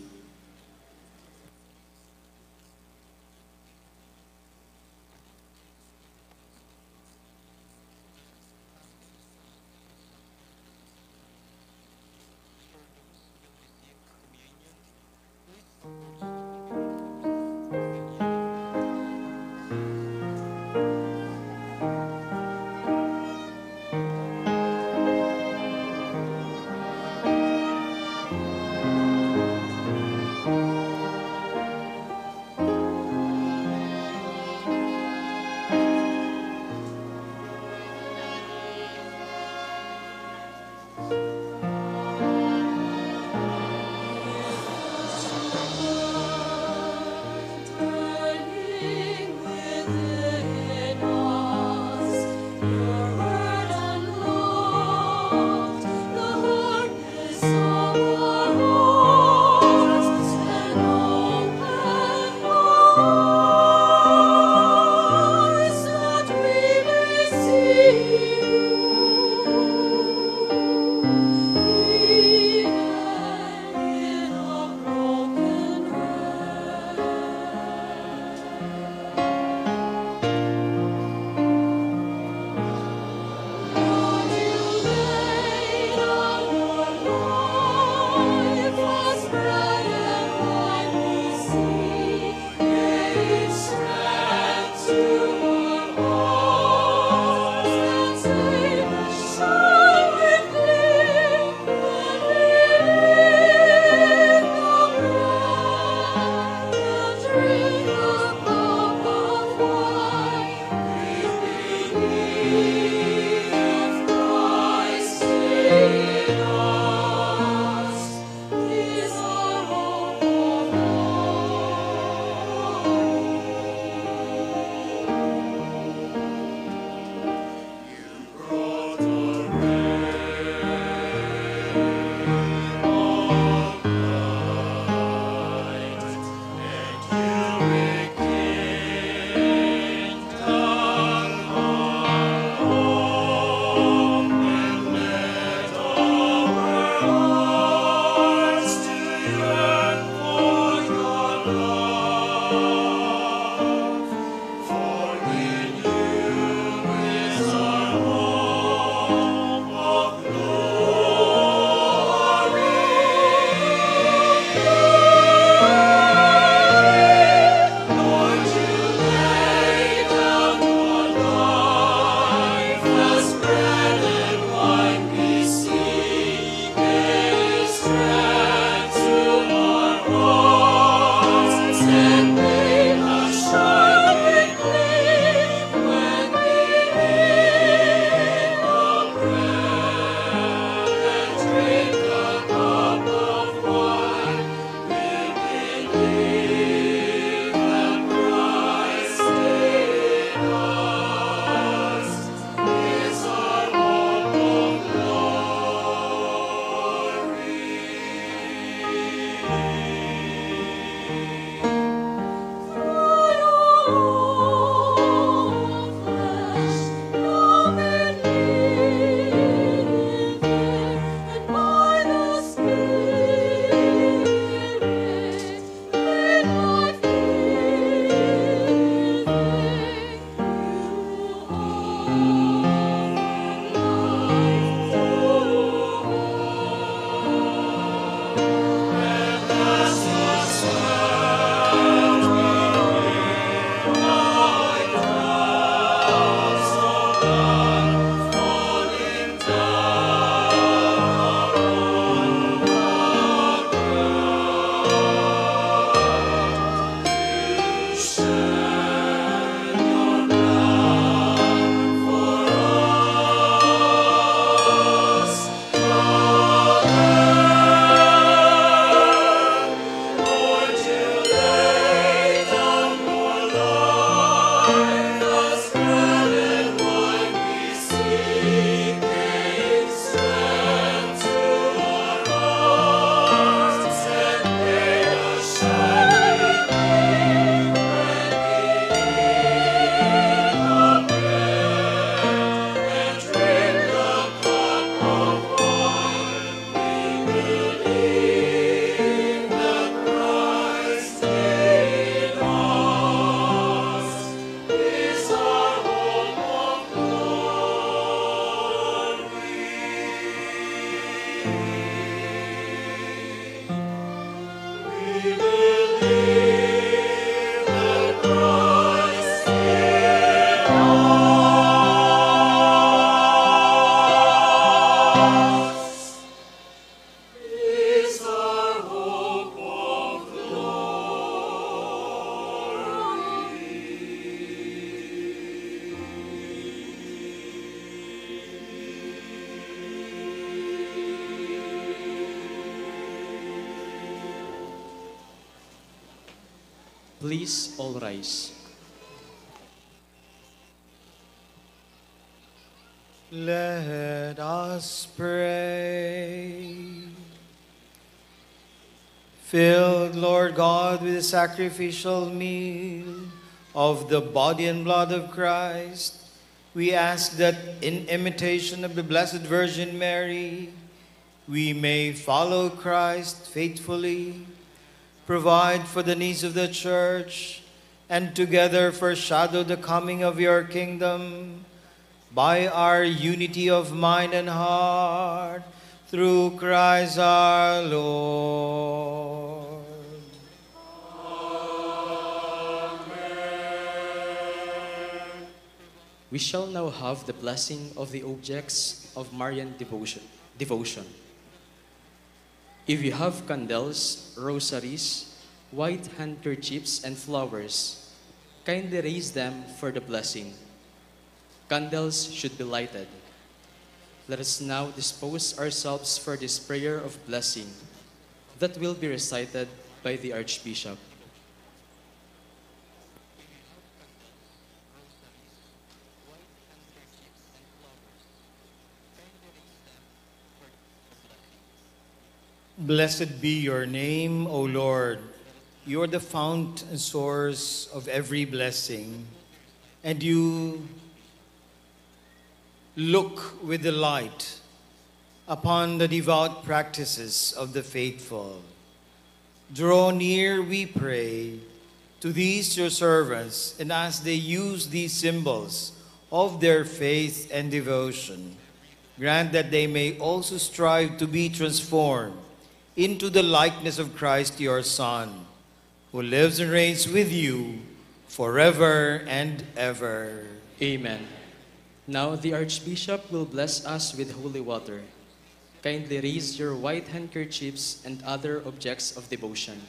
Please all rise. Let us pray. Filled, Lord God, with the sacrificial meal of the body and blood of Christ, we ask that in imitation of the Blessed Virgin Mary, we may follow Christ faithfully, provide for the needs of the church, and together foreshadow the coming of your kingdom by our unity of mind and heart through Christ our Lord. We shall now have the blessing of the objects of Marian devotion. devotion. If you have candles, rosaries, white handkerchiefs, and flowers, kindly raise them for the blessing. Candles should be lighted. Let us now dispose ourselves for this prayer of blessing that will be recited by the Archbishop. Blessed be your name, O Lord. You are the fount and source of every blessing, and you look with delight upon the devout practices of the faithful. Draw near, we pray, to these your servants, and as they use these symbols of their faith and devotion, grant that they may also strive to be transformed into the likeness of Christ your Son, who lives and reigns with you forever and ever. Amen. Now the Archbishop will bless us with holy water. Kindly raise your white handkerchiefs and other objects of devotion.